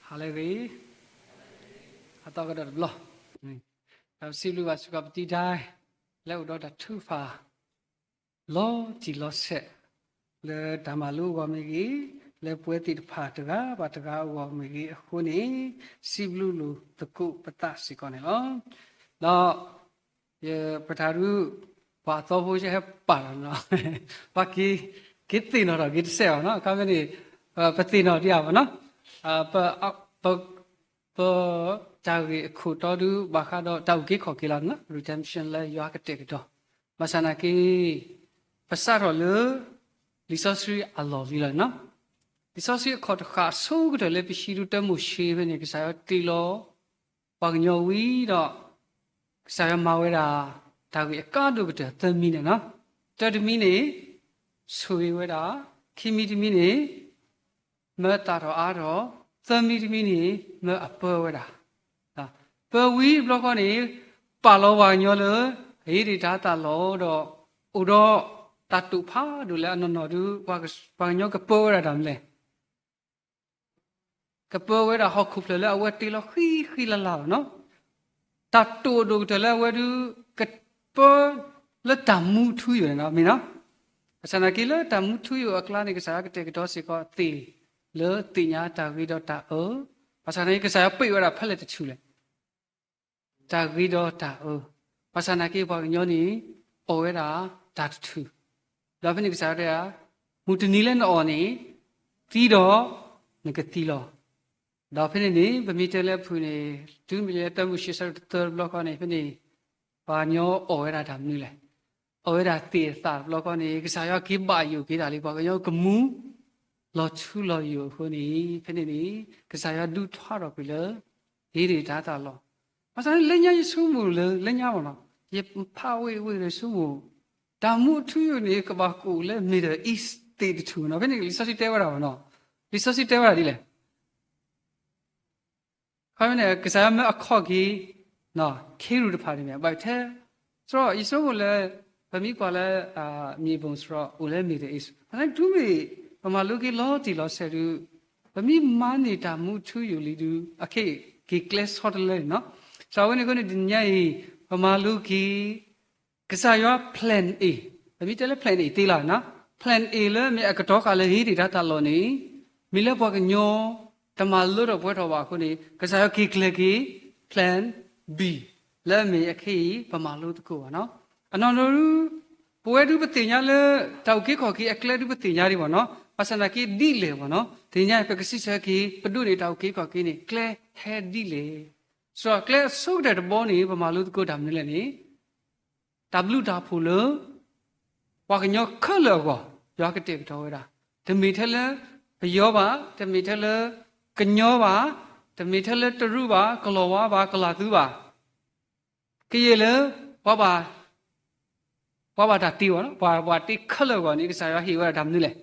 ဟါလၢအဂ့ၤ, အသီကဒီးတဘျီ, ဒီးပစံးဘျုးဘၣ်စ့ၢ်ကီးပတံၤဒါ လၢအိၣ်ဒီးတၢ်ထုကဖၣ် လီၤတံၢ်လီၤဆဲး လၢတၢ်မၤလိအဂီၢ်မ့ၢ်ဂ့ၤ, လၢပဝဲသ့ၣ်တဖၣ်တဂၤဘၣ်တဂၤအဂီၢ်မ့ၢ်ဂ့ၤအဃိန့ၣ်, စံးဘျုးလိာ်သကိးပသးစ့ၢ်ကီးန့ၣ်လီၤ. ဒီး ယပထါဒုး ပှၤအသီဖိဟဲပာ်လီၤနီၤ, ပှၤက့ၤ က့ၤသ့ၣ်နီၣ်ထီၣ်က့ၤတစဲးဘၣ်နီၤ, အခါဖဲန့ၣ် ပသ့ၣ်နီၣ်ဒံးဧါဘၣ်နီၤ, ပ ပ တၢ်ဂ့ၢ်အခိၣ်တီဒုး ဘၣ်ဃးဒီးတၢ်အုၣ်က့ၤခီၣ်က့ၤလီၤနီၤ, redemption လၢယွၤကတဲာ်ကတီၤ, ဘၣ်ဆၣ်နာ်က့ ပစးထီၣ်လၢ လံာ်စီဆှံအလီၢ်လံလီၤနီၤ, လံာ်စီဆှံအခီၣ်တဃာ်အဆိကတၢၢ်လၢပဟံးဒုးတၢမိၤၡ့ဖဲန့ၣ် ကစၢ်ယွၤတ့လီၤ ပှၤကညီဝံၤဒီး ကစၢ်ယွၤမၤဝဲဒၣ် တၢ်ဂ့ၢ်အကါဒိၣ်ကတၢၢ်သၢမံၤန့ၣ်နီၤ, တၢတမံၤန့ၣ် ဆိၣ်ဂ့ၤဝဲဒၣ်, ခံမံၤတမံၤန့ၣ် မၢသၣ်ထီၣ်အါထီၣ်, သၢမံၤတမံၤန့ၣ် မၢအပၢဝဲဒၣ်, ပၢဝံၤတဘျီဃီန့ၣ် ပာ်လီၤပှၤကညီလၢ အဟ့ၣ်ဒံးတၢ်သးလီၤဒီး အိၣ်ဒီးတၢ်တိာ်ဖးဒိၣ်လၢအနီၢ်နီၢ်ဒုး ပှၤကညီကပၢဝဲဒၣ်တၢ်မနုၤလဲၣ် ကပၢဝဲဒၣ်ဟီၣ်ခိၣ်ဖျၢၣ်လၢအဝဲတ့လီၤဃံဃံလၤလၤလီၤနီၤ, တၢ်တိာ်ဒိၣ်ကတၢၢ်လၢအဝဲဒုး ကပၢလၢတၢ်မူထူယိာ်န့ၣ်နီၤ, မ့ၢ်နီၤ, ဘၣ်ဆၣ်နာ်က့လၢတၢ်မူထူယိာ်အကျါန့ၣ် ကစၢ်ယွၤကတဲာ်ကတီၤစ့ၢ်ကီးသ့ၣ် လၢသ့ၣ်ညါတၢ်ဂ့ၤဒီးတၢ်အၢ, ဘၣ်ဆၣ်နာ်က့ ကစၢ်ယွၤပ့ၢ်ဝဲဒၣ်ဖဲလဲၣ်တဆူၣ်လဲၣ် တၢ်ဂ့ၤဒီးတၢ်အၢ, ဘၣ်ဆၣ်နာ်က့ပှၤကညီန့ၣ် အီၣ်ဝဲဒၣ်တၢ်တထူၣ်, ဒီးဖဲန့ၣ်ကစၢ်ယွၤတဲဧါ, မုၢ်တနံၤလၢနအီၣ်န့ၣ် သံဒီး နကသံလီၤ. ဒီးဖဲန့ၣ်န့ၣ် ပမ့ၢ်တဲလၢအဖုၣ်န့ၣ် တုၤမ့ၢ်လၢတၢမိၤၡ့ဆၢဒိၣ်တသၢတဘျီဃီန့ၣ် ဖဲန့ၣ် ပှၤကညီအီၣ်ဝဲဒၣ်တၢ်မနုၤလဲၣ်, အီၣ်ဝဲဒၣ်သ့ၣ်အသးတဘျီဃီန့ၣ် ကစၢ်ယွၤက့ၤဘၣ်ယိၣ်က့ၤတၢ်လံ ပှၤကညီကမူ လီၤထူလီၤယိာ်အဃိန့ၣ် ဖဲန့ၣ်န့ၣ် ကစၢ်ယွၤဒုးထွါထီၣ်ကွံာ်လၢ ဟ့ၣ်ဒံးတၢ်သးလီၤ. ဘၣ်ဆၣ်လၢညါယဆိကမိၣ်လၢ လၢညါမ့ၢ်နီၤ ယဖးဝံၤဝံၤဒီးဆိကမိၣ် တၢ်မူအထူအယိာ်န့ၣ် ကဘၣ်ကအိၣ်လၢ Middle East သ့ၣ်တထူၣ်နီၤ ဖဲန့ၣ်လံာ်စီဆှံတဲဝဲဒၣ်မ့ၢ်နီၤ, လံာ်စီဆှံတဲဝဲဒၣ်ဒ်လဲၣ် ခီဖျိန့ၣ် ကစၢ်ယွၤမၢအခီၣ်က့ၤ ခ့ရူၢ်တဖၣ်န့ၣ်မ့ၢ် ဘၣ်ထဲ သရၣ် ယဆိကမိၣ်လၢ ပမ့ၢ်ကွၢ်လၢ မ့ၢ်ဘိၣ်သရၣ် အိၣ်လၢ Middle East ဘၣ်ဆၣ်တုၤမ့ၢ် ပမၤလိက့ၤလီၤတံၢ်လီၤဆဲးဒုး ပမ့ၢ်မၤန့ၢ်တၢ်မူထူယိာ်လံဒုး အခဲအံၤက့ၤကျဲဆီတလဲန့ၣ်နီၤ, သရၣ်ဝဲန့ၣ်အဃိန့ၣ် တနံၤညါအံၤ ပမၤလိက့ၤ ကစၢ်ယွၤ plan A, ပမ့ၢ်တဲလၢ plan A သ့လီၤနီၤ, plan A လၢမ့ၢ်အကတီၤဃာ်လၢဟ့ၣ်ဒံးတၢ်သးလီၤန့ၣ် မ့ၢ်လၢပှၤကညီ တမၤလၢထီၣ်ပှဲၤထီၣ်ဘၣ်အဃိန့ၣ် ကစၢ်ယွၤက့ၤကျဲၤက့ၤ plan B လၢအမ့ၢ်အခဲအံၤ ပမၤလိသကိးဘၣ်နီၤ, အနီၢ်နီၢ်ဒုး ပဝဲဒုးပသ့ၣ်ညါလၢ တၢ်အုၣ်က့ၤခီၣ်က့ၤအကျဲဒုးပသ့ၣ်ညါဒံးဘၣ်နီၤ, ဘၣ်ဆၣ်သနာ်က့ဒ်လဲၣ်ဘၣ်နီၤ, တနံၤညါပကစံးဆၢက့ၤ ပဒိးန့ၢ်တၢ်အုၣ်က့ၤခီၣ်က့ၤန့ၣ် ကျဲဟဲဒ်လဲၣ်, စ့ၢ်ကျဲအဆိကတၢၢ်တဘီန့ၣ် ပမၤလိသကိးတၢ်မနုၤလဲၣ်န့ၣ် တၢ်ဘျုးတၢ်ဖှိၣ်လၢ ပှၤကညီခဲလၢာ်အဂီၢ် ယွၤကတဲာ်ကတီၤဝဲဒၣ်, တမ့ၢ်ထဲလၢပယီၤဘၣ်, တမ့ၢ်ထဲလၢကညီဘၣ်, တမ့ၢ်ထဲလၢတရူးဘၣ်, ကလီၤဝါဘၣ်, ကလီၤသူဘၣ်, ကယဲၢ်လၢ ပှၤဘၣ် ပှၤဘၣ်တၢ်တ့ဘၣ်နီၤ, ပှၤဘၣ်တ့ခဲလၢာ်အဂီၢ်န့ၣ် ကစၢ်ယွၤဟ့ၣ်ဝဲဒၣ်တၢ်မနုၤလဲၣ်,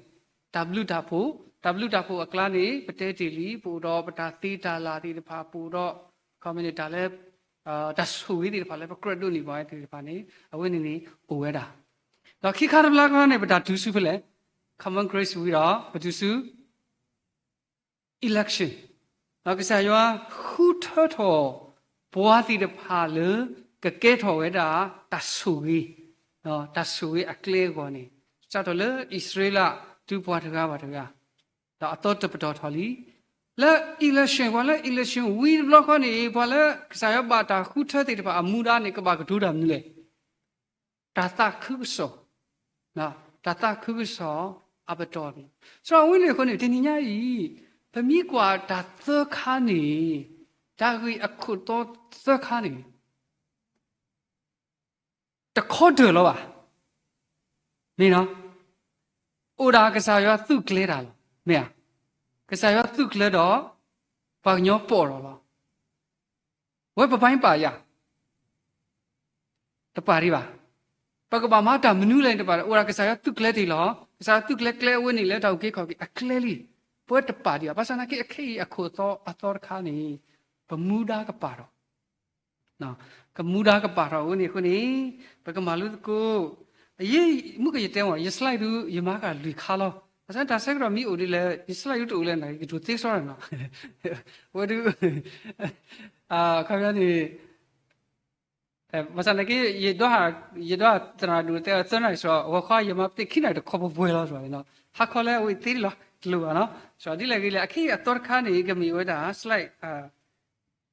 တၢ်ဘျုးတၢ်ဖှိၣ်, တၢ်ဘျုးတၢ်ဖှိၣ်အကျါန့ၣ် ပတဲတ့ၢ်လံ, ပအိၣ်ဒီးပတၢ်သ့တၢ်လၢ်သ့ၣ်တဖၣ်, ပအိၣ်ဒီး ခီမ့ၢ်န့ၣ် တၢ်လၢ တၢ်ဆိၣ်ဂ့ၤသ့ၣ်တဖၣ်လၢပကြၢးဒိးန့ၢ်ဘၣ်ဝဲသ့ၣ်တဖၣ်န့ၣ် အဝဲန့ၣ်န့ၣ်အိၣ်ဝဲဒၣ်, ဒီးခံခါတဘျီဃီန့ၣ် ပတၢ်တုၤဆူဖဲလဲၣ်, common grace ဝံၤဒီး ပတုၤဆူ election, ဒီးကစၢ်ယွၤဃုထၢထီၣ် ပှၤသ့ၣ်တဖၣ်လၢ ကကဲထီၣ်ဝဲဒၣ် တၢ်ဆိၣ်ဂ့ၤ, တၢ်ဆိၣ်ဂ့ၤအကျဲအဂီၢ်န့ၣ် စးထီၣ်လၢအံၣ်စရ့လး တုၤပှၤတဂၤဘၣ်တဂၤ, ဒီးအသီတပတီၢ်ထီၣ်လံ, လၢ election ပှၤလၢ election ဝံၤတဘျီဃီန့ၣ် ပှၤလၢကစၢ်ယွၤဘၣ်တၢ်ဃုထၢသ့ၣ်တဖၣ်အမူဒါန့ၣ် ကဘၣ်ကတိၤတၢ်မနုၤလဲၣ် တၢ်သးခုကစီၣ်, တၢ်သးခုကစီၣ်အပတီၢ်န့ၣ်, စးဝဲန့ၣ်အဃိန့ၣ် တနံၤညါအံၤ ပမ့ၢ်ကွၢ်တၢ်သၢခါန့ၣ်, တၢ်ဂ့ၢ်အခိၣ်တီသၢခါန့ၣ် တခီတၢၢ်လီၤဘၣ်, မ့ၢ်နီၤ, အိၣ်ဒၣ်ကစၢ်ယွၤသုးကျဲၤတၢ်လီၤ, မ့ၢ်ဧါ, ကစၢ်ယွၤသုးကျဲၤဒီး ပှၤကညီပိာ်ထီၣ်လီၤ ဝဲပဘၣ်ပာ်ယၤ, တပာ်ဒံးဘၣ်. ပကဘၣ်မၤတၢ်မနုၤလဲၣ်န့ၣ်တပာ်, အိၣ်ဒၣ်ကစၢ်ယွၤသုးကျဲၤတ့ၢ်လီၤ. ကစၢ်ယွၤသုးကျဲၤကျဲအဝဲန့ၣ်လၢတၢ်အုၣ်က့ၤခီၣ်က့ၤအကျဲလံ. ပဝဲတပာ်ဒံးဘၣ်. ဘၣ်ဆၣ်သနာ်က့ အခဲအံၤအခိၣ်အသီအသီတခါန့ၣ် ပမူဒါကပာ်ထီၣ်, ကမူဒါကပာ်ထီၣ်အဃိန့ၣ်အဃိန့ၣ် ပကမၤလိသကိး. ယမုၢ်ကယတဲမ့ၢ် ယ slide ဒုး ယမၤဃာ်လွံၢ်ခါလီၤ. ဘၣ်ဆၣ်တၢ်ဆၢကတီၢ်မ့ၢ်အိၣ်ဒ်လဲၣ် ယ slide တအိၣ်လၢၤန့ၣ် ယကတိၤသ့စီဒီးနီၤ, ဝဲဒၣ် အခီပညီန့ၣ် ဘၣ်ဆၣ်သနာ်က့ ယဒိးဟး ယဒိးဟးသရၣ်ဒိၣ်တဲသၢနၣ်ရံၣ်စ့ၢ်ကီး ဂီၤခီယမၤပသ့ၣ်ခံနၣ်ရံၣ်တခီပှဲၤပှဲၤလီၤစ့ၢ်ကီးန့ၣ်နီၤ, ဟါခီလၢအဝဲသ့လီၤ တလိၣ်ဘၣ်နီၤ, စ့ၢ်ကီးဒ်လဲၣ်ဂ့ၤလဲၣ် အခဲအံၤအသီတခါန့ၣ် ကမ့ၢ်ဝဲဒၣ် slide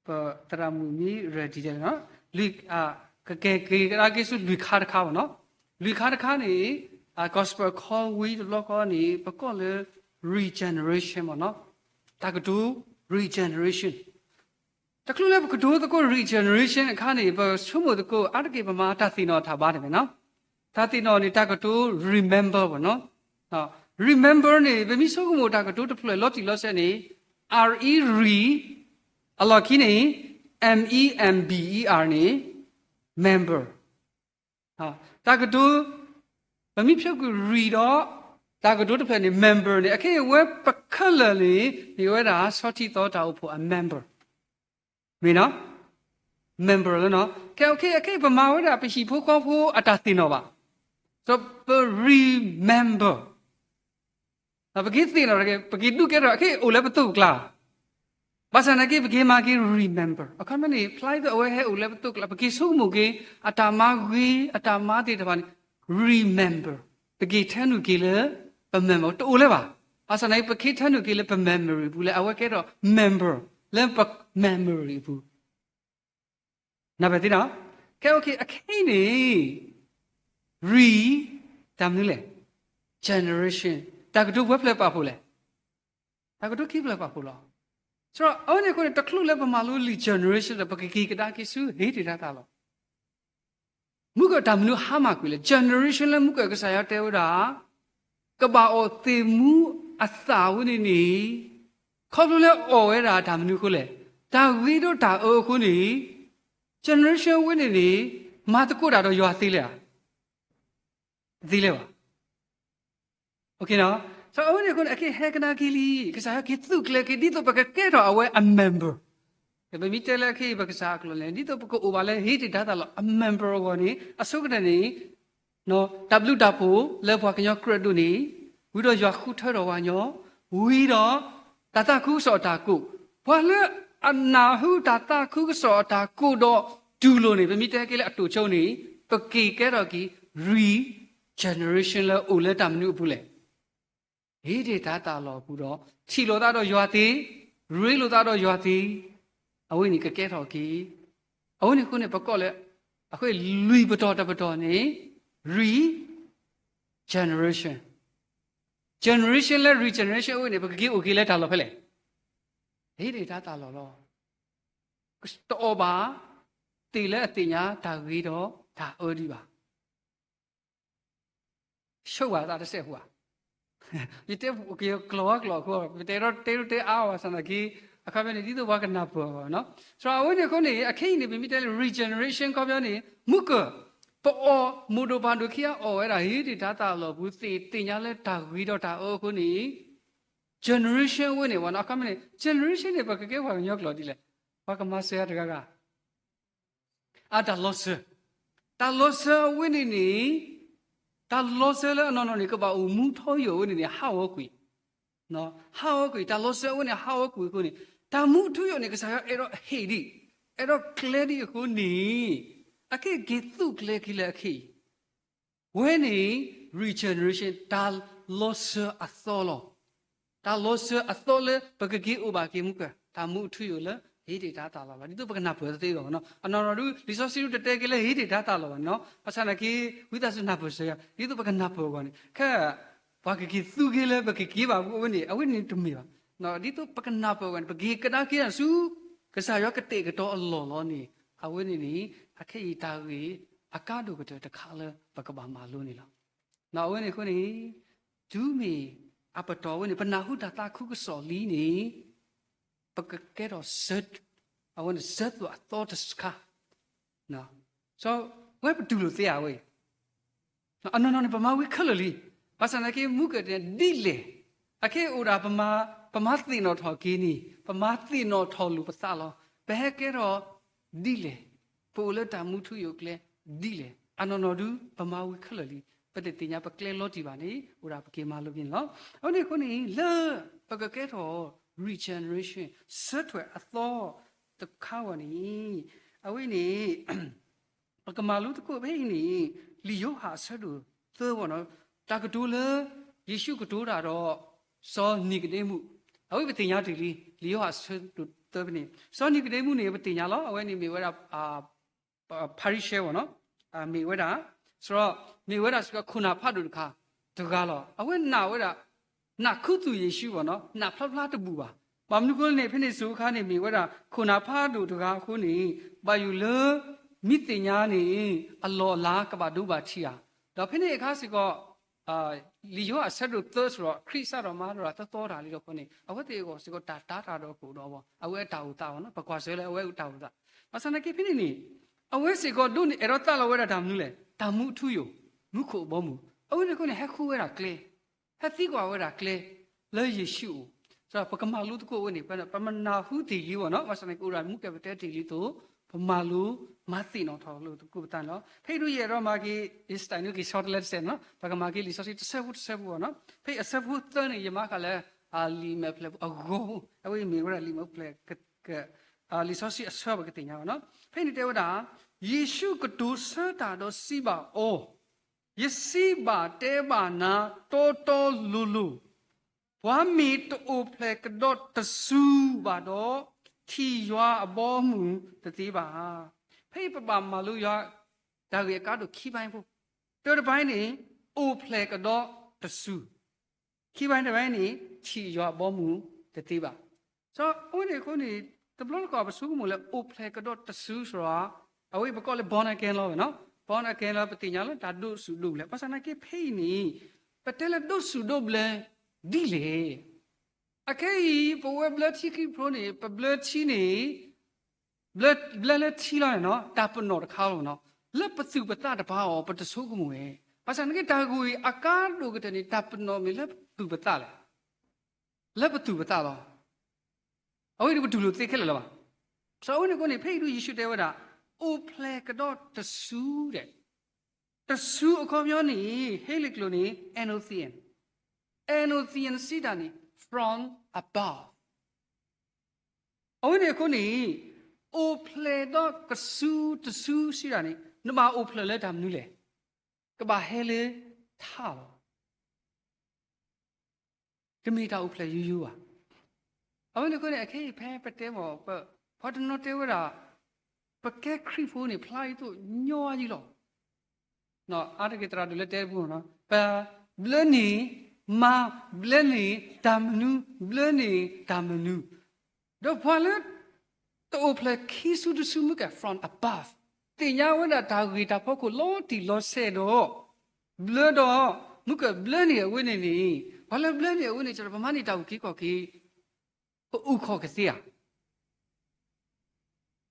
ပသရၣ်မုၣ်မ့ၢ် ready ဒ်လဲၣ်နီၤ, လွံၢ် ကကဲက့ၤကဒါက့ၤဆူလွံၢ်ခါတခါဘၣ်နီၤ, လွံၢ်ခါတခါန့ၣ် gospel call ဝံၤတဘျီဃီန့ၣ် ပကိးလၢ regeneration ဘၣ်နီၤ, တၢ်ကတိၤ regeneration တချုးလၢပကတိၤသကိး regeneration အခါန့ၣ် ပဆိကမိၣ်သကိး အါတက့ၢ်ပမၤတၢ်သ့ၣ်နီၣ်တၢ်ဘါန့ၣ်မ့ၢ်နီၤ, တၢ်သ့ၣ်နီၣ်န့ၣ် တၢ်ကတိၤ remember ဘၣ်နီၤ, remember န့ၣ် ပမ့ၢ်ဆိကမိၣ်တၢ်ကတိၤတဖျၢၣ်လီၤတံၢ်လီၤဆဲးန့ၣ် re re အလီၢ်ခံန့ၣ် member န့ၣ် member တၢ်ကတိၤ ပမ့ၢ်ဖျိကွံာ် re ဒီး တၢ်ကတိၤတဖျၢၣ်န့ၣ် member န့ၣ် အခဲအံၤဝဲပခဲလၢာ်န့ၣ် မ့ၢ်ဝဲဒၣ် ဆီထံသီတၢ်အိၣ်ဖှိၣ်အ member မ့ၢ်နီၤ, member လၢနီၤ, ခဲအံၤ အခဲအံၤပမၤဝဲဒၣ်ပဟံၣ်ဖိဃီဖိအတၢ်သ့ၣ်နီၣ်ဘၣ်, ဒီးပ remember ပက့ၤသ့ၣ်နီၣ် ပက့ၤဒုးကဲထီၣ် အခဲအံၤအိၣ်လၢပသိးပကျါ, ဘၣ်ဆၣ်သနာ်က့ ပက့ၤမၤက့ၤ remember အခီပညီန့ၣ် ဖျါဒ်သိးအဝဲဟဲအိၣ်လၢပသိးကျါ ပက့ၤဆိကမိၣ်က့ၤ အတၢ်မၤဂ့ၤ အတၢ်မၤသ့ၣ်တဖၣ်န့ၣ် remember ပက့ၤထၢနုာ်က့ၤလၢ ပ member တအိၣ်လၢၤဘၣ်, ဘၣ်ဆၣ်သနာ်က့ ပက့ၤထၢနုာ်က့ၤလၢပ memory အပူၤလၢအဝဲကဲထီၣ် member လၢပ memory အပူၤ နၢ်ပၢၢ်သ့နီၤ, ခဲအံၤ အခဲအံၤန့ၣ် re တၢ်မနုၤလဲၣ်, generation တၢ်ကတိၤပှဲၤဖျၢၣ်ပာ်ဖှိၣ်လဲၣ်, တၢ်ကတိၤခံဖျၢၣ်ပာ်ဖှိၣ်လီၤ, စံးဒီးအဝဲန့ၣ်အဃိန့ၣ် တချုးလၢပမၤလိလံာ် generation ဒီး ပကက့ၤကဒါက့ၤဆူ ဟ့ၣ်တ့ၢ်တၢ်သးလီၤ မုၢ်ကၢၢ်တၢ်မနုၤဟါမၢ်ကွံာ်လဲၣ်, generation လၢမုၢ်ကၢၢ်ကစၢ်ယွၤတဲဝဲဒၣ် ကဘၣ်အီၣ်သ့ၣ်မူအသၣ်ဝဲန့ၣ်န့ၣ်, ခီဖျိလၢအီၣ်ဝဲဒၣ်တၢ်မနုၤအဃိလဲၣ်, တၢ်ဂ့ၤဒီးတၢ်အၢအဃိန့ၣ်, generation ဝဲန့ၣ်န့ၣ် မၤသကိးတၢ်ဒီးယွၤသ့လဲၣ်ဧါ, တသ့လၢၤဘၣ် အဝဲန့ၣ်အဃိန့ၣ် အကဟဲကဒါက့ၤလံ, ကစၢ်ယွၤက့ၤသုးကျဲၤက့ၤ ဒ်သိးပကကဲထီၣ်အဝဲအ member, ပမ့ၢ်တဲလၢအခဲအံၤ ပကစၢ်အကျိာ်လဲၣ် ဒ်သိးပကအိၣ်ဘၣ်လၢဟ့ၣ်တ့ၢ်တၢ်သးလီၤ အ member အဂီၢ်န့ၣ် အဆိကတၢၢ်န့ၣ် တၢ်ဘျုးတၢ်ဖှိၣ်လၢပှၤကညီကြၢးဒိၣ်န့ၣ်, ဝံၤဒီးယွၤဃုထၢထီၣ်ပှၤကညီ, ဝံၤဒီး တၢ်သးခုကစီၣ်အတၢ်ကိး, ပှၤလၢအနၢ်ဟူတၢ်သးခုကစီၣ်အတၢ်ကိးဒီးတူၢ်လိာ်န့ၣ် ပမ့ၢ်တဲက့ၤလၢအတိာ်ဆိန့ၣ် ပက့ၤကဲထီၣ်က့ၤ regeneration လၢအိၣ်လၢတၢ်မနုၤအပူၤလဲၣ် ဟ့ၣ်တ့ၢ်တၢ်သးလီၤအပူၤဒီး ထံၣ်လိာ်သးဒီးယွၤသ့, ရ့လိာ်သးဒီးယွၤသ့, အဝဲန့ၣ်ကကဲထီၣ်က့ၤ, အဝဲန့ၣ်အဃိန့ၣ် ပကိးလၢ အဃိလွံၢ်ပတီၢ်တပတီၢ်န့ၣ် regeneration, generation လၢ regeneration အဝဲန့ၣ် ပကက့ၤအိၣ်က့ၤလၢတၢ်လီၢ်ဖဲလဲၣ်, ဟ့ၣ်တ့ၢ်တၢ်သးလီၤလီၤ တအီၣ်ဘၣ် သ့ၣ်လၢအသ့ၣ်ညါတၢ်ဂ့ၤဒီးတၢ်အၢဒံးဘၣ် ဆိၣ်ဘၣ်သးတစဲးဖိဧါ, ယတဲက့ၤကျိာ်ဝဲကျိာ်အဃိ ပတဲဒီးတဲဒိတဲအါအီၤဘၣ်ဆၣ်သနာ်က့ အခီပညီန့ၣ် ဒ်သိးပှၤကနၢ်ပၢၢ်အဂီၢ်နီၤ, စံးဒီးအဝဲန့ၣ်အဃိန့ၣ် အခဲအံၤန့ၣ် ပမ့ၢ်တဲလၢ regeneration အခီပညီန့ၣ် မုၢ်ကၢၢ် ပအီၣ်မိၢ်ဒိၣ်ပၢ်ဒိၣ်ခံဂၤအီၣ်ဝဲဒၣ် ဟ့ၣ်တ့ၢ်တၢ်သးလီၤအပူၤ သ့ၣ်သ့ၣ်ညါလၢတၢ်ဂ့ၤဒီးတၢ်အၢအဃိန့ၣ် generation အဝဲန့ၣ် အခီပညီန့ၣ် generation န့ၣ် ပကကဲပှၤကညီကျိာ်ဒ်လဲၣ်, ပှၤကမၤစၢၤယၤတဂၤဂၤ အတၢ်လီၤစၢၤ, တၢ်လီၤစၢၤအဝဲန့ၣ်န့ၣ် တၢ်လီၤစၢၤလၢအနီၢ်နီၢ်န့ၣ် ကဘၣ်အိၣ်မူထီယိာ်အဝဲန့ၣ်န့ၣ် ဟးဂီၤကွံာ်, ဟးဂီၤကွံာ် တၢ်လီၤစၢၤအဝဲန့ၣ် ဟးဂီၤကွံာ်အဃိန့ၣ် တၢ်မူထူယိာ်န့ၣ် ကစၢ်ယွၤအဲၣ်ဒိးဟ့ၣ်ဒံး, အဲၣ်ဒိးကျဲဒံးအဃိန့ၣ် အခဲအံၤက့ၤသူၣ်ကျဲၤက့ၤလၢအခဲအံၤ ဝဲန့ၣ် regeneration တၢ်လီၤစၢၤအသီလီၤ. တၢ်လီၤစၢၤအသီလၢပကက့ၤအိၣ်ဘၣ်က့ၤမုၢ်ကၢၢ် တၢ်မူအထူအယိာ်လၢ ဟ့ၣ်တ့ၢ်တၢ်သးလီၤလီၤ. ဒ်သိးပကနၢ်ပၢၢ်သ့အဂီၢ်နီၤ. အနီၢ်နီၢ်ဒုး လံာ်စီဆှံဒုးတတဲက့ၤလၢဟ့ၣ်တ့ၢ်တၢ်သးလီၤဘၣ်နီၤ. ဘၣ်ဆၣ်သနာ်က့ ဝံသးစူၤနၢ်ပၢၢ်စၢၤယၤ ဒ်သိးပကနၢ်ပၢၢ်အဂီၢ်န့ၣ် ခဲ ပှၤကက့ၤသူက့ၤလၢပကက့ၤဘၣ်အဃိန့ၣ် အဝဲန့ၣ်တမ့ၢ်ဘၣ်. ဒ်သိးပကနၢ်ပၢၢ်အဂီၢ်န့ၣ် ပက့ၤကဒါက့ၤတၢ်ဆူ ကစၢ်ယွၤကတဲာ်ကတီၤအလီၢ်လီၤန့ၣ် အဝဲန့ၣ်န့ၣ် အခဲအံၤတၢ်ဂ့ၢ်အကါဒိၣ်ကတၢၢ်တခါလၢပကဘၣ်မၤလိန့ၣ်လီၤ. အဝဲန့ၣ်အဃိန့ၣ် တုၤမ့ၢ်အပတီၢ်ဝဲန့ၣ် ပနၢ်ဟူတၢ်သးခုကစီၣ်လံန့ၣ် ပကကဲထီၣ်စၢ အဝဲန့ၣ်စၢသိးအသီတခါ စီၤဝဲပတူၢ်လိာ်သ့ဧါဝဲအံၤ အနီၢ်နီၢ်န့ၣ် ပမၤဝံခဲလၢာ်လံ. ဘၣ်ဆၣ်သနာ်က့ မုၢ်ကၢၢ်န့ၣ်ဒ်လဲၣ် အခဲအံၤအိၣ်ဒၣ်ပမၤ ပမၤသ့ၣ်နီၣ်ထီၣ်က့ၤန့ၣ် ပမၤသ့ၣ်နီၣ်ထီၣ်လိာ်ပသးလီၤ. ပဟဲကဲထီၣ်ဒ်လဲၣ် ပအိၣ်လၢတၢ်မူထူယိာ်ကျဲဒ်လဲၣ် အနီၢ်နီၢ်ဒုး ပမၤဝံခဲလၢာ်လံ. ပတသ့ၣ်ညါပကျဲလီၤတံၢ်ဘၣ်န့ၣ် အိၣ်ဒၣ်ပက့ၤမၤလိက့ၤန့ၣ်လီၤ. အဝဲန့ၣ်အဃိန့ၣ် လၢပကကဲထီၣ် regeneration ဆၢထၢၣ်အသီတခါဝဲန့ၣ် အဝဲန့ၣ် ပကမၤလိသကိးဖဲအံၤန့ၣ် လံာ်ယိၤဟၣ်အဆၢဒိၣ်သၢဝဲန့ၣ် တၢ်ကတိၤလၢ ယ့ၣ်ၡူးကတိၤတၢ်ဒီး စီၤနံၤကဒ့မူး, အဝဲပသ့ၣ်ညါတ့ၢ်လံ လံာ်ယိၤဟၣ်အဆၢဒိၣ်သၢဖဲန့ၣ် စီၤနံၤကဒ့မူးန့ၣ် ပသ့ၣ်ညါလီၤ အဝဲန့ၣ်မ့ၢ်ဝဲဒၣ် ဖၤရံၤၡဲဝဲန့ၣ် မ့ၢ်ဝဲဒၣ် စရီ မ့ၢ်ဝဲဒၣ်စ့ၢ်ကီးခိၣ်နၢ်ဖးဒိၣ်တခါ တဂၤလီၤ. အဝဲနာ်ဝဲဒၣ် နာ်ခူသူၣ်ယ့ၣ်ၡူးဘၣ်န့ၣ် နာ်ဖျါဖျါတဘူၣ်ဘၣ်. ဘၣ်မနုၤအဃိလဲၣ်န့ၣ် ဖဲန့ၣ်စိၤခါန့ၣ် မ့ၢ်ဝဲဒၣ်ခိၣ်နၢ်ဖးဒိၣ်တဂၤအဃိန့ၣ် ဘၣ်ယိၣ်လၢ မ့ၢ်သ့ၣ်ညါန့ၣ် အလီၢ်အလၤကဘၣ်ဒိဘၣ်ထံးဧါ. ဒီးဖဲန့ၣ်အခါစ့ၢ်ကီး လံာ်ယိၤဟၣ်အဆၢဒိၣ်သၢစရီ ခရံာ်စးထီၣ်မၤထီၣ်တၢ်သီသီတၢ်လံဒီးအဃိန့ၣ် အဝဲသ့ၣ်အဂီၢ်စ့ၢ်ကီးတၢ်တာ်တၢ်ဒီးကအိၣ်ဒီးအီၤ အဝဲအတၢ်အိၣ်သးဘၣ်န့ၣ် ပကွၢ်ဆၢလၢအဝဲအတၢ်အိၣ်သး ဘၣ်ဆၣ်သနာ်က့ဖဲန့ၣ်န့ၣ် အဝဲစ့ၢ်ကီးဒိးန့ၢ်အဲၣ်ဒိးသးလီၤဝဲဒၣ်တၢ်မနုၤလဲၣ် တၢ်မူအထူအယိာ် မူခိၣ်အဘီအမုၢ် အဝဲန့ၣ်အဃိန့ၣ် ဟဲဃုဝဲဒၣ်ကျဲ ဟဲသံကွၢ်ဝဲဒၣ်ကျဲ လၢယ့ၣ်ၡူးအအိၣ် ပကမၤလိသကိးဝဲန့ၣ် ပမနၢ်ဟူတ့ၢ်လံဘၣ်န့ၣ် ဘၣ်ဆၣ်သနာ်က့အိၣ်ဒၣ်မူကဲၣ်ပတဲတ့ၢ်လံအသိး ပမၤလိ မၤသ့ၣ်နီၣ်ထီၣ်လိာ်သကိးပသးန့ၣ်လီၤ. ဖဲအံၤဒုးယအဲၣ်ဒိးမၤက့ၤ ယစတၢ်နုက့ၤဆီတလဲတစဲးန့ၣ်လီၤ ပကမၤက့ၤလံာ်စီဆှံတဆၢဖိတဆၢဖိဘၣ်န့ၣ် ဖဲအဆၢဖိသၢန့ၣ် ယမၤဃာ်လၢ လံာ်မဲာ်ဖျၢၣ်အဂီၢ် အဝဲအံၤမ့ၢ်ဝဲဒၣ်လံာ်မဲာ်ဖျၢၣ် လံာ်စီဆှံအဆၢပကသ့ၣ်ညါဘၣ်န့ၣ် ဖဲန့ၣ်တဲဝဲဒၣ် ယ့ၣ်ၡူးကတိၤဆၢတၢ်ဒီးစံးဘၣ်အီၤ ယစံးဘၣ်တဲဘၣ်နၤတီတီလိၤလိၤ, ပှၤမ့ၢ်တအိၣ်ဖျဲၣ်ကဒီးတစုဘၣ်ဒီး, ထံၣ်ယွၤအဘီအမုၢ်တသ့ဘၣ်. ဖဲအံၤပဘၣ်မၤလိယွၤ တၢ်ဂ့ၢ်အကါဒိၣ်ခံဘၣ်ဖိ, တၢတဘၣ်န့ၣ် အိၣ်ဖျဲၣ်ကဒီးတစု, ခံဘၣ်တဘၣ်န့ၣ် ထံၣ်ယွၤအဘီအမုၢ်တသ့ဘၣ်. အဃိန့ၣ်အဃိန့ၣ် တဘျီတခီၣ်ပဆိကမိၣ်လၢအိၣ်ဖျဲၣ်ကဒီးတစုစ့ၢ်ကီး အဝဲပကိးလၢ born again လီၤဝဲန့ၣ်, born again လၢပသ့ၣ်ညါလၢတၢ်ဒိးဆူၣ်ဒိးဘျၢ, ဘၣ်ဆၣ်သနာ်က့ဖဲအံၤန့ၣ် ပတဲလၢဒိးဆူၣ်ဒိးဘျၢဒ်လဲၣ်. အခဲအံၤ ပဝဲဘျၢထံခံဖျိန့ၣ် ပဘျၢထံန့ၣ် ဘျၢလၢထံလီၤန့ၣ် တၢ်ပနီၣ်တခါလီၤန့ၣ်, လၢပသူၣ်ပသးတပၤအီၤ ပတဆိကမိၣ်ဝဲ, ဘၣ်ဆၣ်သနာ်က့တၢ်ဂ့ၢ်အကါဒိၣ်ကတၢၢ်န့ၣ် တၢ်ပနီၣ်မ့ၢ်လၢပသူၣ်ပသးလဲၣ်, လၢပသူၣ်ပသးလီၤ. အဝဲဒၣ်ပတူၢ်လိာ်သ့ခဲလၢာ်လၢၤဘၣ်. အဃိန့ၣ်အဃိန့ၣ် ဖဲအံၤဒုးယ့ၣ်ၡူးတဲဝဲဒၣ် အိၣ်ဖျဲၣ်ကဒီးတစုဒီး တစုအခီပညီန့ၣ် ဟ့လ့ၣ်ကျိာ်န့ၣ် ennothean, ennothean စံးတၢ်န့ၣ် from above. အဝဲန့ၣ်အဃိန့ၣ် အိၣ်ဖျဲၣ်ဒီးကစုတစုစံးတၢ်န့ၣ် နဘၣ်အိၣ်ဖျဲၣ်လၢတၢ်မနုၤလဲၣ်, ကဘၣ်ဟဲလၢထးလီၤ. တမ့ၢ်တၢ်အိၣ်ဖျဲၣ်ယိယိဘၣ်. အဝဲန့ၣ်အဃိန့ၣ် အခဲအံၤဖဲပတဲမ့ၢ် ပှၤတနီၤတဲဝဲဒၣ် ပကဲခရံာ်ဖိန့ၣ် ဖျါအံၤသိးညီအယံၤလီၤ. အါတက့ၢ်သရၣ်ဒိၣ်လၢတဲပူၤန့ၣ် ပဘျၢန့ၣ်မါ, ဘျၢန့ၣ်တၢ်မနုၤ, ဘျၢန့ၣ်တၢ်မနုၤ, ဒီးပှၤလၢ တအိၣ်ဖျဲၣ်ခံစုတစုမုၢ်ကဲၣ် from above သ့ၣ်ညါဝဲဒၣ်တၢ်ဂ့ၢ်တၢ်ဖီခိၣ်လီၤတံၢ်လီၤဆဲးဒီး ဘျၢဒီး မုၢ်ကၣ်ဘျၢန့ၣ်အဝဲန့ၣ်န့ၣ် ပှၤလၢဘျၢန့ၣ်အဝဲန့ၣ် ကပမၤန့ၢ်တၢ်အုၣ်က့ၤခီၣ်က့ၤ ပအုၣ်ခီၣ်ကသ့ဧါ.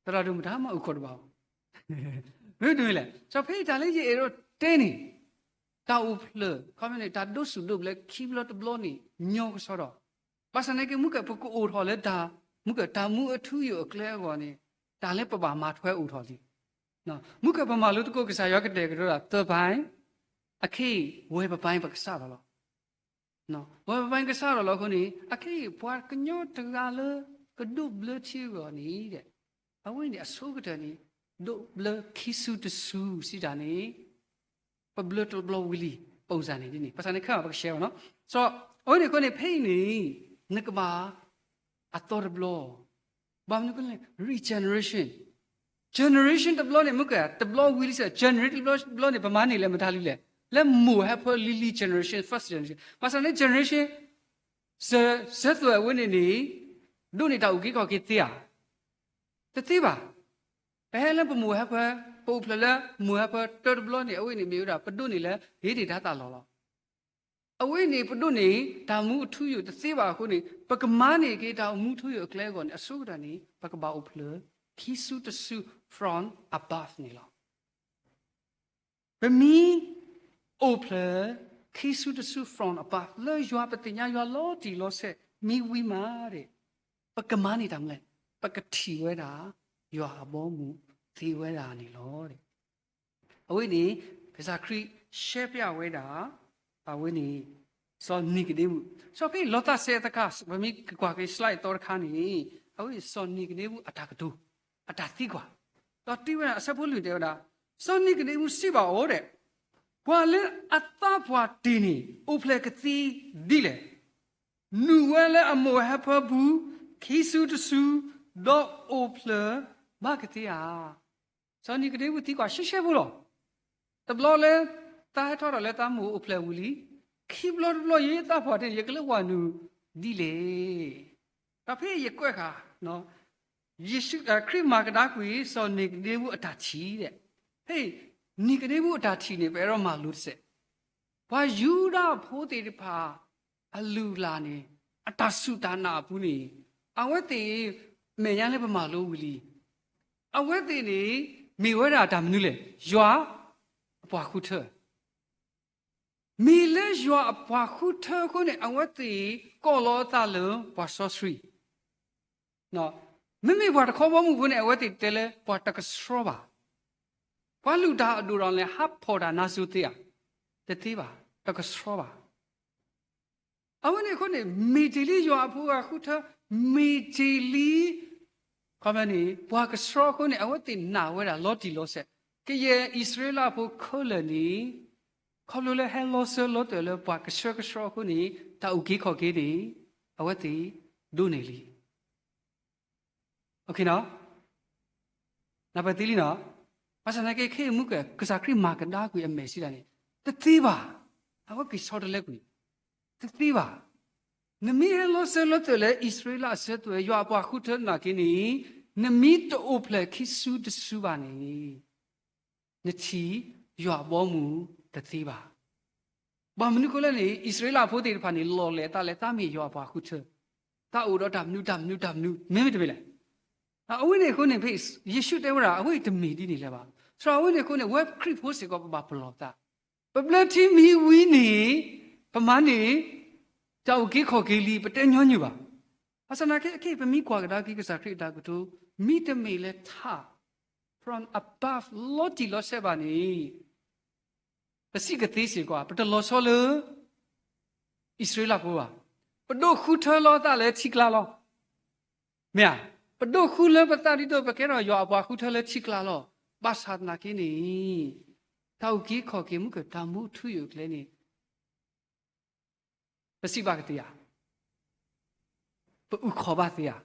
သရၣ်ဒိၣ်မတၤမးအုၣ်ခီၣ်တဘၣ်အီၤ မ့ၢ်ဒ်လဲၣ်. စီၤဖဲအံၤတၢ်လၢယအဲၣ်ဒိးတဲန့ၣ် တၢ်အိၣ်ဖျဲၣ် ခီမ့ၢ်န့ၣ် တၢ်ဒိးဆူၣ်ဒိးဘျၢခံဘျီတဘျီန့ၣ် ညီကစီဒီး ဘၣ်ဆၣ်သနာ်က့ မုၢ်ကၣ်ပကအိၣ်ထီၣ်လၢတၢ် မုၢ်ကၣ်တၢ်မူအထူအယိာ်အကျဲအဂီၢ်န့ၣ် တၢ်လၢပဘၣ်မၤထွဲအိၣ်ထီၣ်လံ. မုၢ်ကၣ်ပမၤလိသကိးကစၢ်ယွၤကတဲာ်ကတီၤတၢ်သၢပၢၢ်, အခဲအံၤ ဝဲပပၢ်ပကစးထီၣ်လီၤ. ဝဲပပၢ်ကစးထီၣ်လီၤအဃိန့ၣ် အခဲအံၤ ပှၤကညီတဂၤလၢ ကဒိးဘျၢထံအဂီၢ်န့ၣ် အဝဲန့ၣ်အဆိကတၢၢ်န့ၣ် ဒိးဘျၢခံစုတစုစံးတၢ်န့ၣ် ပဘျၢတဘျီဝံၤလံ ပအိၣ်စၢ်န့ၣ်ဒ်န့ၣ် ဘၣ်ဆၣ်န့ၣ်ခဲအံၤပကရှဲဘၣ်နီၤ. အဝဲန့ၣ်အဃိန့ၣ် ဖဲအံၤန့ၣ် နကဘၣ်အသီတဘျီ ဘၣ်မနုၤအဃိလဲၣ် regeneration, generation တဘျီန့ၣ် မုၢ်ကၣ်တဘျီဝံၤလံစ့ၢ် generation တဘျီန့ၣ် ပမၤန့ၢ်လၢမတၤလံလဲၣ်, လၢမိၢ်ဟဲဖၢလံၤလံၤ generation, first generation, ဘၣ်ဆၣ်န့ၣ် generation စၢၤသွဲၣ်အဝဲန့ၣ်န့ၣ် ဒိးန့ၢ်တၢ်အုၣ်က့ၤခီၣ်က့ၤသ့ဧါ, တသ့ဘၣ်. ပဟဲလၢပမိၢ်ဟဲဖၢ, ပအိၣ်ဖျဲၣ်လၢမိၢ်ဟဲဖၢတၢတဘျီန့ၣ် အဝဲန့ၣ်မ့ၢ်ဝဲဒၣ် ပဒိးန့ၢ်လၢဟ့ၣ်တ့ၢ်တၢ်သးလီၤလီၤ. အဝဲန့ၣ် ပဒိးန့ၢ်တၢ်မူအထူအယိာ်တသ့ဘၣ်အဃိန့ၣ် ပကမၤန့ၢ်က့ၤတၢ်အိၣ်မူထူယိာ်အကျဲအဂီၢ်န့ၣ် အဆိကတၢၢ်န့ၣ် ပကဘၣ်အိၣ်ဖျဲၣ် ခံစုတစု from above န့ၣ်လီၤ. ပမ့ၢ်အိၣ်ဖျဲၣ် ခံစုတစု from above လၢယွၤ ပသ့ၣ်ညါယွၤလီၤတံၢ်လီၤဆဲး မ့ၢ်ဝံၤမးဒီး ပကမၤန့ၢ်တၢ်မနုၤလဲၣ်, ပကထံၣ်ဝဲဒၣ် ယွၤအဘီအမုၢ်သ့ဝဲဒၣ်န့ၣ်လီၤ. အဝဲန့ၣ် ကစၢ်ခရံာ် ရှဲပျးဝဲဒၣ် အဝဲန့ၣ် စီၤနံၤကဒ့မူး. စီၤဖဲလီၤသးစဲသခါ ပမ့ၢ်ကကွၢ်က့ၤ slide သီတခါန့ၣ် အဝဲန့ၣ်စီၤနံၤကဒ့မူးအတၢ်ကတိၤ အတၢ်သံကွၢ်, ဒီးတုၤဝဲဒၣ်အဆၢဖိလွံၢ်တဲဝဲဒၣ်, စီၤနံၤကဒ့မူးစံးဘၣ်အီၤဒဲး, ပှၤလၢအသးပှၢ်တ့ၢ်န့ၣ် အိၣ်ဖျဲၣ်ကသ့ဒ်လဲၣ်. နုာ်ဝဲလၢအမိၢ်ဟၢဖၢပူၤ ခံစုတစု, ဒီးအိၣ်ဖျဲၣ်ဘၣ်ကသ့ဧါ. စီၤနံၤကဒ့မူးသံကွၢ်ရှဲရှဲဖိလီၤ. တဘျီလၢ သးဟဲထီၣ်ဒီးလၢသးမိၢ်အိၣ်ဖျဲၣ်ဝံၤလံ, ခံဘျီတဘျီ ယသးပှၢ်တ့ၢ်န့ၣ် ယကလၢပှၤနုာ်ဒ်လဲၣ်. ဒီးဖဲယကွဲးဃာ် ယ့ၣ်ၡူး ခရံာ်မၤကဒါကွံာ် စီၤနံၤကဒ့မူးအတၢ်ထံၣ်ဒဲး, ဖဲ နံၤကဒ့မူးအတၢ်ထံၣ်န့ၣ် ပအဲၣ်ဒိးမၤလိတစဲး, ပှၤယူဒၤဖိသ့ၣ်တဖၣ် အလုၢ်အလၢ်န့ၣ် အတၢ်စူၢ်တၢ်နာ်အပူၤန့ၣ် အဝဲသ့ၣ် မဲာ်ညါလၢပမၤလိဝံၤလံ, အဝဲသ့ၣ်န့ၣ် မ့ၢ်ဝဲဒၣ်တၢ်မနုၤလဲၣ်, ယွၤအပှၤဃုထၢ မ့ၢ်လၢယွၤအပှၤဃုထၢအဃိန့ၣ် အဝဲသ့ၣ်ကိးလီၤအသးလၢပှၤစီဆှံ, မ့မ့ၢ်ပှၤတခီဘီမုၢ်အဃိန့ၣ် အဝဲသ့ၣ်တဲလၢပှၤတကဆှီဘၣ်, ပှၤလုၢ်တၢ်အဒိၣ်ဒီးလဲၤဟးဖီၣ်တၢ်နါစိၤသ့ဧါ, တသ့ဘၣ်, တကဆှီဘၣ်. အဝဲန့ၣ်အဃိန့ၣ် မ့ၢ်တ့ၢ်လံယွၤအဖိအဃုထၢ, မ့ၢ်တ့ၢ်လံ ခီပညီန့ၣ် ပှၤကဆှီအဃိန့ၣ် အဝဲသ့ၣ်နာ်ဝဲဒၣ်လီၤတံၢ်လီၤဆဲး, ကယဲၢ်အံၣ်စရ့လးဖိခဲလၢာ်န့ၣ် ခီဖျိလၢဟဲလီၤစၢၤလီၤသွဲၣ်လၢပှၤကဆှဲကဆှီအဃိန့ၣ် တၢ်အုၣ်က့ၤခီၣ်က့ၤန့ၣ် အဝဲသ့ၣ်ဒိးန့ၢ်လံ. နၢ်ပၢၢ်သ့လံနီၤ, ဘၣ်ဆၣ်သနာ်က့ ခဲအံၤမုၢ်က ကစၢ်ခရံာ်မၤကဒါကွံာ်အမဲာ်စံးဒၣ်န့ၣ် တသ့ဘၣ်, အဝဲက့ၤဆီတလဲကွံာ်, တသ့ဘၣ်. နမ့ၢ်ဟဲလီၤစၢၤလီၤသွဲၣ်လၢအံၣ်စရ့လးအစၢၤသွဲၣ် ယွၤအပှၤဃုထၢသနာ်က့န့ၣ် နမ့ၢ်တအိၣ်ဖျဲၣ်ခံစုတစုဘၣ်န့ၣ် နထံၣ်ယွၤအဘီအမုၢ်တသ့ဘၣ်. ဘၣ်မနုၤအဃိလဲၣ်န့ၣ် အံၣ်စရ့လးဖိသ့ၣ်တဖၣ်န့ၣ် လီၢ်လဲၣ်သးလဲၣ် သးမ့ၢ်ယွၤအပှၤဃုထၢ, သးအိၣ်ဒီးတၢ်မနုၤတၢ်မနုၤတၢ်မနုၤ မ့မ့ၢ်တမ့ၢ်လဲၣ်. အဝဲန့ၣ်အဃိန့ၣ် ဖဲယ့ၣ်ၡူးတဲဝဲဒၣ် အဝဲအံၤတမ့ၢ်ဒ်န့ၣ်လၢၤဘၣ်. သတးအဝဲန့ၣ်အဃိန့ၣ် ဝဲခရံာ်ဖိစ့ၢ်ကီး ပဘၣ်ပလီၢ်ပသး, ပဘျၢထံမံဝံၤန့ၣ် ပမၤန့ၢ် တၢ်အုၣ်က့ၤခီၣ်က့ၤလံ ပတဲညီနုၢ်ဘၣ်. ဘၣ်ဆၣ်သနာ်က့ အခဲအံၤ ပမ့ၢ်ကွၢ်ကဒါက့ၤကစၢ်ခရံာ်အတၢ်ကတိၤ မ့တမ့ၢ်လၢထး from above လီၤတံၢ်လီၤဆဲးဘၣ်န့ၣ် ပစံးကသ့စ့ၢ်ကီး ပတလီၤဆီလၢ အံၣ်စရ့လးဖိဘၣ်. ပဒိးဃုထၢလီၤသးလၢထံကျါလီၤ. မ့ၢ်ဧါ, ပဒိးဃုလၢပသးဒ်သိး ပကဲထီၣ်ယွၤအပှၤဃုထၢလၢထံကျါလီၤ. ဘၣ်ဆၣ်သနာ်က့န့ၣ် တၢ်အုၣ်က့ၤခီၣ်က့ၤမုၢ်က တၢ်မူအထူအယိာ်အကျဲန့ၣ် ပစံးဘၣ်ကသ့ဧါ, ပအုၣ်ခီၣ်ဘၣ်သ့ဧါ.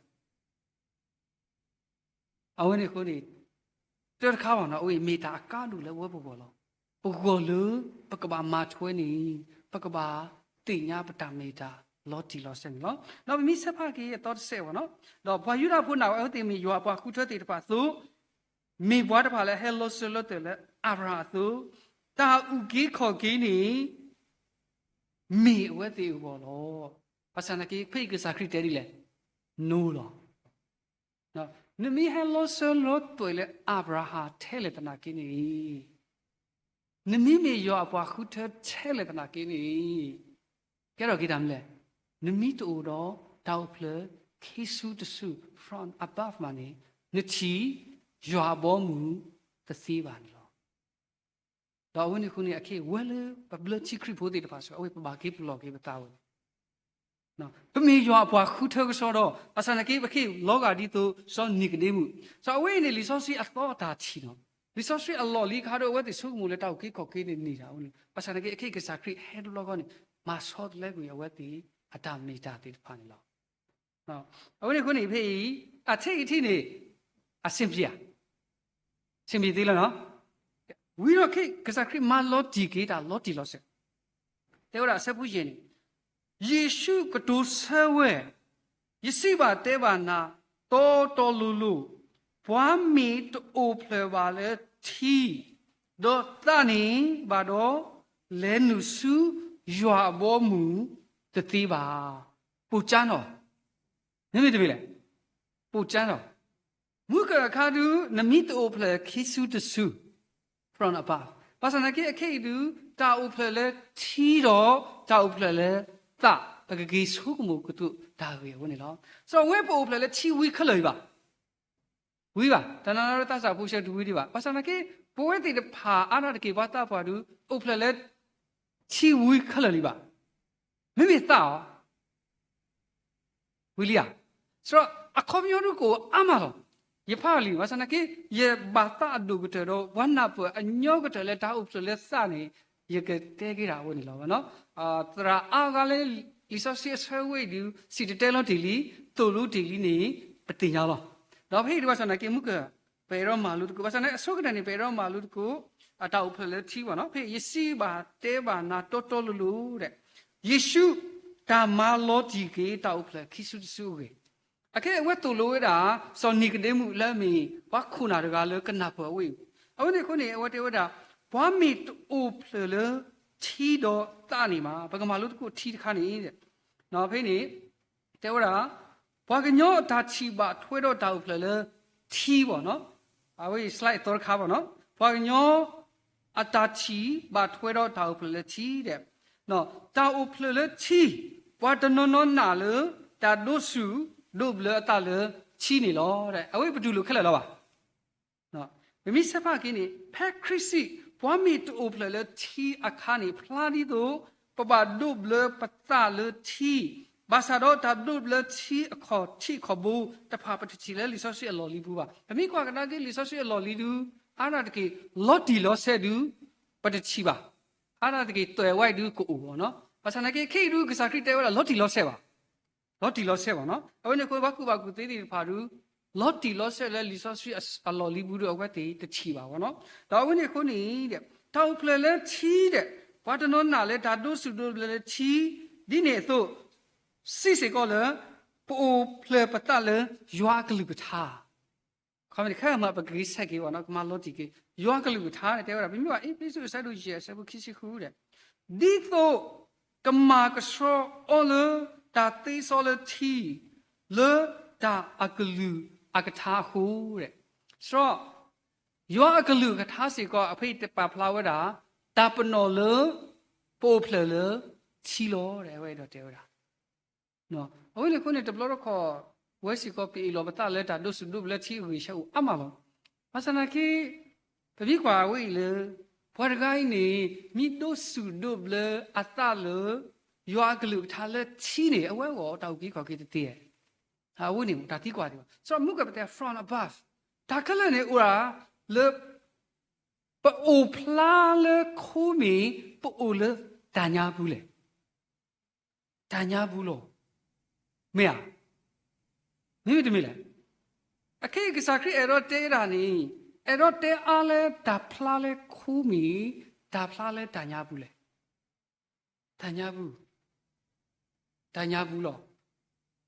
အဝဲန့ၣ်အဃိန့ၣ် တၢ်တခါဘၣ်နီၤ အဝဲအံၤမ့ၢ်တၢ်အကါဒိၣ်လၢအဝဲပဂီၢ်လီၤ. ပဂီၢ်လၢပကဘၣ်မၤထွဲန့ၣ် ပကဘၣ်သ့ၣ်ညါပတၢ်မ့ၢ်တၢ်လီၤတံၢ်လီၤဆဲးန့ၣ်လီၤ. ဒီးပမ့ၢ်ဆဲးဖးက့ၤအသီတစဲးဘၣ်နီၤ, ဒီးပှၤယူဒၤဖိန့ၣ် အဝဲသ့ၣ်မ့ၢ်ယွၤအပှၤဃုထၢသ့ၣ်တဖၣ်အသိး, မ့ၢ်ပှၤတဖၣ်လၢဟဲလီၤစၢၤလီၤသွဲၣ်လၢအၤဘြၤဟၣ်အသိး, တၢ်အုၣ်က့ၤခီၣ်က့ၤန့ၣ် မ့ၢ်အဝဲသ့ၣ်အဂီၢ်လီၤ. ဘၣ်ဆၣ်သနာ်က့ ဖဲအံၤကစၢ်ခရံာ်တဲဒ်လဲၣ်, နိလီၤ. နမ့ၢ်ဟဲလီၤစၢၤလီၤသွဲၣ်လၢအၤဘြၤဟၣ်ထဲလဲၣ်သနာ်က့န့ၣ်, နမ့ၢ်မ့ၢ်ယွၤအပှၤဃုထၢထဲလဲၣ်သနာ်က့န့ၣ်, ကဲထီၣ်က့ၤတၢ်မနုၤလဲၣ်, နမ့ၢ်တအိၣ်ဒီးတၢ်အိၣ်ဖျဲၣ်ခံစုတစု from above မးန့ၣ်, နထံၣ်ယွၤအဘီအမုၢ်တသ့ဘၣ်န့ၣ်လီၤ. ဒီးအဝဲန့ၣ်အဃိန့ၣ် အခဲအံၤ ဝဲလၢပဘျၢထံခရံာ်ဖိသ့ၣ်တဖၣ်စ့ၢ်ကီး အဝဲပဘၣ်က့ၤပလီၢ်က့ၤပသးဝဲ ပမ့ၢ်ယွၤအပှၤဃုထၢကဆှီဒီး ဘၣ်ဆၣ်သနာ်က့ ပက့ၤလီၤဂာ်ဒ်သိးစီၤနံၤကဒ့မူး, စီၤအဝဲအံၤန့ၣ် လံာ်စီဆှံအသီအတၢ်ထံၣ်နီၤ, လံာ်စီဆှံအလီၢ်လံအခါဒီး အဝဲသ့ၣ်ဆိကမိၣ်လၢတၢ်အုၣ်က့ၤခီၣ်က့ၤန့ၣ်န့ၢ်တၢ်အဃိန့ၣ်, ဘၣ်ဆၣ်သနာ်က့ အခဲအံၤကစၢ်ခရံာ်ဟဲတဘျီဃီန့ၣ် မၤဆီတလဲကွံာ်အဝဲသ့ၣ်အတၢ်မ့ၢ်တၢ်သ့ၣ်တဖၣ်န့ၣ်လီၤ. အဝဲန့ၣ်အဃိန့ၣ် ဖဲအံၤ အထဲအံၤထံၣ်န့ၣ် အဆင်ပြေဧါ, ဆင်ပြေသ့လီၤနီၤ. ဝံၤဒီးခဲအံၤ ကစၢ်ခရံာ်မၤလီၤတံၢ်က့ၤတၢ်လီၤတံၢ်လီၤဆဲး, တဲဝဲဒၣ်အဆၢဖိယဲၢ်န့ၣ်, ယ့ၣ်ၡူးကတိၤဆၢဝဲ, ယစံးဘၣ်တဲဘၣ်နၤ တီတီလိၤလိၤ, ပှၤမ့ၢ်တအိၣ်ဖျဲၣ်ဘၣ်လၢထံ ဒီးသးန့ၣ်ဘၣ်ဒီး လဲၤနုာ်ဆူယွၤအဘီအမုၢ်တသ့ဘၣ်. ပိာ်ကၢနီၤ, မ့မ့ၢ်တမ့ၢ်လဲၣ်, ပိာ်ကၢနီၤ, မုၢ်ကၢအခါဒုး နမ့ၢ်တအိၣ်ဖျဲၣ်ခံစုတစု from above, ဘၣ်ဆၣ်သနာ်က့ အခဲအံၤဒုး တၢ်အိၣ်ဖျဲၣ်လၢထံဒီး တၢ်အိၣ်ဖျဲၣ်လၢသး ပကက့ၤဆိကမိၣ်ကတိၤတၢ်ဂ့ၢ်အဝဲန့ၣ်လီၤ. စီၤဝဲပအိၣ်ဖျဲၣ်လၢထံဝံၤခဲလၢာ်အံၤဘၣ်, ဝံၤဘၣ်, တၢ်နးနးလၢသးစၢ်ဖိဆဲးတဝံၤဒံးဘၣ်, ဘၣ်ဆၣ်သနာ်က့ ပဝဲသ့ၣ်တဖၣ်အါဒၣ်တက့ၢ် ပှၤသးပှၢ်ဒုး အိၣ်ဖျဲၣ်လၢထံဝံခဲလၢာ်လံဘၣ်. မ့မ့ၢ်သးအီၤ ဝံၤလံဧါ. ဆိုတော့ အခီပညီဒုးကအိၣ်အါမးလီၤ. ယဖးအီၤလံ ဘၣ်ဆၣ်သနာ်က့ ယဘၣ်သးအဒိၣ်ကတၢၢ်ဒီး ပှၤနၢ်ပၢၢ်အညီကတၢၢ်လၢတၢ်အိၣ်ဖျဲၣ်လၢသးန့ၣ် ယကတဲက့ၤဒၣ်အဝဲန့ၣ်လီၤ. သရၣ်အါဂၤလၢ လံာ်စီဆှံအဆၢဝဲအံၤဒုး စံၣ်တဲၤတဲလီၤတ့ၢ်လံ, သိၣ်လိတ့ၢ်လံန့ၣ် ပသ့ၣ်ညါလီၤ. ဒီးဖဲအံၤဒုး ဘၣ်ဆၣ်သနာ်က့ မုၢ်က ပအဲၣ်ဒိးမၤလိသကိး, ဘၣ်ဆၣ်သနာ်က့ အဆိကတၢၢ်န့ၣ် ပအဲၣ်ဒိးမၤလိသကိး အတၢ်အိၣ်ဖျဲၣ်လၢထံဘၣ်နီၤ. ဖဲယစံးဘၣ်တဲဘၣ်နၤတီတီလိၤလိၤဒီး ယ့ၣ်ၡူးတၢ်မၤလီၤတံၢ်က့ၤတၢ်အိၣ်ဖျဲၣ်ခံစုတစုအဂ့ၢ်, အခဲအံၤအဝဲသိၣ်လိဝဲဒၣ် စီၤနံၤကဒ့မူးလၢအမ့ၢ်ပှၤခိၣ်နၢ်တဂၤလၢကနၢ်ပၢၢ်အဝဲအံၤ, အဝဲန့ၣ်အဃိန့ၣ် အဝဲတဲဝဲဒၣ် ပှၤမ့ၢ်တအိၣ်ဖျဲၣ်လၢထံဒီးသးန့ၣ်မး, ပကမၤလိသကိးထံတခါန့ၣ် ဖဲန့ၣ် တဲဝဲဒၣ် ပှၤကညီအတၢ်ထံၣ်ဘၣ်ထွဲဒီးတၢ်အိၣ်ဖျဲၣ်လၢထံဘၣ်နီၤ, အဝဲအံၤ slide အသီတခါဘၣ်နီၤ, ပှၤကညီအတၢ်ထံၣ်ဘၣ်ထွဲဒီးတၢ်အိၣ်ဖျဲၣ်လၢထံဒီး တၢ်အိၣ်ဖျဲၣ်လၢထံ, ပှၤတနီၤနီၤနာ်လၢတၢ်ဒိးဆူၣ်ဒိးဘျၢအသးလၢထံန့ၣ်လီၤ. အဝဲပတူၢ်လိာ်ခဲလၢာ်လီၤဘၣ်. ပမ့ၢ်ဆဲးဖးက့ၤန့ၣ် ဖဲခရံာ်စံး ပှၤမ့ၢ်တအိၣ်ဖျဲၣ်လၢထံအခါန့ၣ် ဖျါဒ်သိး ပဘၣ်ဒိးဘျၢပသးလၢထံ, ဘၣ်ဆၣ်ဒီးတၢ်ဒိးဘျၢထံအခီၣ်ထံးခီၣ်ဘိတဖၣ် ပတထံၣ်လၢလံာ်စီဆှံအလီၢ်လံၤပူၤဘၣ်. ပမ့ၢ်ကွၢ်ကဒါက့ၤလံာ်စီဆှံအလီၢ်လံၤဒုး အါဒၣ်တက့ၢ် လီၤတံၢ်လီၤဆဲးဒုး ပတထံၣ်ဘၣ်. အါဒၣ်တက့ၢ် တွဲၣ်ဝဲဒုးကအိၣ်ဘၣ်နီၤ. ဘၣ်ဆၣ်သနာ်က့ ခဲအံၤဒုး ကစၢ်ခရံာ်တဲဝဲဒၣ် လီၤတံၢ်လီၤဆဲးဘၣ် လီၤတံၢ်လီၤဆဲးဘၣ်နီၤ. အဝဲန့ၣ်အဃိ ပှၤကူၣ်ဘၣ်ကူၣ်သ့သ့ၣ်တဖၣ်ဒုး လီၤတံၢ်လီၤဆဲးလၢလံာ်စီဆှံအလီၢ်လံၤပူၤဒီး အဝဲသ့ၣ်တထံၣ်ဘၣ်ဘၣ်နီၤ. ဒီးအဝဲန့ၣ်အဃိန့ၣ် တၢ်အိၣ်ဖျဲၣ်လၢထံဒီး ပှၤတနီၤနာ်လၢတၢ်ဒိးဆူၣ်ဒိးဘျၢလၢထံ ဒ်န့ၣ်အသိး စံးစ့ၢ်ကီးလၢ ပအိၣ်ဖျဲၣ်ပသးလၢယွၤအကလုၢ်ကထါ ခီမ့ၢ်တခါမး ပကဂ့ၤဆဲးက့ၤဘၣ်နီၤ, ကမၤလီၤတံၢ်က့ၤ ယွၤအကလုၢ်ကထါန့ၣ် တဲဝဲဒၣ် ပမ့ၢ်ဘၣ် အ့းဖ့းစူး အဆၢဒိၣ်ယဲၢ် အဆၢဖိခံဆံဃုဒီး ဒ်သိးကမၤကဆှီအီၤလၢတၢ်သ့စီလၢထံ လၢတၢ်အကလုၢ်အကထါအဃိဒီး စရီ ယွၤအကလုၢ်ကထါစ့ၢ်ကီး အဖဲအံၤတပာ်ဖျါဝဲဒၣ် တၢ်ပနီၣ်လၢ ပအိၣ်ဖျဲၣ်လၢထံလီၤ အဝဲအဲၣ်ဒိးတဲဝဲဒၣ် အဝဲန့ၣ်အဃိန့ၣ် တဘျီတခီၣ် ဝဲစ့ၢ်ကီးပအ့ၣ်လိာ်ပသးလၢတၢ်ဒိးဆူၣ်ဒိးဘျၢထံအဂ့ၢ်ဆၢအိၣ်အါမးလီၤ. ဘၣ်ဆၣ်သနာ်က့ ပမ့ၢ်ကွၢ်ဝဲအံၤလၢ ပှၤတဂၤအံၤန့ၣ် မ့ၢ်ဒိးဆူၣ်ဒိးဘျၢအသးလၢ ယွၤအကလုၢ်ကထါလၢထံန့ၣ် အဝဲအဂီၢ်တၢ်အုၣ်က့ၤခီၣ်က့ၤတသ့ဧါ. အဝဲန့ၣ်တၢ်သံကွၢ်ဒံးဘၣ်. စရီ မုၢ်ကပတဲ from above တၢ်ခဲလၢာ်န့ၣ်အိၣ်ဒၣ်လၢ ပအိၣ်ဖျါလၢခိမ့ၢ် ပအိၣ်လၢတၢ်ညါပူၤလဲၣ်. တၢ်ညါပူၤလီၤ. မ့ၢ်ဧါ. မ့မ့ၢ်တမ့ၢ်လဲၣ်. အခဲအံၤကစၢ်ခရံာ်အဲၣ်ဒိးတဲဒၣ်န့ၣ် အဲၣ်ဒိးတဲအါလၢတၢ်ဖျါလၢခိမ့ၢ် တၢ်ဖျါလၢတၢ်ညါပူၤလဲၣ်. တၢ်ညါပူၤ တၢ်ညါပူၤလီၤ.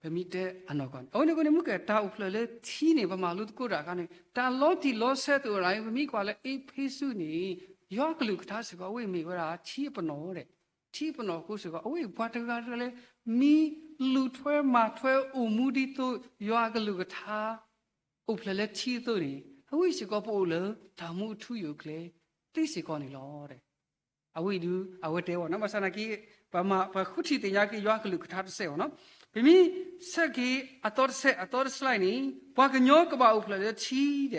ပမ့ၢ်တဲအနီၢ်ကီၢ်န့ၣ် အဝဲန့ၣ်အဃိန့ၣ် မုၢ်ကဲ တၢ်အိၣ်ဖျဲၣ်လၢထံန့ၣ် ပမၤလိသကိးတၢ်အခါန့ၣ် တၢ်လီၤတံၢ်လီၤဆဲးတအိၣ်ဒၣ်အံၤ ပမ့ၢ်ကွၢ်လၢအ့းဖ့းစူးန့ၣ် ယွၤအကလုၢ်ကထါစ့ၢ်ကီး အဝဲမ့ၢ်ဝဲဒၣ်ထံအပနီၣ်ဒီး ထံအပနီၣ်အဃိစ့ၢ်ကီး အဝဲအံၤပှၤတဂၤတဂၤလၢ မ့ၢ်လူၤထွဲမၤထွဲအိၣ်မူဒ်သိး ယွၤအကလုၢ်ကထါ အိၣ်ဖျဲၣ်လၢထံအသိးန့ၣ် အဝဲစ့ၢ်ကီးပအိၣ်လၢတၢ်မူအထူအယိာ်အကျဲသ့စ့ၢ်ကီးန့ၣ်လီၤ. အဝဲအံၤဒုး အဝဲတဲဝဲနီၤ ဘၣ်ဆၣ်သနာ်က့ ပမၤ ပဃုထံၣ်သ့ၣ်ညါက့ၤယွၤအကလုၢ်ကထါတစဲးဘၣ်နီၤ. ပမ့ၢ်ဆဲးက့ၤအသီတစဲး အသီတစဲးန့ၣ် ပှၤကညီကဘၣ်အိၣ်ဖျဲၣ်လၢထံဒီး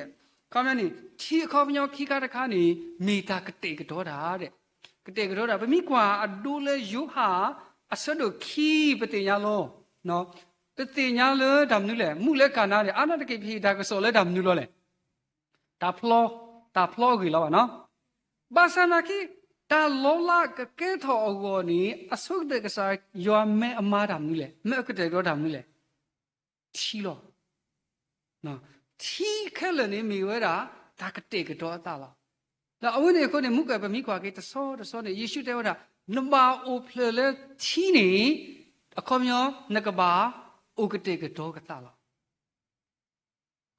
ခီပညီန့ၣ် ထံအခီပညီခံခါတခါန့ၣ် မ့ၢ်တၢ်ကတဲာ်ကတီၤတၢ်ဒီး ကတဲာ်ကတီၤတၢ် ပမ့ၢ်ကွၢ်အဒိလၢယိၤဟၣ်အဆၢဒိၣ်ခံ ပသ့ၣ်ညါလီၤ. ပသ့ၣ်ညါလၢတၢ်မနုၤလဲၣ် မူးလၢကၤနါန့ၣ် အါဒၣ်တက့ၢ် ပဟ့ၣ်တၢ်ကစီၣ်လၢတၢ်မနုၤလီၤလဲၣ်. တၢ်ဖျီ, တၢ်ဖျီအဂ့ၢ်လီၤဘၣ်နီၤ. ဘၣ်ဆၣ်သနာ်က့ တၢ်လီၤလးကကဲထီၣ်အဂီၢ်န့ၣ် အဆိကတၢၢ်ကစၢ်ယွၤမၢအမါတၢ်မနုၤလဲၣ်, မၢအကတဲာ်ကတီၤတၢ်မနုၤလဲၣ်, ထံလီၤ. ထံခဲလၢာ်န့ၣ်မ့ၢ်ဝဲဒၣ် တၢ်ကတဲာ်ကတီၤအသးလီၤ. ဒီးအဝဲန့ၣ်အဃိန့ၣ် မူးကဲ ပမ့ၢ်ကွၢ်က့ၤတဆီတဆီန့ၣ် ယ့ၣ်ၡူးတဲဝဲဒၣ် နဘၣ်အိၣ်ဖျဲၣ်လၢထံန့ၣ် အခီပညီ နကဘၣ်အိၣ်ကတဲာ်ကတီၤကသးလီၤ.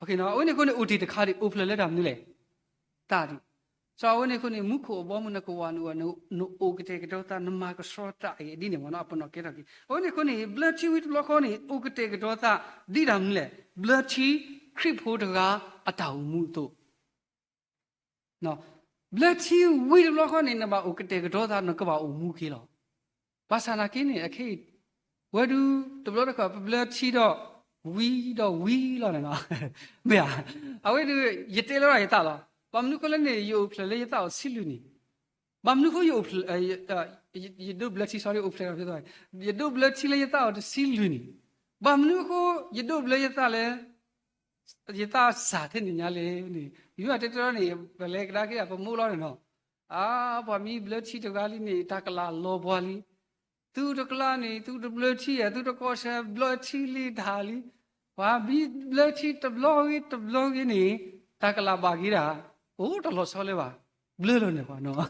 အဝဲန့ၣ်အဃိန့ၣ် အိၣ်တ့ၢ်တခါဒံး အိၣ်ဖျဲၣ်လၢတၢ်မနုၤလဲၣ်, သးဒံး. စီၤအဝဲန့ၣ်အဃိန့ၣ် မူခိၣ်အဘီအမုၢ် နကဝၤနဝၤ နအိၣ်ကတဲာ်ကတီၤသး နမၤကဆှီသးအံၤဒ်န့ၣ်မ့ၢ်နီၤ အပနီၣ်ကဲထီၣ်က့ၤ. အဝဲန့ၣ်အဃိန့ၣ် ဘျၢထံဝံၤတဘျီဃီန့ၣ် အိၣ်ကတဲာ်ကတီၤသး ဒ်တၢ်မနုၤလဲၣ်, ဘျၢထံခရံာ်ဖိတဂၤအတၢ်အိၣ်မူအသိး ဘျၢထံဝံၤတဘျီဃီန့ၣ် နဘၣ်အိၣ်ကတဲာ်ကတီၤသး နကဘၣ်အိၣ်မူက့ၤလီၤ. ဘၣ်ဆၣ်သနာ်က့န့ၣ် အခဲအံၤ ဝဲဒုးတဘျီတခီၣ် ပဘျၢထံဒီး ဝံၤဒီးဝံၤလီၤန့ၣ်လီၤ. မ့ၢ်ဧါ. အဝဲဒုး ယတဲလၢယသးလီၤ. ဘၣ်မနုၤအဃိလဲၣ်န့ၣ် ယအိၣ်ဖျဲၣ်လၢယသးအိၣ်တဆံလွံၢ်နံၣ်, ဘၣ်မနုၤအဃိယအိၣ်ဖျဲၣ်, ယဒိးဘျၢထံ sorry အိၣ်ဖျဲၣ်, ယဒိးဘျၢထံလၢယသးအိၣ်တဆံလွံၢ်နံၣ်, ဘၣ်မနုၤအဃိ ယဒိးဘျၢယသးလၢ ယသးစၢ်ထဲန့ၣ်ညါလဲၣ်န့ၣ် ယွၤတဲတရီန့ၣ် ပလဲၤကဒါက့ၤ ပမိၢ်လီၤန့ၣ်နီၤ, အါ ပှၤမ့ၢ်ဘျၢထံတဂၤလံန့ၣ် တၢ်ကလၤလီၤပှၤလံ, သုတကျါန့ၣ် သုတဘျၢထံဧါ, သုတကီၢ်ဆၢဘျၢထံလံတၢ်လံ, ပှၤမ့ၢ်ဘျၢထံတဘျီဂ့ၤတဘျီဂ့ၤန့ၣ် တၢ်ကလၤဘၣ်က့ၤဒၣ်, အိၣ်တလီၤဆီလၢၤဘၣ်, ဘျၢလီၤန့ၣ်ပှၤနီၤ ဘျ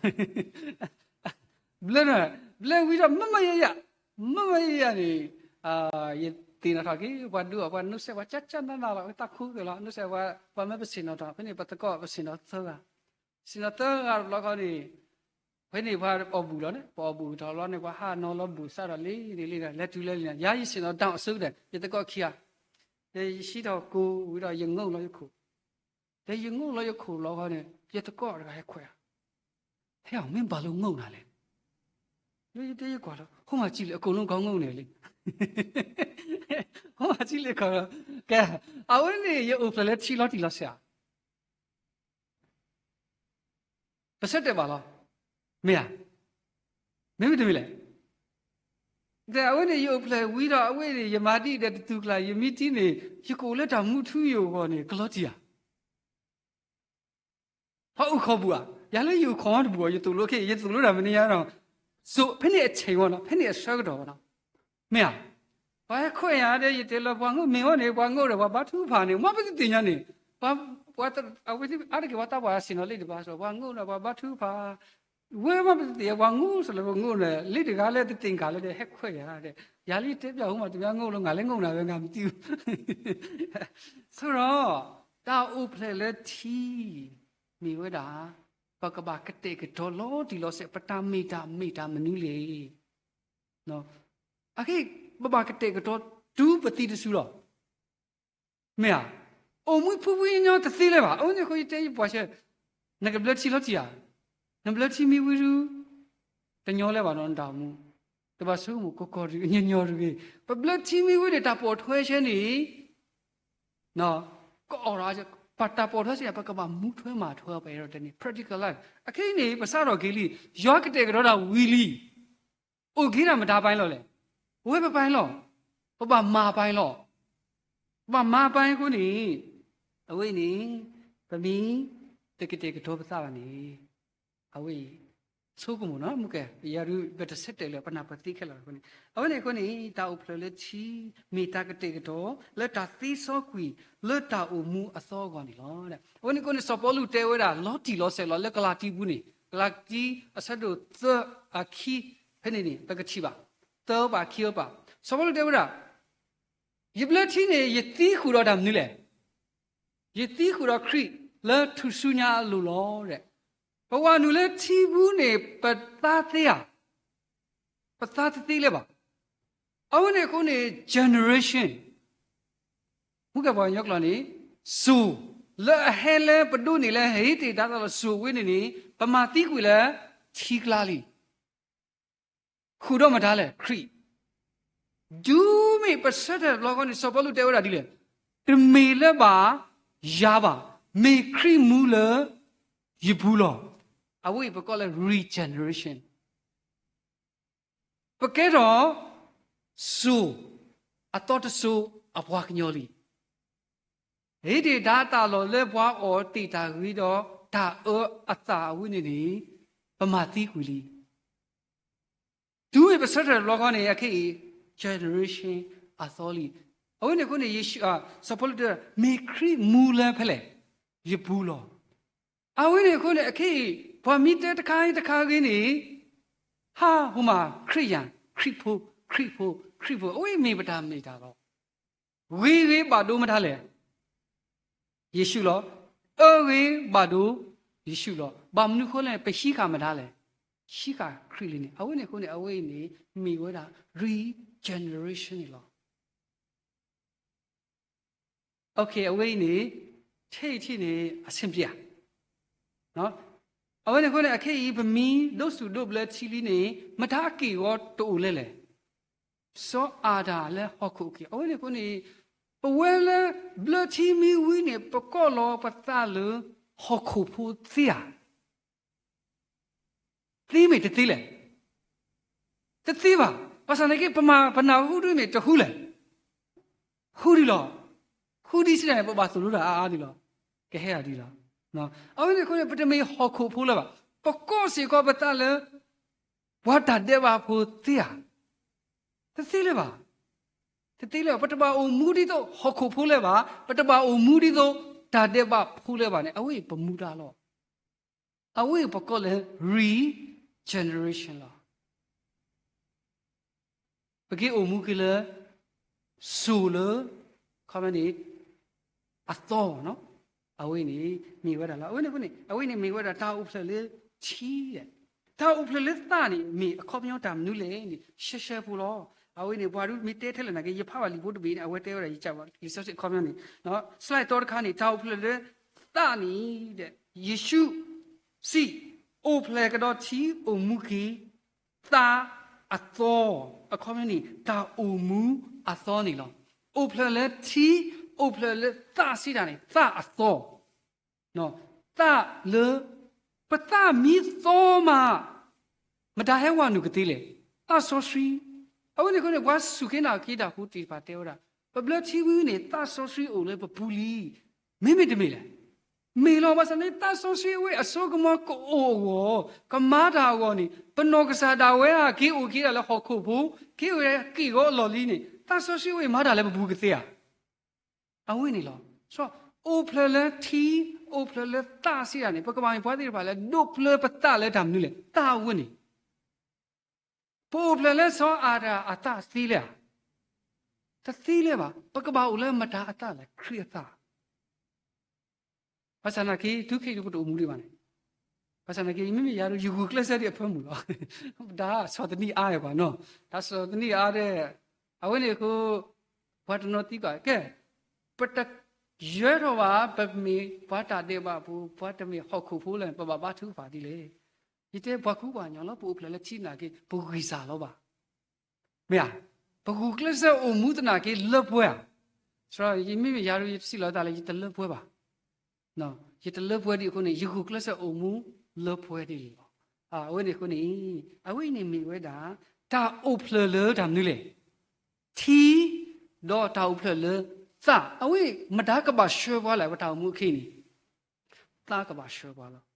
ၢ, ဘျၢဝံၤဒီး မ့မ့ၢ်ယယၤ, မ့မ့ၢ်ယယၤန့ၣ် ယသ့ၣ်နီၣ်ထီၣ်က့ၤ ပှၤဒိၣ်အီၤ ပှၤနိးစဲးပှၤကၠၢ်ကၠၢ်နးနးလီၤ, တၢ်ခူသူၣ်လီၤ, နိးစဲးပှၤ ပှၤမၢပဆ့ၣ်နီၤထီၣ်, ဖဲန့ၣ် ပသကိးပဆ့ၣ်နီၤသၢဂၤ, ဆ့ၣ်နီၤသၢဂၤတဘျီဃီန့ၣ် ဖဲန့ၣ်ပှၤအီၣ်ဘူၣ်လီၤန့ၣ် ပှၤအီၣ်ဘူၣ်ထီၣ်လီၤန့ၣ် ပှၤဟးနီၤလီၤဘူၣ်စးဒီးလံန့ၣ်လံဒီး လဲၤတုၤလဲၤလံန့ၣ် ယၤယဆ့ၣ်နီၤတၢ်အိၣ်ဆိကတၢၢ် ယသကိးခံဂၤ, ဒီးယဟံးထီၣ်ကိးဝံၤဒီးယငိၢ်လီၤယခိၣ်, ဒီးယငိၢ်လီၤယခိၣ်လီၤဃီန့ၣ် ယသကိးတဂၤဟဲခွဲးဧါ, ဟဲအီၤ မ့ၢ်ဘၣ်လိာ်ငိၢ်နၤလဲၣ်, လၢယတဲယကွၢ်ဒီး ဟိမၤစံလံ အကိာ်လိကီငိၢ်န့ၣ်လံ, ဟိမၤစံလံကီး, ကဲ, အဝဲန့ၣ် ယအိၣ်ဖျဲၣ်လၢထံလီၤတံၢ်လီၤဆဲးဧါ ပဆၢတဲာ်ဘၣ်လီၤ, မ့ၢ်ဧါ, မ့မ့ၢ်တမ့ၢ်လဲၣ်, ဒီးအဝဲန့ၣ် ယအိၣ်ဖျဲၣ်ဝံၤဒီး အဝဲန့ၣ် ယမၤဒ်အံၤဒီးတတုၤကျါ ယမ့ၢ်ထံန့ၣ် ယကအိၣ်လၢတၢ်မူထူယိာ်အဂီၢ်န့ၣ် ကလီၤတံၢ်ဧါ, ဟီၣ်အုၣ်ခီၣ်ဘူးဧါ, ယၤလၢယအုၣ်ခီၣ်မးတဘူးဧါ, ယသိၣ်လိခဲအံၤ ယသိၣ်လိတၢ်မနုၤညါဒီး, စိၤ ဖဲန့ၣ်အဆဲးဝဲနီၤ, ဖဲန့ၣ်အဆၢကတီၢ်ဝဲနီၤ, မ့ၢ်ဧါ, ပှၤဟဲခွဲးယၤဒီး ယတဲလၢပှၤငိၢ်မ့ၢ်ဝဲန့ၣ် ပှၤငိၢ်ဒီးပှၤဘါထုကဖၣ်န့ၣ် မ့ၢ်ပတသ့ၣ်ညါန့ၣ်, ပှၤ, အါတက့ၢ်ပှၤသးပှၢ်ဆ့ၣ်နီၤလံတဘၣ်စ့ၢ် ပှၤငိၢ်ဒီးပှၤဘါထုကဖၣ်, ဝဲမ့ၢ်ပတသ့ၣ်ညါ ပှၤငိၢ်စ့ၢ်လၢပငိၢ်န့ၣ် လံတဂၤလၢတသ့ၣ်ကၤလၢဒီးဟဲခွဲးယၤဒီး, ယၤလံတဲပျၢ်ဟိမး တမ့ၢ်ငိၢ်လၢ ငါလဲၤငိၢ်နၤဝဲ ငါမသိဘူး, ဆိဒီး, တၢ်အိၣ်ဖျဲၣ်လၢထံ မ့ၢ်ဝဲဒၣ် ပကဘၣ်ကတဲာ်ကတီၤလီၤတံၢ်လီၤဆဲး ပတၢ်မ့ၢ်တၢ်မ့ၢ်တၢ်မနုၤလဲၣ်. အခဲအံၤ ပဘၣ်ကတဲာ်ကတီၤတုၤပသံတစုလီၤ. မ့ၢ်ဧါ, အိၣ်မူဖှံဖှံညီညီတသ့လၢၤဘၣ်. အဝဲန့ၣ်အဃိ ယတဲယပှၤဆၢ, နကဘျၢထံလီၤတံၢ်ဧါ, နဘျၢထံမ့ၢ်ဝံၤဒုး တညီလၢၤဘၣ်နီၤ နတၢ်အိၣ်မူ, တဘၣ်ဆိကမိၣ်ကီၢ်ကီၢ်တဂ့ၤ ညီညီတဂ့ၤ. ပဘျၢထံမ့ၢ်ဝံၤန့ၣ် တၢ်ပိာ်ထွဲဆဲန့ၣ် ကအိးထီၣ်, ပတၢ်ပိာ်ထွဲဆဲန့ၣ် ပကဘၣ်မူထွဲမၤထွဲ ပအဲၣ်ဒိးတဲန့ၣ် practical life အခဲအံၤန့ၣ် ပစးထီၣ်က့ၤလံ, ယွၤကတဲာ်ကတီၤတၢ်ဝံၤလံ, အိၣ်က့ၤတၢ်မတၤပာ်လီၤလဲၣ်, ပဝဲပပာ်လီၤ, ပဘၣ်မၤပာ်လီၤ, ပဘၣ်မၤပာ်အဃိန့ၣ်, အဝဲအံၤန့ၣ် ပမ့ၢ်တကတဲာ်ကတီၤပသးဘၣ်န့ၣ် အဝဲအံၤ ဆိကမိၣ်နီၤ မုၢ်ကဲ ယၤဒုး ပတဆၢတဲာ်လၢၤ ပနၢ်ပၢၢ်သ့ခဲလၢာ်အဃိန့ၣ်, အဝဲန့ၣ်အဃိန့ၣ် တၢ်အိၣ်ဖျဲၣ်လၢထံ မ့ၢ်တၢ်ကတဲာ်ကတီၤ လၢတၢ်သ့စီကွံာ် လၢတၢ်အိၣ်မူအသီအဂီၢ်န့ၣ်လီၤ. အဝဲန့ၣ်အဃိန့ၣ် စီၤပီလူးတဲဝဲဒၣ် လီၤတံၢ်လီၤဆဲးလီၤ လၢကလၤတံပူၤန့ၣ်, ကလၤတံ အဆၢဒိၣ်သၢအခံ ဖဲန့ၣ်န့ၣ် ပကထံၣ်ဘၣ် သၢပာ်ခံအပာ်, စီၤပီလူးတဲဝဲဒၣ် ယဘျၢထံန့ၣ် ယသံဃုာ်ဒီးတၢ်မနုၤလဲၣ်. ယသံဃုာ်ဒီးခရံာ်လၢထူၣ်စုညါအလိၤလီၤ. ပဝဲနုာ်လၢထံပူၤန့ၣ် ပသါသ့ဧါ, ပသါတသ့လၢၤဘၣ်. အဝဲန့ၣ်အဃိန့ၣ် generation မုၢ်ကဲပှၤကညီကျိာ်န့ၣ် စိၤ လၢအဟဲလၢပဒိးန့ၣ်လၢ ဟ့ၣ်တ့ၢ်တၢ်သးလီၤစိၤဝဲန့ၣ်န့ၣ် ပမၤသံကွံာ်လၢထံကျါလံ. ဃုာ်ဒီးမတၤလဲၣ် ခရံာ်. တုၤမ့ၢ်ပဆၢထၢၣ်တဘျီဃီန့ၣ် စီၤပီလူးတဲဝဲဒၣ်ဒ်လဲၣ်, တမ့ၢ်လၢၤဘၣ်ယၤဘၣ်, မ့ၢ်ခရံာ်မူလၢယပူၤလီၤ. အဝဲအံၤပကိးလၢ regeneration. ပကဲထီၣ်စိၤ အသီတစိၤအပှၤကညီလံ. ဟ့ၣ်တ့ၢ်တၢ်သးလီၤလၢပှၤအီၣ်တ့ၢ်တၢ်ဂ့ၤဒီးတၢ်အၢအသးအဝဲန့ၣ်န့ၣ် ပမၤသံကွံာ်လံ. တုၤမ့ၢ်ပဆၢထၢၣ်တဘျီဃီန့ၣ် အခဲအံၤ generation အသီလံ. အဝဲန့ၣ်အဃိန့ၣ် စီၤပီလူးတဲ မ့ၢ်ခရံာ်မူလၢဖဲလဲၣ် ယပူၤလီၤ. အဝဲန့ၣ်အဃိန့ၣ် အခဲအံၤ ပှၤမ့ၢ်တဲတခါတခါဂ့ၤန့ၣ် ဟးဟိမး ခရံာ်ယၤ ခရံာ်ဖိ ခရံာ်ဖိ ခရံာ်ဖိ အဝဲမ့ၢ်ပတၢ်မ့ၢ်တၢ်လီၤ. ဂ့ၤဂ့ၤဘၣ်ဒိမတၤလဲၣ် ယ့ၣ်ၡူးလီၤ. အၢဂ့ၤဘၣ်ဒိယ့ၣ်ၡူးလီၤ. ဘၣ်မနုၤအဃိလဲၣ် ပဟံးဃာ်မတၤလဲၣ်, ဟံးဃာ်ခရံာ်လံန့ၣ် အဝဲန့ၣ်အဃိန့ၣ် အဝဲအံၤန့ၣ် မ့ၢ်ဝဲဒၣ် regeneration န့ၣ်လီၤ. အဝဲအံၤန့ၣ် ထဲအံၤထံၣ်န့ၣ် အဆင်ပြေဧါ. အဝဲန့ၣ်အဃိန့ၣ် အခဲအံၤ ပမ့ၢ်ဒိးစူၣ်ဒိးဘျၢထံလံန့ၣ် မတၤအက့ၢ်အဂီၤတအိၣ်လဲၣ်လဲၣ်. စီၤအၤဒၣ်လၢဟီၣ်ခိၣ်အက့ၢ် အဝဲန့ၣ်အဃိန့ၣ် ပဝဲလၢဘျၢထံမ့ၢ်ဝံၤန့ၣ် ပကိးလီၤပသးလၢ ဟီၣ်ခိၣ်ဖိသ့ဧါ. သ့မ့ၢ်တသ့လဲၣ်. တသ့ဘၣ်. ဘၣ်ဆၣ်သနာ်က့ ပမၤပနၢ်ဟူဒ်မ့ၢ်တဟူလဲၣ်. ဟူဒံးလီၤ. ဟူဒံးစံးတၢ်န့ၣ် ပဘၣ်သိၣ်လိတၢ်အါအါဒံးလီၤ. ကဟဲဒၣ်ဒ်လီၤ. အဝဲန့ၣ်အဃိန့ၣ် ပတမ့ၢ်ဟီၣ်ခိၣ်ဖိလၢၤဘၣ်. ပကိးစ့ၢ်ကီးပသးလၢ ပှၤတၢ်ဒဲးဘးဖိသ့ဧါ. တသ့လၢၤဘၣ်. တသ့လၢၤဘၣ်. ပတဘၣ်အိၣ်မူဒ်သိးဟီၣ်ခိၣ်ဖိလၢၤဘၣ်. ပတဘၣ်အိၣ်မူဒ်သိးတၢ်ဒဲးဘးဖိလၢၤဘၣ်န့ၣ် အဝဲအံၤပမူဒါလီၤ. အဝဲအံၤပကိးလၢ regeneration လီၤ. ပက့ၤအိၣ်မူက့ၤလၢ စိၤလၢ ခီမ့ၢ်န့ၣ် အသီနီၤ. အဝဲန့ၣ်မ့ၢ်ဝဲဒၣ်လီၤ. အဝဲန့ၣ်အဃိန့ၣ် အဝဲန့ၣ်မ့ၢ်ဝဲဒၣ်တၢ်အိၣ်ဖျဲၣ်လၢထံဒီး တၢ်အိၣ်ဖျဲၣ်လၢသးန့ၣ် မ့ၢ်အခီပညီတၢ်မနုၤလဲၣ်န့ၣ် ရှဲရှဲဖိလီၤ. အဝဲန့ၣ် ပှၤဒုးမ့ၢ်တဲထဲလဲၣ်နာ်က့ ယဖးဘၣ်လံာ်ဖိတဘ့ၣ်န့ၣ် အဝဲတဲဝဲဒၣ် ယကးဘၣ်လံာ်စီဆှံအခီပညီန့ၣ် slide သီတခါန့ၣ် တၢ်အိၣ်ဖျဲၣ်လၢသးန့ၣ်ဒီး ယ့ၣ်ၡူးစံး အိၣ်ဖျဲၣ်ကဒီးထံအိၣ်မူက့ၤ သးအသီ, အခီပညီန့ၣ် တၢ်အိၣ်မူအသီန့ၣ်လီၤ. အိၣ်ဖျဲၣ်လၢထံ, အိၣ်ဖျဲၣ်လၢသးစံးတၢ်န့ၣ် သးအသီ, သးလၢ ပသးမံသီမး မတၤဟဲဝဲနုာ်ကသ့လဲၣ်. သးစီဆှံ, အဝဲန့ၣ်အဃိန့ၣ် ပှၤစူၢ်က့ၤနာ်က့ၤတၢ်ဖိသ့ၣ်တဖၣ်တဲဝဲဒၣ် ပဘျၢထံဝံၤန့ၣ် သးစီဆှံအိၣ်လၢပပူၤလံ. မ့မ့ၢ်တမ့ၢ်လဲၣ်. မ့ၢ်လီၤ. ဘၣ်ဆၣ်န့ၣ် သးစီဆှံအဝဲအစိကမီၤကအိၣ်အဂီၢ်, ကမၤတၢ်အဂီၢ်န့ၣ် ပနီၢ်ကစၢ်ဒၣ်ဝဲဧါ က့ၤအိၣ်က့ၤဒၣ်လၢဟီၣ်ခိၣ်ဖိ, က့ၤအိၣ်က့ၤဂီၤအလီၢ်လံန့ၣ် သးစီဆှံအဝဲမၤတၢ်လၢပပူၤကသ့ဧါ. အဝဲန့ၣ်လီၤ. ဆီ, အိၣ်ဖျဲၣ်လၢထံ, အိၣ်ဖျဲၣ်လၢသးစံးတၢ်န့ၣ် ပကဘၣ်မ့ၢ်ပှၤသ့ၣ်တဖၣ်လၢ ဒိးဖျၢပသးလၢတၢ်မနုၤလဲၣ်. သးအဝဲန့ၣ် ပအိၣ်ဖျဲၣ်လၢစီၤအၤဒၣ်အသးသ့လဲၣ်ဧါ. တသ့လၢၤဘၣ်. ပကဘၣ်အိၣ်လၢမတၤအသးလဲၣ်. ခရံာ်အသး. ဘၣ်ဆၣ်သနာ်က့ တုၤခဲအံၤဒုးပတအိၣ်မူဒံးဘၣ်န့ၣ်, ဘၣ်ဆၣ်သနာ်က့ မ့မ့ၢ်ယၤဒုး ယဂုာ်ကျဲးစၢးဒံးအဖၢမုၢ်လီၤ. တၢ်ဆီၣ်သနံးအါဒံးပှၤနီၤ, တၢ်ဆီၣ်သနံးအါဒံး, အဝဲန့ၣ်အဃိ ပှၤတနီၤသံကွၢ် ကဲ, ပတယၢထီၣ်ဘၣ် ပမ့ၢ်ပှၤတၢ်ဒဲးဘးဖိ, ပှၤတမ့ၢ်ဟီၣ်ခိၣ်ဖိလၢ ပဘၣ်ဘါထုကဖၣ်ဒ်လဲၣ်. ယတဲပှၤကူပှၤကညီလီၤ, ပအိၣ်ဖျဲၣ်လၢထံသနာ်က့ ပဂံၢ်စၢ်လီၤဘၣ်. မ့ၢ်ဧါ, ပဂုာ်ကျဲးစၢးအိၣ်မူသနာ်က့လၢပှဲၤဧါ. စရီ ယမ့မ့ၢ်ယၤဒုး ယတစံးလီၤတၢ်လၢ ယတလၢပှဲၤဘၣ်. ယတလၢပှဲၤဒံးအဃိန့ၣ် ယဂုာ်ကျဲးစၢးအိၣ်မူလၢပှဲၤဒ်န့ၣ်လီၤ. အဝဲန့ၣ်အဃိန့ၣ်, အဝဲအံၤန့ၣ်မ့ၢ်ဝဲဒၣ် တၢ်အိၣ်ဖျဲၣ်လၢတၢ်မနုၤလဲၣ်. ထံ, ဒီးတၢ်အိၣ်ဖျဲၣ်လၢသး, အဝဲမတၤကဘၣ်ဆှၢပှၤလဲၣ်, ပတၢ်အိၣ်မူအခ့အံၤန့ၣ် သးကဘၣ်ဆှၢပှၤလီၤ.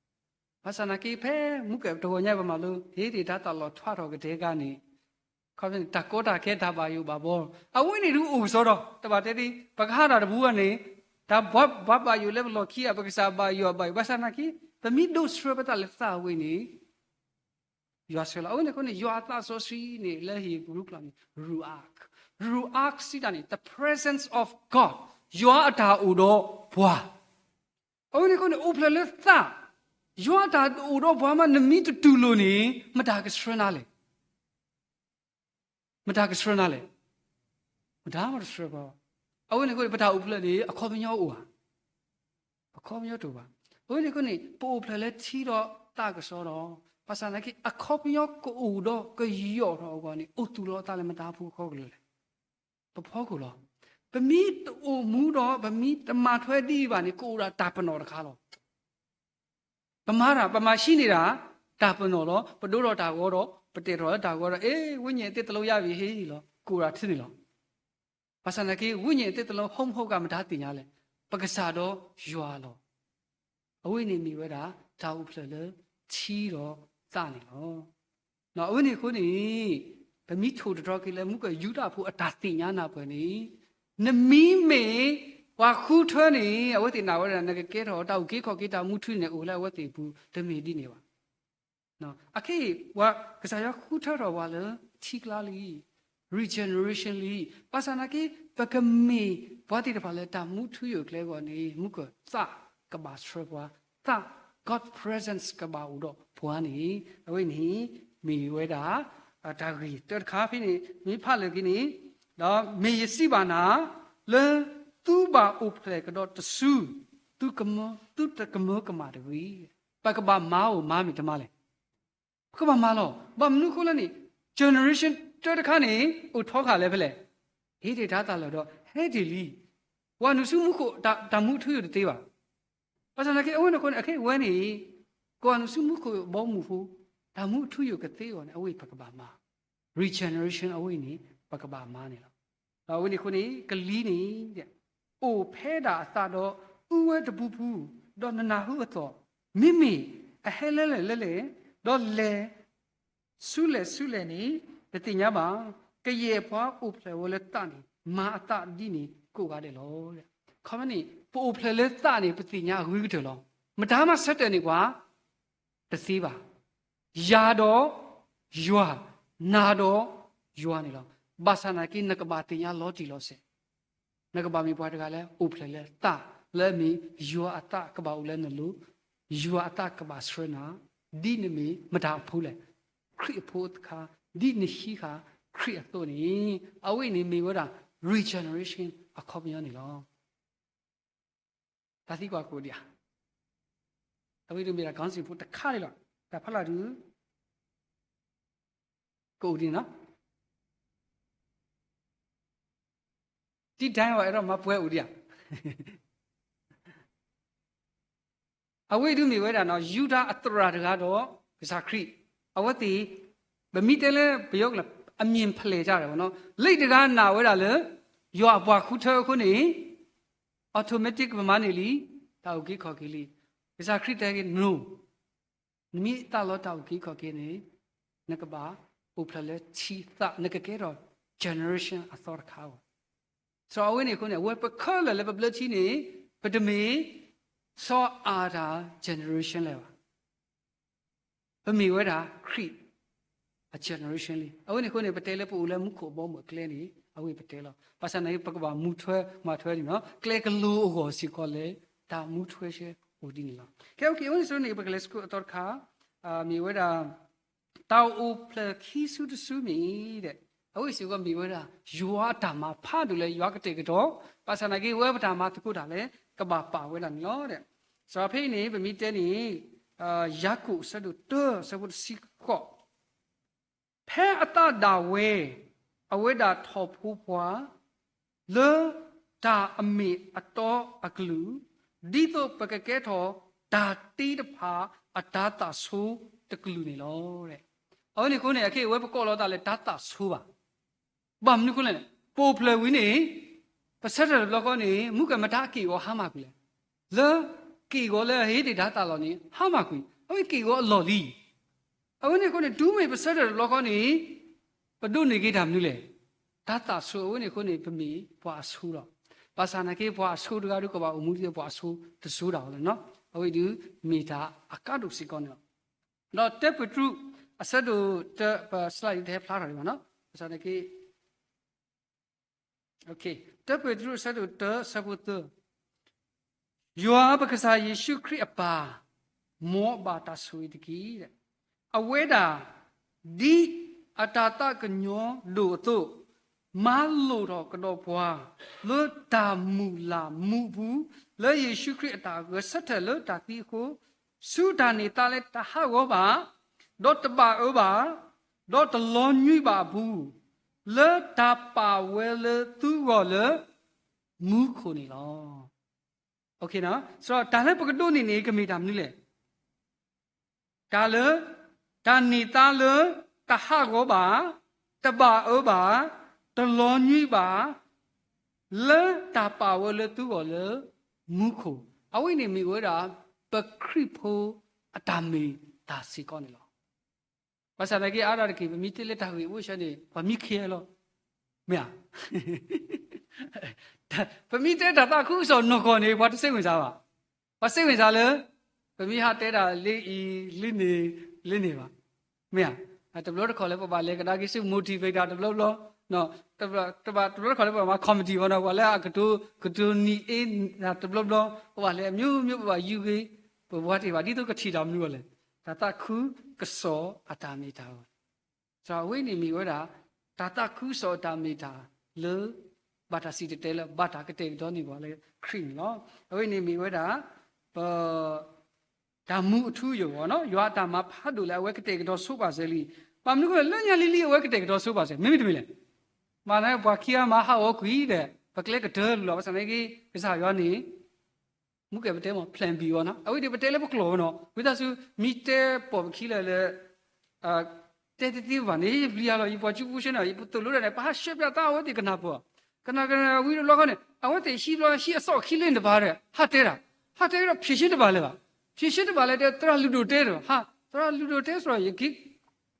ဘၣ်ဆၣ်သနာ်က့ ဖဲမူကတဂီၤညါ ပမၤလိ ဟ့ၣ်ဒံးတၢ်သးလီၤထွးထီၣ်ကတဲာ်ကတီၤန့ၣ်, ခီဖျိန့ၣ် တၢ်ကီတၢ်ခဲ တၢ်ဘၣ်ယိၣ်ဘၣ်ဘီ, အဝဲန့ၣ်ဒုးအိၣ်ကစီဒီး တဘၣ်တဲဒ် ပကဟးထီၣ်တပူၤဘၣ်န့ၣ်, တၢ်ပှၤဘၣ်ယိၣ်လၢပလီၢ်ခံဧါ, ပကစၢ်ဘၣ်ယိၣ်အဘၣ်ယိၣ်, ဘၣ်ဆၣ်သနာ်က့ ပမ့ၢ်ဒိးဆှၢပသးလၢသးဝဲန့ၣ် ယွၤဆှၢလီၤ. အဝဲန့ၣ်အဃိန့ၣ် ယွၤအသးစီဆှံန့ၣ် လၢဟ့ၣ်ဘြူၤကျိာ်န့ၣ် ruach, ruach စံးတၢ်န့ၣ် the presence of God, ယွၤအတၢ်အိၣ်ဒီးပှၤ. အဝဲန့ၣ်အဃိန့ၣ် အိၣ်ဖျဲၣ်လၢသး, ယွၤအတၢ်အိၣ်ဒီးပှၤမး နမ့ၢ်တတူၢ်လိာ်န့ၣ် မတၤကဆှၢနၤလဲၣ်. မတၤကဆှၢနၤလဲၣ်. မတၤမးတဆှၢဘၣ်. အဝဲန့ၣ်အဃိန့ၣ် ပတၢ်အိၣ်ဖျဲၣ်န့ၣ် အခီပညီအိၣ်ဧါ. အခီပညီတအိၣ်ဘၣ်. အဝဲန့ၣ်အဃိန့ၣ် ပအိၣ်ဖျဲၣ်လၢထံဒီးသးကစီဒီ, ဘၣ်ဆၣ်သနာ်က့ အခီပညီကအိၣ်ဒီးကယီၢ်ထီၣ်အဂီၢ်န့ၣ် အိၣ်သူၣ်လီၤအသးလၢမတၤအဖီခိၣ်ကလဲာ်လဲၣ်. ပဖီခိၣ်လီၤ. ပမ့ၢ်တအိၣ်မူဒီး ပမ့ၢ်တမၤထွဲဒ်အံၤဘၣ်န့ၣ် ကအိၣ်ဒၣ်တၢ်ပနီၣ်တခါလီၤ. ပမၤတၢ်, ပမၤဟံးန့ၢ်ဒၣ် တၢ်ပနီၣ်လီၤ. ပဒိးထီၣ်တၢ်ဂီၤဒီး ပတဲာ်ထီၣ်လၢတၢ်ဂီၤဒီး အ့ ဝိညာဉ်အသစ်တစ်လုံးရပြီဟ့ၣ်လီၤ, ကအိၣ်ဒၣ်ထံန့ၣ်လီၤ. ဘၣ်ဆၣ်သနာ်က့ ဝိညာဉ်အသစ်တစ်လုံး ဟုတ်မဟုတ်က မတၤသ့ၣ်ညါလဲၣ်. ပကစၢ်ဒီးယွၤလီၤ. အဝဲန့ၣ်မ့ၢ်ဝဲဒၣ် တၢ်အိၣ်ဖျဲၣ်လၢထံဒီးသးန့ၣ်လီၤ. အဝဲန့ၣ်အဃိန့ၣ် ပမ့ၢ်ထိၣ်သတြီၤက့ၤလၢ မူကယူဒၤဖိအတၢ်သ့ၣ်ညါနၢ်ပၢၢ်န့ၣ် နမ့မ့ၢ်ပှၤဃုထၢန့ၣ် အဝဲသ့ၣ်နာ်ဝဲဒၣ် နကကဲထီၣ်တၢ်အုၣ်က့ၤခီၣ်က့ၤ တၢ်မူထူန့ၣ် အိၣ်လၢအဝဲသ့ၣ်အပူၤ တမ့ၢ်ဒ်န့ၣ်ဘၣ်. အခဲအံၤ ပှၤကစၢ်ယွၤဃုထၢထီၣ်ပှၤလၢထံကျါလံ, regeneration လံ. ဘၣ်ဆၣ်သနာ်က့ ပကမ့ၢ်ပှၤသ့ၣ်တဖၣ်လၢတၢ်မူထူယိာ်ကျဲအဂီၢ်န့ၣ် မူကသးကဘၣ်ဆှၢပှၤ, သး God presence ကဘၣ်အိၣ်ဒီးပှၤန့ၣ် အဝဲန့ၣ် မ့ၢ်ဝဲဒၣ် တၢ်ဂ့ၢ်တၢတခါဖဲန့ၣ် မ့ၢ်ဖးလၢာ်က့ၤန့ၣ်, ဒီးမ့ၢ်ယစံးဘၣ်နၤ လၢသုဘၣ်အိၣ်ဖျဲၣ်ကဒီးတစု, သုကမၢ, သုတကမၢကမၣ်တဂ့ၤ. ပကဘၣ်မၤဧိၤ မၤမ့ၢ်တမၤလဲၣ်. ပကဘၣ်မၤလီၤ. ဘၣ်မနုၤအဃိလဲၣ်န့ၣ် generation တၢတခါန့ၣ် အိၣ်ထီဃာ်လၢဖဲလဲၣ်. ဟ့ၣ်ဒံးတၢ်သးလီၤဒီး ဟဲတ့ၢ်လံ. ပှၤနုာ်ဆူမူခိၣ် တၢ်မူထူယိာ်တသ့ဘၣ်. ဘၣ်ဆၣ်သနာ်က့ အဝဲန့ၣ်အဃိန့ၣ် အခဲအံၤဝဲန့ၣ် ကိးနုာ်ဆူမူခိၣ်ဘီမုၢ်ဖိ တၢ်မူအထူအယိာ်ကသ့အဂီၢ်န့ၣ် အဝဲပကဘၣ်မၤ regeneration အဝဲန့ၣ် ပကဘၣ်မၤန့ၣ်လီၤ. ဒီးအဝဲန့ၣ်အဃိန့ၣ် ကလံၤန့ၣ် အိၣ်ဖဲဒၣ်အသးဒီးအူဝဲတပူၤပူၤ, ဒီးနနၢ်ဟူအသီၣ်, မ့မ့ၢ်အဟဲလၢလဲၣ်လၢလဲၣ်, ဒီးလဲၤ ဆူလဲၣ်ဆူလဲၣ်န့ၣ် တသ့ၣ်ညါဘၣ်. ကယဲၢ်ပှၤအိၣ်ဖျဲၣ်ဝဲလၢသးန့ၣ် မၤအသးဒ်န့ၣ်ကိးဂၤဒဲးလီၤ. ခီမ့ၢ်န့ၣ် ပအိၣ်ဖျဲၣ်လၢသးန့ၣ် ပသ့ၣ်ညါအဂ့ၤကတၢၢ်လီၤ. မတၤမးဆၢတဲာ်န့ၢ်ပှၤ တသ့ဘၣ်. ယၤဒီးယွၤ, နၤဒီးယွၤန့ၣ်လီၤ. ဘၣ်ဆၣ်သနာ်က့ နကဘၣ်သ့ၣ်ညါလီၤတံၢ်လီၤဆဲး နကဘၣ်မ့ၢ်ပှၤတဂၤလၢအိၣ်ဖျဲၣ်လၢသး လၢအမ့ၢ်ယွၤအသးကဘၣ်အိၣ်လၢနလိၤ, ယွၤအသးကဘၣ်ဆှၢနၤ, ဒ်နမ့ၢ်မတၤအဖိလဲၣ်, ခရံာ်အဖိတခါ, ဒ်နဟံးဃာ်ခရံာ်အသိးန့ၣ်, အဝဲန့ၣ်မ့ၢ်ဝဲဒၣ် regeneration အခီပညီန့ၣ်လီၤ. တၢ်သံကွၢ်ကအိၣ်ဒံးဧါ. အဝဲဒၣ်မ့ၢ်ဒၣ် concept ဖိတခါန့ၣ်လီၤ. တၢ်ဖးလီၤဒုး ကအိၣ်ဒ်န့ၣ်လီၤ. တံတၢ်ဝဲအဲၣ်ဒိးမၤပှဲၤအိၣ်ဒံးဧါ. အဝဲဒၣ်မ့ၢ်ဝဲဒၣ်နီၤ ယူဒၤအသရၣ်တဂၤဒီးကစၢ်ခရံာ်, အဝဲသ့ၣ် ပမ့ၢ်တဲလၢပယီၤကျိာ် အမြင်ဖလှယ်ကြတယ်ပေါ့နော်, လံာ်တဂၤနာ်ဝဲဒၣ်လၢ ယွၤအပှၤဃုထၢအဃိန့ၣ် automatic ပမၤန့ၢ်လံ တၢ်အုၣ်က့ၤခီၣ်က့ၤလံ. ကစၢ်ခရံာ်တဲက့ၤ no, နမ့ၢ်သးလီတၢ်အုၣ်က့ၤခီၣ်က့ၤန့ၣ် နကဘၣ်အိၣ်ဖျဲၣ်လၢထံသး, နကကဲထီၣ် generation အသီတခါအဂီၢ်. စီၤအဝဲန့ၣ်အဃိန့ၣ် အဝဲပခဲလၢာ်လၢပဘျၢထံန့ၣ် ပတမ့ၢ် စီၤအၤဒၣ် generation လၢၤဘၣ်. ပမ့ၢ်ဝဲဒၣ်ခရံာ်အ generation လံ. အဝဲန့ၣ်အဃိန့ၣ် ပတဲလၢပအိၣ်လၢမူခိၣ်အဘီအမုၢ်အကျဲန့ၣ် အဝဲပတဲလီၤ. ဘၣ်ဆၣ်သနာ်က့ ပကဘၣ်မူထွဲမၤထွဲန့ၣ်နီၤ, ကျဲကလိၤအဂီၢ်စ့ၢ်ကီးလၢ တၢ်မူထွဲရှဲအိၣ်ဒ်န့ၣ်လီၤ. ကဲ okay, အဝဲန့ၣ်အဃိန့ၣ် ပကလဲၤဆူအသီတခါ, မ့ၢ်ဝဲဒၣ် တၢ်အိၣ်ဖျဲၣ်ခံစုတစုမ့ၢ်ဒၣ်, အဝဲစ့ၢ်ကီးမ့ၢ်ဝဲဒၣ် ယွၤအတၢ်မၤဖးဒိၣ်လၢယွၤကတဲာ်ကတီၤ, ဘၣ်ဆၣ်သနာ်က့ ဝဲပတၢ်မၤသကိးတၢ်လဲၣ် ကဘၣ်ပာ်ဝဲဒၣ်န့ၣ်လီၤ. စီၤဖဲအံၤန့ၣ် ပမ့ၢ်တဲန့ၣ် ယၤကိာ်အဆၢဒိၣ်တၢ အဆၢဖိတဆံဃိး, ဖဲအသးဒၣ်ဝဲ အဝဲဒၣ်ထီၣ်ဖိပှၤ လၢတၢ်အမ့ၢ်အတီအကလုာ်, ဒ်သိးပကကဲထီၣ်တၢ်တ့တဖၣ်အတၤသၣ်ဆိတကလုာ်န့ၣ်လီၤ. အဝဲန့ၣ်အဃိန့ၣ် အခဲအံၤဝဲပကိးလီၤသးလၢတၤသၣ်ဆိဘၣ်. ဘၣ်မနုၤအဃိလဲၣ်န့ၣ် ပအိၣ်ဖျဲၣ်ဝံၤန့ၣ် ပဆၢထၢၣ်တဘျီဃီန့ၣ် မုၢ်ကမတၤက့ၣ်ဂီၤဟါမၢ်ကွံာ်လဲၣ်. လၢက့ၣ်ဂီၤလၢအဟ့ၣ်တ့ၢ်တၤသၣ်လီၤန့ၣ် ဟါမၢ်ကွံာ်, အဝဲက့ၣ်ဂီၤအလီၢ်လံ. အဝဲန့ၣ်အဃိန့ၣ် တုၤမ့ၢ်ပဆၢထၢၣ်တဘျီဃီန့ၣ် ပဒိးန့ၢ်က့ၤတၢ်မနုၤလဲၣ်. တၤသၣ်ဆိ အဝဲန့ၣ်အဃိန့ၣ် ပမ့ၢ်ပှၤအဆိလီၤ. ဘၣ်ဆၣ်သနာ်က့ ပှၤအဆိတဂၤဒီးကဘၣ်အိၣ်မူဒ်သိးပှၤအဆိ တဆိဒၣ်အီၤလီၤနီၤ. အဝဲဒၣ်မ့ၢ်တၢ်အကါဒိၣ်စ့ၢ်ကီးန့ၣ်လီၤ. ဒီးတၢပ့းတရူး အဆၢဒိၣ်တၢ ပ slide တဟဲဖျါထီၣ်ဒံးဘၣ်နီၤ. ဘၣ်ဆၣ်သနာ်က့ တၢပ့းတရူး အဆၢဒိၣ်တၢ အဆၢဖိသၢ, ယွၤပကစၢ်ယ့ၣ်ၡူးခရံာ်အပၢ် မ်ဘၣ်တၢ်ဆိၣ်ဂ့ၤတက့ၢ်. အဝဲဒၣ် ဒ်အတၤသၣ်ကညီၤဒိၣ်အသိး, မၤလိာ်ထီၣ်ကဒီးပှၤ လၢတၢ်မုၢ်လၢ်မူအပူၤ, လၢယ့ၣ်ၡူးခရံာ်အတၢ်ဂဲၤဆၢထၢၣ်လၢတၢ်သံအဃိ, ဆူတၢ်န့ၢ်သါလၢတဟးဂီၤဘၣ်, ဒီးတဘၣ်အၢဘၣ်, ဒီးတလီၤညွံးဘၣ်အပူၤ, လၢတၢ်ပာ်ဝဲလၢသုဂီၢ်လၢ မူခိၣ်န့ၣ်လီၤ. တၢ်လၢပကဒိးန့ၢ်န့ၣ် ကမ့ၢ်တၢ်မနုၤလဲၣ်. တၢ်လၢ တၢ်န့ၢ်သါလၢတဟးဂီၤဘၣ်, တဘၣ်အၢဘၣ်, တလီၤညွံးဘၣ်, လၢတၢ်ပာ်ဝဲလၢသုဂီၢ်လၢ မူခိၣ်, အဝဲန့ၣ်မ့ၢ်ဝဲဒၣ် ပခရံာ်ဖိအတၢ်မ့ၢ်တၢ်စ့ၢ်ကီးန့ၣ်လီၤ. ဘၣ်ဆၣ်သနာ်က့ အါဒၣ်တက့ၢ် ပမ့ၢ်တဲလၢတၢ်ဂ့ၢ်အိၣ်ဆၢန့ၣ် ပှၤမံခဲလီၤ, မ့ၢ်ဧါ. ပမ့ၢ်တဲတၢ်သးခုကစီၣ်နီၢ်ကီၢ်န့ၣ် ပှၤတစိတ်ဝင်စားဘၣ်. ပှၤစိတ်ဝင်စားလၢ ပမ့ၢ်ဟးတဲဒၣ်လၢအံၤ လၢန့ၣ် လၢန့ၣ်ဘၣ်, မ့ၢ်ဧါ. တဘျီတခီၣ်လၢပဘၣ်လဲၤကဒါက့ၤဆူ motivate တဘျီဘျီ, တဘျီတခီၣ်လၢပဘၣ်မၤ comedy ဘၣ်နီၤ ပှၤလၢအကတိၤ ကတိၤနံၤအ့ တဘျီဘျီ, ပဘၣ်လဲၤအမျိုးမျိုး ပဘၣ်ယူၤဂ့ၤ, ပဝဲတ့ၢ်ဘၣ် ဒ်သိးကထံၣ်တၢ်မနုၤအီၤလဲၣ်. တၢ်သးခုကစီၣ်အတၢ်မ့ၢ်တၢ် စီၤအဝဲန့ၣ်မ့ၢ်ဝဲဒၣ် တၢ်သးခုကစီၣ်အတၢ်မ့ၢ်တၢ်လၢ ဘၣ်တၢ်စံၣ်တဲၤတဲလၢ ဘၣ်တၢ်ကတဲာ်ကတီၤန့ၢ်ပှၤလၢခရံာ်န့ၣ်လီၤ. အဝဲန့ၣ်မ့ၢ်ဝဲဒၣ် ပ တၢ်မူအထူအယိာ်အဂီၢ်နီၤ, ယွၤအတၢ်မၤဖးဒိၣ်လၢအဝဲကတဲာ်ကတီၤဆိပာ်စၢၤလံ. ဘၣ်မနုၤအဃိလဲၣ် လၢညါလံၤလံၤအဝဲကတဲာ်ကတီၤဆိပာ်စၢၤ မ့မ့ၢ်တမ့ၢ်လဲၣ်. မ့ၢ်လၢပှၤခံဂၤမၤဟးဂီၤကွံာ်ဒီး ပကျဲကတၢၢ်လီၤ. ဘၣ်ဆၣ်သနာ်က့ ကစၢ်ယွၤန့ၣ် မုၢ်ကဲပတဲမ့ၢ် plan B ဘၣ်နီၤ, အဝဲဒၣ်ပတဲလၢပကျိာ်ဘၣ်နီၤ, ဝံသးစူၤ မ့ၢ်တဲပိာ်ပခံလၢလၢ တဲတသ့ဘၣ်န့ၣ် ယပျံၤယၤလီၤ ယပှၤကူကူဆှၢန့ၣ် ယပသိၣ်လိတၢ်န့ၣ် ပဟးဆှၢပျၢၤသးအဝဲသ့ၣ်ကနၢ်ပၢၢ်, ကနၣ်ကနၣ်ဝံၤတဘျီဃီန့ၣ် အဝဲသ့ၣ်ဟံးဘျီ ဟံးအသီၣ်ခံလၢန့ၣ်တဘၣ်ဒီး ဟးတဲတၢ်, ဟးတဲဒီး ဖြေရှင်းတဘၣ်လၢၤဘၣ်, ဖြေရှင်းတဘၣ်လၢၤဒီး သရၣ်လုၢ်ဒိၣ်တဲတၢ်, ဟး သရၣ်လုၢ်ဒိၣ်တဲစ့ၢ်ကီး ယက့ ဒ်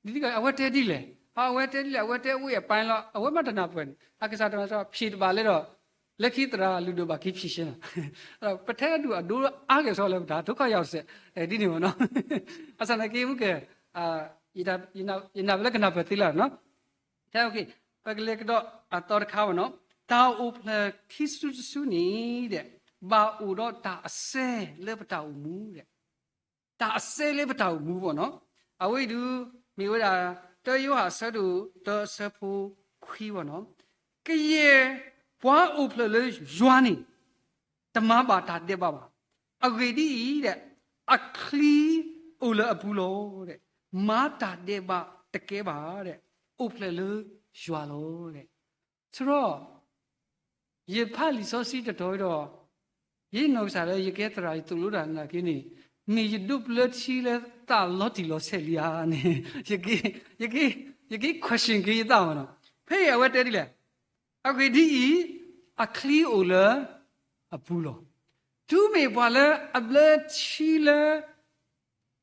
သိးအဝဲတဲဒ်လဲၣ်, အဝဲတဲဒ်လဲၣ် အဝဲတဲဝဲအပိုင်းလီၤ အဝဲမ့ၢ်တနၢ်ပၢၢ်န့ၣ် အကစၢ်တမၤစၢၤ ဖြေတဘၣ်လၢၤဒီး လၢခံသရၣ်လုၢ်ဒိၣ်ဘၣ်က့ၤဖြေရှင်းလီၤ. ပထဲဒူၣ်အဒိအါကဲၣ်ဆိးလၢပတၢ်ဒိခါယီၤစဲး ဒ်န့ၣ်မ့ၢ်နီၤ, ဘၣ်ဆၣ်သနာ်က့ မုၢ်ကဲ ယနာ်ဝဲလၢကနၢ်ပၢၢ်သ့လီၤနီၤ, ပကလဲၤကဒီးအသီတခါဘၣ်နီၤ, တၢ်အိၣ်ဖျဲၣ်ခံစုတစုန့ၣ်ဒီး ဘၣ်အိၣ်ဒီးတၢ်အစဲလၢပတၢ်အိၣ်မူဒီး တၢ်အစဲလၢပတၢ်အိၣ်မူဘၣ်နီၤ, အဝဲအံၤဒုး မ့ၢ်ဝဲဒၣ် တၢယိၤဟၣ်အဆၢဒိၣ်တၢအဆၢဖိခွံဘၣ်နီၤ, ကယဲၢ်ပှၤအိၣ်ဖျဲၣ်လၢယွၤန့ၣ် တမၤဘၣ်တၢ်ဒဲးဘးဘၣ်, အဂ့ၢ်ဒ်အံၤဒီး အချံအိၣ်လၢအပူၤလီၤဒီး မၤတၢ်ဒဲးဘးတကဲဘၣ်ဒီး အိၣ်ဖျဲၣ်လၢယွၤလီၤဒီး သရိာ် ယဖးလံာ်စီဆှံတတီၤဒီး ယနီၢ်ကစၢ်လၢယကဲသရၣ် ယသိၣ်လိတၢ်နာ်က့န့ၣ် မ့ၢ်ယဒိးဘျၢထံလၢသၣ်လီၤတံၢ်လီၤဆဲးလံဧါန့ၣ် ယက့ ယက့ ယက့ question က့ၤယသးဘၣ်နီၤ, ဖဲအံၤအဝဲတဲဒ်လဲၣ်, အဂ့ၢ်ဒ်အံၤ အချံအိၣ်လၢအပူၤလီၤ. တုၤမ့ၢ်ပှၤလၢအဘျၢထံလၢ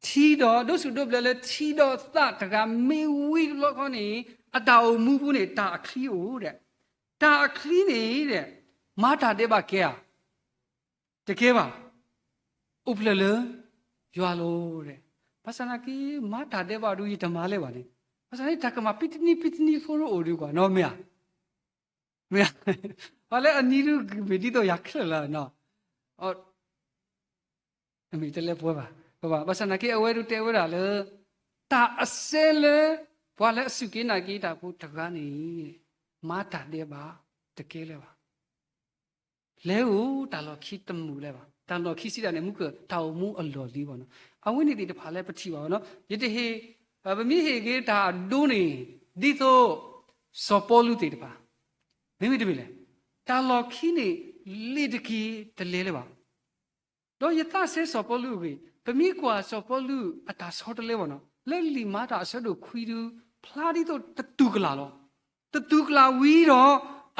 ထံဒီး ဒိးဆူၣ်ဒိးဘျၢလၢထံဒီးသၣ်တဂၤမ့ၢ်ဝံၤတဘျီဃီန့ၣ် အတၢ်အိၣ်မူပူၤန့ၣ် တၢ်အချံအိၣ်ဒီး တၢ်အချံန့ၣ်ဒီး မၤတၢ်ဒဲးဘးကဲဧါ, တကဲဘၣ်, အိၣ်ဖျဲၣ်လၢယွၤလီၤဒီး ဘၣ်ဆၣ်သနာ်က့ မၤတၢ်ဒဲးဘးဒုးယတမၤလဲၣ်ဘၣ်န့ၣ်, ဘၣ်ဆၣ်န့ၣ် တၢ်ကမၤပံတနံၤပံတနံၤဖိတအိၣ်ဒံးကွၢ်နီၤ မ့ၢ်ဧါ မ့ၢ်ဧါ, ပှၤလၢအနံၤဒုးမ့ၢ်ဒ်သိးယၤချၢၣ်လၢနီၤ, မ့ၢ်တလဲၤပှဲၤဘၣ်, ဘၣ်ဆၣ်သနာ်က့ အဝဲဒုးတဲဝဲဒၣ်လၢ တၢ်အစဲလၢ ပှၤလၢအစူၢ်က့ၤနာ်က့ၤတၢ်ဖိတဂၤန့ၣ် မၤတၢ်ဒဲးဘးတကဲလၢၤဘၣ်. လဲၤအိၣ်တၢ်လီၢ်ခံတမုာ်လၢၤဘၣ်. တၢ်လီၢ်ခံစံးဒၣ်န့ၣ် မုၢ်ကၢၢ် တၢ်အိၣ်မူအလီၢ်လံၤဘၣ်နီၤ. အဝဲန့ၣ်သ့ၣ်တဖၣ်လၢပထံၣ်ဘၣ်ဘၣ်နီၤ. ယတဟ့ၣ်, ပမ့ၢ်ဟ့ၣ်က့ၤတၢ်အဒိန့ၣ် ဒ်သိး စီၤပီလူးသ့ၣ်တဖၣ် မ့မ့ၢ်တမ့ၢ်လဲၣ်, တၢ်လီၢ်ခံန့ၣ် လ့ၤတက့ၤတလဲၤလၢၤဘၣ်. ဒီးယသးစဲစီၤပီလူးအဂ့ၢ်, ပမ့ၢ်ကွၢ်စီၤပီလူးအတၢ်ဆီတလဲဘၣ်နီၤ, လၢလံာ်မၤတၢ်အဆၢဒိၣ်ခွံဒုး ဖျါဒ်သိးတတူၢ်ကလာ်လီၤ. တတူၢ်ကလာ်ဝံၤဒီး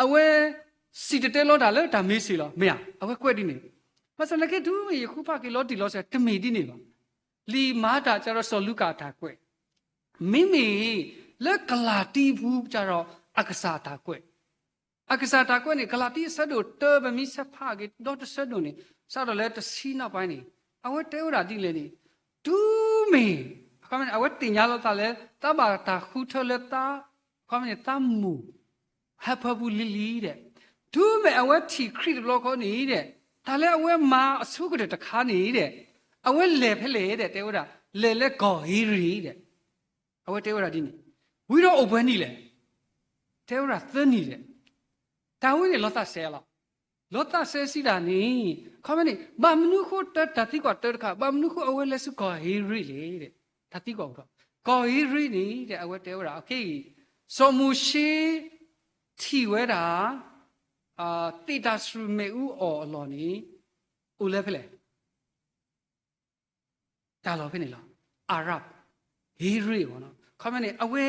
အဝဲ စံၣ်တဲၤတဲလီၤတၢ်လၢတၢ်မ့ၢ်စ့ၢ်လီၤ. မ့ၢ်ဧါ, အဝဲကွဲးဒ်န့ၣ်. ဘၣ်ဆၣ်သနာ်က့ တုၤမ့ၢ်ယဃုဖးက့ၤလီၤတံၢ်လီၤဆဲး တမ့ၢ်ဒ်န့ၣ်ဘၣ်. လံာ်မၤတၢ်ကဒီးစီၤလူၤကၣ်အတၢ်ကွဲး, မ့မ့ၢ်လၢကလၤတံအပူၤကဒီး အကစၢ်အတၢ်ကွဲး အကစၢ်တၢ်ကွဲးန့ၣ် ကလၤတံအဆၢဒိၣ်တၢ ပမ့ၢ်ဆဲးဖးက့ၤဒီတဆၢဒိၣ်န့ၣ် စးထီၣ်လၢတဆံနီၣ်ပှဲၤန့ၣ် အဝဲတဲဝဲဒၣ်ဒ်လဲၣ်န့ၣ်, တုၤမ့ၢ် အဝဲသ့ၣ်ညါလီၤသးလၢ သးဘၣ်တၢ်ဃုထၢလၢသး ခီမ့ၢ်န့ၣ် သးမိၢ် ဟၢဖၢပူၤလံၤလံၤဒီး တုၤမ့ၢ်အဝဲထံၣ်ခရံာ်တဘျီဃီန့ၣ်ဒီး တၢ်လၢအဝဲမၤအဆိကတၢၢ်တခါန့ၣ်ဒီး အဝဲလဲၤဖဲလဲၣ်ဒီး တဲဝဲဒၣ် လဲၤလၢကီၢ်ဧ့ရ့ၤဒီး အဝဲတဲဝဲဒၣ်ဒ်န့ၣ်, ဝံၤဒီးအိၣ်ပှဲၤနံၣ်လဲၣ်, တဲဝဲဒၣ်သၢနံၣ်ဒီး, တၢ်ဝဲန့ၣ်လီၤသးစဲးလီၤ. လီၤသးစဲးစံးဒၣ်န့ၣ် ခီမ့ၢ်န့ၣ် ဘၣ်မနုၤဃိတၢ်သံကွၢ်တၢတခါ ဘၣ်မနုၤဃိအဝဲလဲၤဆူကီၢ်ဧ့ရ့ၤလဲၣ်ဒီး, တၢ်သံကွၢ်အိၣ်ဒီး ကီၢ်ဧ့ရ့ၤန့ၣ်ဒီး အဝဲတဲဝဲဒၣ် အခဲအံၤ စီၤမိၤၡ့ ထံၣ်ဝဲဒၣ် သ့ၣ်တၢ်ဆှုၣ်မ့ၣ်အူအီၣ်အလီၢ်န့ၣ် အိၣ်လၢဖဲလဲၣ် တၢ်လီၢ်ဖဲန့ၣ်လီၤ. အၤရၣ်, ဧ့ရ့ၤဘၣ်နီၤ. ခီမ့ၢ်န့ၣ် အဝဲ,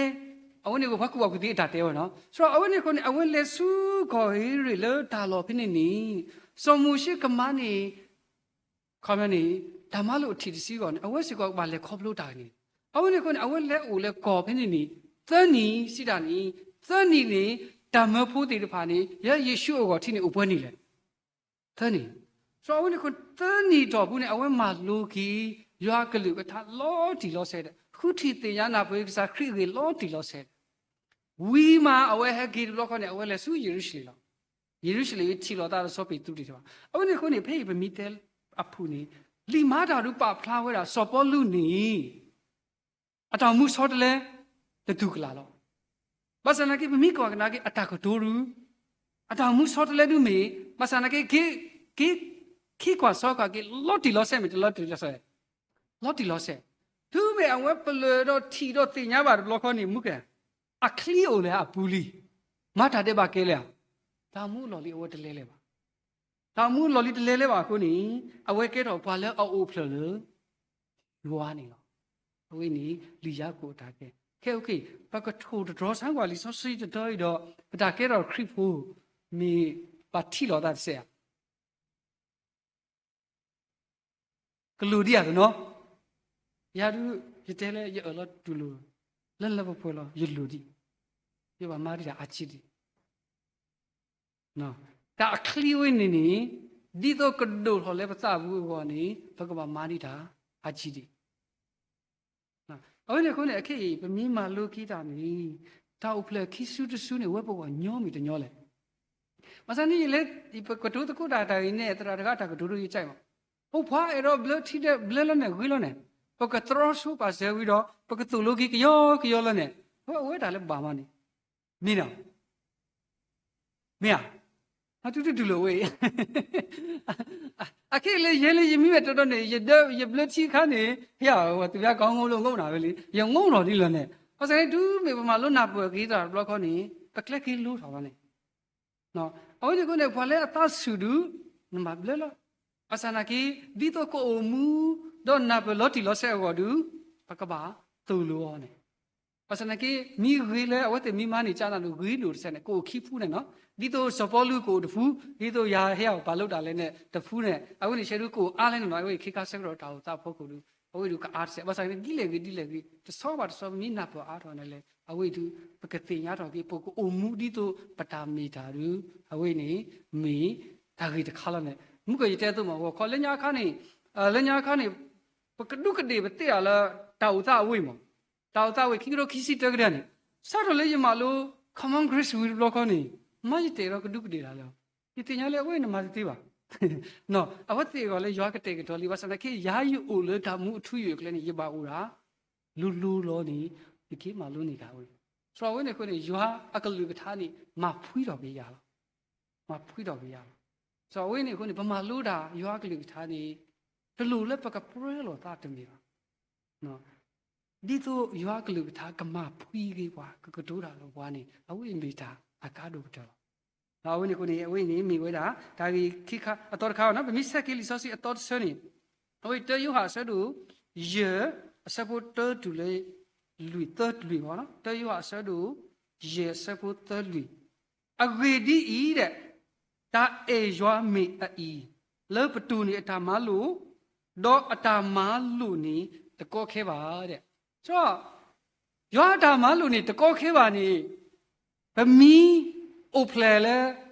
အဝဲန့ၣ်ပှၤကူၣ်ဘၣ်ကူၣ်သ့အတၢ်တဲဝဲနီၤ. ဆိုတော့ အဝဲန့ၣ်အဃိန့ၣ် အဝဲလဲၤဆူကီၢ်ဧ့ရ့ၤလၢတၢ်လီၢ်ဖဲန့ၣ်န့ၣ် စီၤမိၤၡ့ကမါန့ၣ် ခီမ့ၢ်န့ၣ် တၢ်မၤလိာ်အထံၣ်တဆံဂီၢ်န့ၣ် အဝဲစ့ၢ်ကီးဘၣ်လဲၤခီဖျိတၢ်န့ၣ်. အဝဲန့ၣ်အဃိန့ၣ် အဝဲလဲၤအိၣ်လၢကီၢ်ဖဲန့ၣ်န့ၣ် သၢနံၣ်စံးတၢ်န့ၣ် သၢနံၣ်န့ၣ် တၢ်မၢဖိသ့ၣ်တဖၣ်န့ၣ် ယဲယ့ၣ်ၡူးအဂီၢ်ထံးန့ၣ် အိၣ်ပှဲၤနံၣ်လဲၣ်. သၢနံၣ်. ဆိုတော့ အဝဲန့ၣ်အဃိ သၢနံၣ်တီၢ်ပူၤန့ၣ် အဝဲမၤလိက့ၤ ယွၤကလုၢ်ကထါလီၤတံၢ်လီၤဆဲးဒီး ဃုထံၣ်သ့ၣ်ညါနၢ်ပၢၢ်ကစၢ်ခရံာ်အဂ့ၢ်လီၤတံၢ်လီၤဆဲးဒီး ဝံၤမးအဝဲဟဲက့ၤတဘျီဃီန့ၣ် အဝဲလဲၤဆူယရူၤၡလ့ၣ်လီၤ. ယရူၤၡလ့ၣ်ဝံၤထံၣ်လိာ်သးဒီးစီၤပ့းတရူးသ့ၣ်တဖၣ်. အဝဲန့ၣ်အဃိန့ၣ် ဖဲအံၤပမ့ၢ်တဲအဖုၣ်န့ၣ် လံာ်မၤတၢ်ဒုးပာ်ဖျါဝဲဒၣ် စီၤပီလူးန့ၣ် အတၢ်မူဆီတလဲ တတူၢ်ကလာ်လီၤ. ဘၣ်ဆၣ်သနာ်က့ ပမ့ၢ်ကွၢ်ကဒါက့ၤ အတၢ်ကတိၤဒုး အတၢ်မူဆီတလဲဒုးမ့ၢ် ဘၣ်ဆၣ်သနာ်က့ က့ၤ က့ၤ ခံကွၢ်စီကွၢ်က့ၤ လီၤတံၢ်လီၤဆဲးမ့ၢ်တလီၤတံၢ်လီၤဆဲး, လီၤတံၢ်လီၤဆဲး. တုၤမ့ၢ်အဝဲပလၢၢ်ဒီးထံၣ်ဒီးသ့ၣ်ညါဘၣ်တဘျီဃီန့ၣ် မုၢ်ကဲ အချံအိၣ်လၢအပူၤလံ, မၤတၢ်ဒဲးဘးကဲလၢၤဧါ, တၢ်မူအလီၢ်လံအဝဲတလဲၤလၢၤဘၣ်. တၢ်အိၣ်မူလီၢ်လံၤတလဲၤလၢၤဘၣ်အဃိန့ၣ်, အဝဲကဲထီၣ်ပှၤလၢအအိၣ်ဖျဲၣ်လၢယွၤန့ၣ်လီၤ. အဝဲန့ၣ် လံာ်ယၤကိာ်အတၢ်ကဲ, ခဲအံၤ ပကထိၣ်တတြီဆၢကွၢ်လံာ်စီဆှံတတီၤအံၤဒီး ပတၢ်ကဲထီၣ်ခရံာ်ဖိ မ့ၢ်ဘၣ်ထံၣ်လိာ်သးတစဲးဧါ. ကလိၣ်ဒံးဧါတနီၤ, ယၤဒုး ယတဲလၢယအၢၣ်လီၤတူၢ်လိာ် လၢလၢပှဲၤပှဲၤလီၤ, ယလိၣ်ဒံး, ယဘၣ်မၤဒံးတၢ်အါကံဒံး. တၢ်အချံဝဲန့ၣ်န့ၣ် ဒ်သိးကဒိၣ်ထီၣ်လၢပသးပူၤအဂီၢ်န့ၣ် ပကဘၣ်မၤဒံးတၢ်အါကံဒံး. အဝဲန့ၣ်အဃိန့ၣ် အခဲအံၤ ပမ့ၢ်မၤလိက့ၤတၢ်န့ၣ် တၢ်အိၣ်ဖျဲၣ်ခံစုတစုန့ၣ် ဝဲပဂီၢ်ညီမ့ၢ်တညီလဲၣ်. ဘၣ်ဆၣ်န့ၣ် ယလဲၤ ပကတိၤသကိးတၢ်တၢ်ဂ့ၢ်န့ၣ် သရၣ်တဂၤတၢ်ကတိၤဒိယကၠဲးမး, အိၣ်ဖှါအဲၣ်ဒိးဘျၢထံဒဲး ဘျၢလီၤန့ၣ် ဂ့ၤလီၤန့ၣ်, ပကတြီဆိပာ်စၢၤဝံၤဒီး ပကသိၣ်လိက့ၤကယီကယီလီၤန့ၣ်, အဝဲတၢ်လၢဘၣ်မးန့ၣ် မ့ၢ်နီၤ မ့ၢ်ဧါ, အတူတူတူၢ်လိာ်ဝဲအံၤ, အခဲအံၤလၢယဲလၢယမံဝဲတီတီန့ၣ် ယဒၢယဘျၢထံအခါန့ၣ် ဟ့ၣ်အဝဲသူၣ်ဘၣ်ကီငိလၢငိၣ်နၤဝဲလံ ယငိၣ်လီၤဒ်လီၤန့ၣ်, ဘၣ်ဆၣ်န့ၣ် တုၤမ့ၢ်ပမၤလိနၢ်ပၢၢ်က့ၤတၢ်တဘျီခီန့ၣ် ပကျဲက့ၤလိထီၣ်လီၤန့ၣ် အဝဲန့ၣ်အဃိန့ၣ် ပှၤလၢအသးဆူၣ်ဒုး နမၤဘျၢလီၤ. ဘၣ်ဆၣ်သနာ်က့ ဒ်သိးကအိၣ်မူ ဒီးနၢ်ပၢၢ်လီၤတံၢ်လီၤဆဲးအဂီၢ်ဒုး ပကဘၣ်သိၣ်လိအီၤန့ၣ်, ဘၣ်ဆၣ်သနာ်က့ မ့ၢ်ဂ့ၤလၢအဝဲသ့ၣ်မ့ၢ်မၤန့ၢ်ကနၣ်ဒိၣ်ဂ့ၤဒိၣ်တစဲးန့ၣ် ကအိၣ်ခံဖုန့ၣ်နီၤ, ဒ်သိးစီၤပီလူးကအိၣ်တဖု, ဒ်သိးယၤဟ့ၣ်အီၤပာ်လိတၢ်လဲၣ်န့ၣ် တဖုန့ၣ် အဝဲန့ၣ်ဆဲးဒုးကအိၣ်အါလဲၣ်န့ၣ်နီၤ, အဝဲအံၤခ့ခါဆၢကတီၢ်တၢ်အိၣ်သးအဖီခိၣ်ဒုး အဝဲဒုးကအါတစဲး, ဘၣ်ဆၣ်သနာ်က့ ဒ်လဲၣ်ဂ့ၤဒ်လဲၣ်ဂ့ၤ တဆီဘၣ်တဆီ ပမ့ၢ်နၢ်ပၢၢ်အါထီၣ်န့ၣ်လဲၣ် အဝဲအံၤဒုး ပကသ့ၣ်ညါထီၣ်က့ၤ ပကအိၣ်မူဒ်သိးပတၢ်မ့ၢ်တၢ်ဒုး အဝဲန့ၣ် မ့ၢ်တၢ်ဂ့ၤတခါလီၤန့ၣ်, မုၢ်ကီၢ်ယတဲအသိးမး ဂီၤခီလၢညါအခါန့ၣ်, လၢညါအခါန့ၣ် ပကဒူးကဒ့ၣ်ပသ့ၣ်အီၤလၢ တၢ်အိၣ်သးအဝ့ၢ်မး, တၢ်အိၣ်သးအဝ့ၢ် ခံကထိခံဆံတၢကဒၢန့ၣ်, စးထီၣ်လၢယမၤလိ Common Grace ဝံၤတဘျီခီန့ၣ် မ့ၢ်ယတဲဒီးကဒူးကဒ့ၣ်တၢ်လၢ ယသ့ၣ်ညါလၢအဝဲန့ၣ်မၤတသ့ဘၣ်. အဝဲသ့ၣ်အဂီၢ်လၢယွၤကတဲာ်ကတီၤလံ, ဘၣ်ဆၣ်သနာ်က့ ယၤယအိၣ်လၢတၢ်မူအထူအယိာ်အကျဲန့ၣ် ယဘၣ်အိၣ်ဒၣ် လိၤလိၤလီၤန့ၣ် ယက့ၤမၤလိန့ၢ်တၢ်ဝဲ. စီၤအဝဲန့ၣ်အဃိန့ၣ် ယွၤအကလုၢ်ကထါန့ၣ် မၤဖှံထီၣ်က့ၤယၤလီၤ. မၤဖှံထီၣ်က့ၤယၤလီၤ. စီၤအဝဲန့ၣ်အဃိန့ၣ် ပမၤလိတၢ်ယွၤအကလုၢ်ကထါန့ၣ် တလိၣ်လၢပကပြၢလိာ်သးတမ့ၢ်ဘၣ်. ဒ်သိးယွၤအကလုၢ်ကထါကမၤဖှံက့ၤပှၤ ကကတိၤတၢ်လၢပှၤန့ၣ် အဝဲအံၤမ့ၢ်တၢ်အကါဒိၣ်ကတၢၢ်လီၤ. အဝဲန့ၣ်အဃိန့ၣ် အဝဲအံၤန့ၣ်မ့ၢ်ဝဲဒၣ် တၢ်ဂ့ၢ်ခံခါအသီတခါဘၣ်နီၤ, ပမ့ၢ်ဆဲးက့ၤလံာ်စီဆှံအသီတဆၢန့ၣ်, အဝဲတၢယိၤဟၣ်အဆၢဒိၣ် ယဲၢ် အဆၢဖိတၢတုၤလၢ လွံၢ်သၢလွံၢ်ဘၣ်နီၤ, တၢယိၤဟၣ်အဆၢဒိၣ် ယဲၢ် အဆၢဖိသၢလွံၢ်, အဂ့ၢ်ဒ်အံၤဒဲး တၢ်အဲၣ်ယွၤမ့ၢ်အအံၤ, လၢပတိၢ်န့ၢ်အတၢ်မၤလိာ်, ဒီးအတၢ်မၤလိာ်န့ၣ် တကီခဲဘၣ်ဒဲး. ယွၤအတၢ်မၤလိာ်န့ၣ် တကီခဲဘၣ်န့ၣ် ပမ့ၢ်အိၣ်ဖျဲၣ်လၢ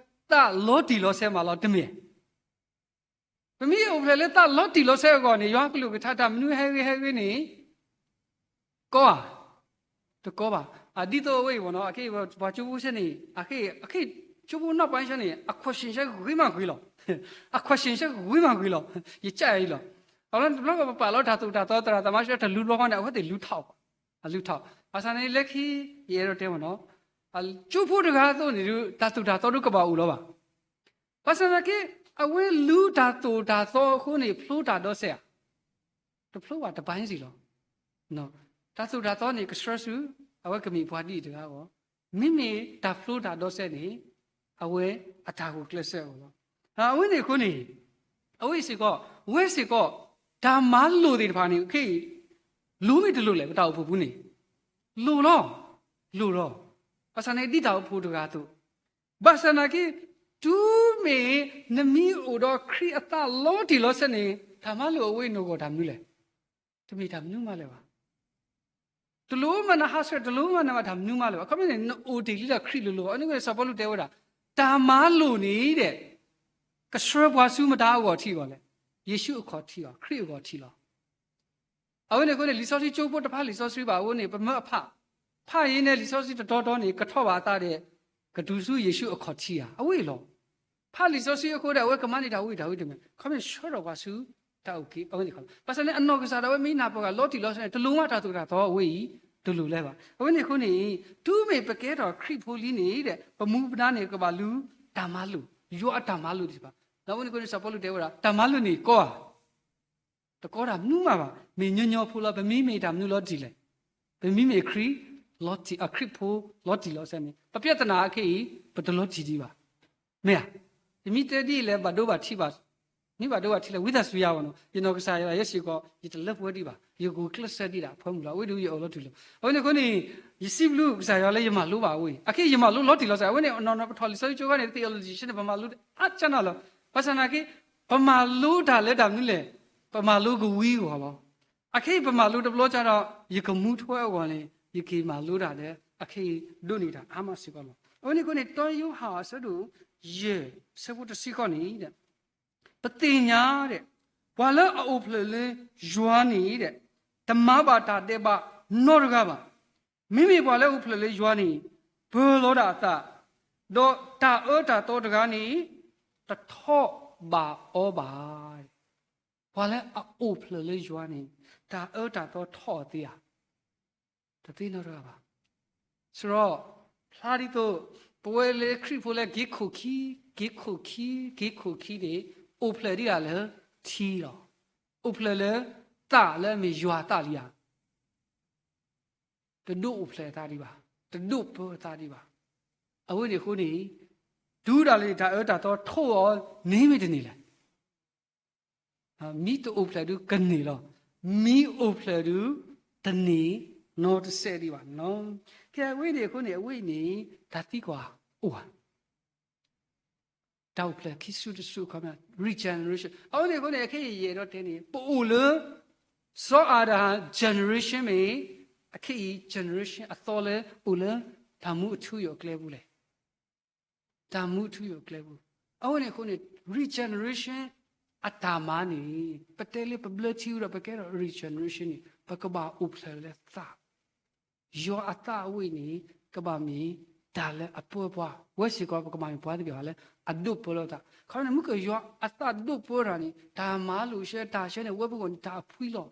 သးလီၤတံၢ်လီၤဆဲးမးလီၤ တမ့ၢ်. ပမ့ၢ်အိၣ်ဖျဲၣ်လၢသးလီၤတံၢ်လီၤဆဲးအဂီၢ်န့ၣ် ယွၤကလုၢ်ကထါတၢ်မနုၤဟဲဂ့ၤဟဲဂ့ၤန့ၣ် ကီဧါ, တကီဘၣ်. ဒ်သိးအဝဲအံၤမ့ၢ်နီၤ, အခဲအံၤပှၤကၠိဖိဆဲန့ၣ် အခဲအံၤ ကၠိဖိနီၢ်ပၤဆဲန့ၣ် အ question ဆဲဂ့ၤမးဂ့ၤလီၤ. အ question ဆဲဂ့ၤမးဂ့ၤလီၤ. ယကၢ်အံၤလီၤ. အလီၢ်တဘျီကပပာ်လီၤတၢ်သိၣ်တၢ်သီ သရၣ်သမါဆဲတလူၤတဘျီဃီန့ၣ် အဝဲသ့ၣ်လူၤထီၣ်, အလူၤထီၣ်. ဘၣ်ဆၣ်န့ၣ်လၢခံ ယအဲၣ်ဒိးတဲမ့ၢ်နီၤ, ကၠိဖိတဂၤအသိးန့ၣ်ဒုး တၢ်သိၣ်တၢ်သီဒုးကဘၣ်အိၣ်လီၤဘၣ်. ဘၣ်ဆၣ်သနာ်က့ အဝဲလူၤတၢ်သိၣ်တၢ်သီအဃိန့ၣ် ဖျိတၢ်ဒီးစဲးဧါ, တဖျိဘၣ် တပၤန့ၣ်စံးလီၤ. တၢ်သိၣ်တၢ်သီန့ၣ် ကဆှၢဆူ အဝဲကမ့ၢ်ပှၤဒ်အံၤတဂၤအဂီၢ်, မ့မ့ၢ်တၢ်ဖျိတၢ်ဒီးစဲးန့ၣ် အဝဲအတၢ်ဂုာ်ကျဲးစၢးအဂီၢ်လီၤ. အဝဲန့ၣ်အဃိန့ၣ် အဝဲစ့ၢ်ကီး ဝဲစ့ၢ်ကီး တၢ်မၤလိာ်သ့ၣ်တဖၣ်န့ၣ် ခဲအံၤ လိၤမ့ၢ်တလိၤလဲၣ် ပတၢ်အိၣ်ဖှိၣ်ပူၤန့ၣ်, လိၤလီၤ, လိၤလီၤ. ဘၣ်ဆၣ်န့ၣ်ဒ်တၢ်အိၣ်ဖှိၣ်တဂၤအသိး ဘၣ်ဆၣ်သနာ်က့ တုၤမ့ၢ်နမ့ၢ်အိၣ်ဒီးခရံာ်အသးလီၤတံၢ်လီၤဆဲးန့ၣ် တၢ်မၤလိာ်အဝဲအံၤနဂီၢ်တၢ်မနုၤလဲၣ်. တမ့ၢ်တၢ်မနုၤမးလၢၤဘၣ်. တလိၣ်မးနဟးဆှဲး တလိၣ်မးနမၤတၢ်မနုၤမးလၢၤဘၣ်. ခီမ့ၢ်န့ၣ် နအိၣ်တ့ၢ်လံဒီးခရံာ်လိၤလိၤဘၣ်. အန့ၣ်ဝဲစီၤပီလူးတဲဝဲဒၣ် တၢ်မၤလိာ်န့ၣ်ဒီး ကဆှၢပှၤဆူမတၤအဂီၢ်ထံးအဂီၢ်လဲၣ်. ယ့ၣ်ၡူးအခီၣ်ထံးအဂီၢ်, ခရံာ်အဂီၢ်ထံးလီၤ. အဝဲန့ၣ်အဃိန့ၣ် လံာ်စီဆှံကၠိဖိတဖၣ်လံာ်စီဆှံဘၣ်အဃိန့ၣ် ပမၢအဖး, ဖးအံၤန့ၣ် လံာ်စီဆှံတတီတီန့ၣ် ကထီၣ်ဘၣ်အသးဒီး ကတုၤဆူယ့ၣ်ၡူးအခီၣ်ထံးဧါ, အဝဲအံၤလီၤ. ဖးလံာ်စီဆှံအဃိဒီး အဝဲကမၤန့ၢ်တၢ်ဝံတၢ်ဝံတမ့ၢ်, ခီမ့ၢ်ဆှၢထီၣ်ပှၤဆူတၢ်အုၣ်က့ၤအဝဲန့ၣ်ခီလီၤ. ဘၣ်ဆၣ်န့ၣ် အနီၢ်ကစၢ်ဒၣ်ဝဲမ့ၢ်နၢ်ပၢၢ်ဂ့ၤလီၤတံၢ်လီၤဆဲးန့ၣ် တလိၣ်မးတၢ်သိၣ်တၢ်သီအဝဲအံၤ တလိၣ်လၢၤဘၣ်. အဝဲန့ၣ်အဃိန့ၣ် တုၤမ့ၢ်ပကဲထီၣ်ခရံာ်ဖိလံန့ၣ်ဒီး ပမူပဒါန့ၣ် ကဘၣ်လူၤတၢ်မၤလိာ်, ယွၤအတၢ်မၤလိာ်သ့ၣ်တဖၣ်. ဒီးအဝဲန့ၣ်အဃိန့ၣ် စီၤပီလူးတဲဝဲဒၣ် တၢ်မၤလိာ်န့ၣ်ကီဧါ. တကီတၢ်မနုၤမးဘၣ်. မ့ၢ်ညီညီဖိလီၤ. ပမ့မ့ၢ်တၢ်မနုၤလီၤတံၢ်လဲၣ်. ပမ့မ့ၢ်ခရံာ်လီၤတံၢ်, အခရံာ်ဖိလီၤတံၢ်လီၤဆဲးန့ၣ် ပပြဿနာအခဲအံၤ ပတလီၤတံၢ်ဒံးဘၣ်. မ့ၢ်ဧါ. ယမ့ၢ်တဲဒ်လဲၣ် ဘၣ်ဒိဘၣ်ထံးဘၣ်, မ့ၢ်ဘၣ်ဒိဘၣ်ထံးလဲၣ် ဝံသးစူၤယၤဘၣ်နီၤ, ယနီၢ်ကစၢ်ယွၤယဲစ့ၢ်ကီး ယတလၢပှဲၤဒံးဘၣ်, ယဂုာ်ကျဲးစၢးဒံးဒၣ်အဖၢမုၢ်လီၤ, အဝဲဒၣ်ယအိၣ်လီၤတူၢ်လိာ်, အဝဲန့ၣ်အဃိန့ၣ် ယစံးဘျုးကစၢ်ယွၤလၢယမၤလိဘၣ်အဝဲအံၤ, အခဲအံၤယမၤလိလီၤတံၢ်လီၤဆဲး, အဝဲန့ၣ်နီၢ်နီၢ်ပထီၣ်လံာ်စီဆှံကၠိခါန့ၣ် theology န့ၣ် ပမၤလိအါကၢနီၤလီၤ, ဘၣ်ဆၣ်သနာ်က့ ပမၤလိတၢ်လၢတၢ်မနုၤလဲၣ်, ပမၤလိကဝံၤအဂီၢ်လီၤ. အခဲအံၤပမၤလိတဘျီကဒီး ယကမူထွဲအဂီၢ်န့ၣ် ယက့ၤမၤလိတၢ်ဒီး အခဲအံၤဒိးန့ၢ်တၢ်အါမးစ့ၢ်ကီးလီၤ. အဝဲန့ၣ်အဃိန့ၣ် တၢယိၤဟၣ်အဆၢဒိၣ်ယဲၢ် ဆၢဖိတဆံဃိးန့ၣ် ပသ့ၣ်ညါဒီး ပှၤလၢအအိၣ်ဖျဲၣ်လၢယွၤန့ၣ်ဒီး တမၤဘၣ်တၢ်ဒဲးဘးနီတဂၤဘၣ်. မ့မ့ၢ်ပှၤလၢအအိၣ်ဖျဲၣ်လၢယွၤန့ၣ် ပၢၤလီၤဒၣ်အသး, ဒီးတၢ်အၢတၢ်သီတဂၤန့ၣ် တထီၣ်ဘးအီၤဘၣ်. ပှၤလၢအအိၣ်ဖျဲၣ်လၢယွၤန့ၣ် တၢ်အၢတၢ်သီထီၣ်အီၤသ့ဧါ, တသ့နီတဂၤဘၣ်. စရီ, ဖျါဒ်သိး ပဝဲလၢခရံာ်ဖိလၢက့ၤခိၣ်ခံ, က့ၤခိၣ်ခံ, က့ၤခိၣ်ခံန့ၣ် အိၣ်ဖျဲၣ်ဒံးဧါလၢထံလီၤ. အိၣ်ဖျဲၣ်လၢသးလၢအမ့ၢ်ယွၤအသးလံဧါ. တဒိးအိၣ်ဖျဲၣ်အသးဒံးဘၣ်, တဒိးပၢအသးဒံးဘၣ်. အဝဲန့ၣ်အဃိန့ၣ် တုၤဒၣ်လဲာ်တၢ်အၢတၢ်သီထီၣ်အီၤန့ၣ်မ့ၢ်တန့ၢ်လဲၣ်. မ့ၢ်တအိၣ်ဖျဲၣ်ဒုကန့ၢ်လီၤ. မ့ၢ်အိၣ်ဖျဲၣ်ဒု တန့ၢ်နီတစဲးဒံးဘၣ်နီၤ. ကဲ အဝဲန့ၣ်အဃိန့ၣ် အဝဲအံၤန့ၣ် တၢ်သံကွၢ်အိၣ်ဧါ. တၢ်အိၣ်ဖျဲၣ်ခံစုတစုအခီပညီ regeneration အဝဲန့ၣ်အဃိန့ၣ် အခဲအံၤယအဲၣ်ဒိးတဲန့ၣ် ပအိၣ်လၢ စီၤအၤဒၣ် generation မ့ၢ် အခဲအံၤ generation အသီလၢအိၣ်လၢ တၢ်မူအထူအယိာ်အကျဲပူၤလဲၣ်. တၢ်မူအထူအယိာ်အကျဲပူၤ. အဝဲန့ၣ်အဃိန့ၣ် regeneration အတၢ်မၤန့ၣ် ပတဲလၢပဘျၢထံဝံၤဒီး ပကဲထီၣ် regeneration န့ၣ် ပကဘၣ်အိၣ်ဖျဲၣ်လၢသး ယွၤအသးအဝဲအံၤန့ၣ် ကဘၣ်မ့ၢ်တၢ်လၢအပၢပှၤ, ဝဲစ့ၢ်ကီး ပကဘၣ်မ့ၢ်ပှၤသ့ၣ်တဖၣ်လၢ အဒိးပၢလီၤသး. ခီန့ၣ် မုၢ်ကယွၤအသးဒိးပၢတၢ်န့ၣ် တၢ်မၤလိာ်ဆှၢတၢ်ဆှၢန့ၣ် ဝဲပဂီၢ်န့ၣ် တၢ်အဖှံလီၤ.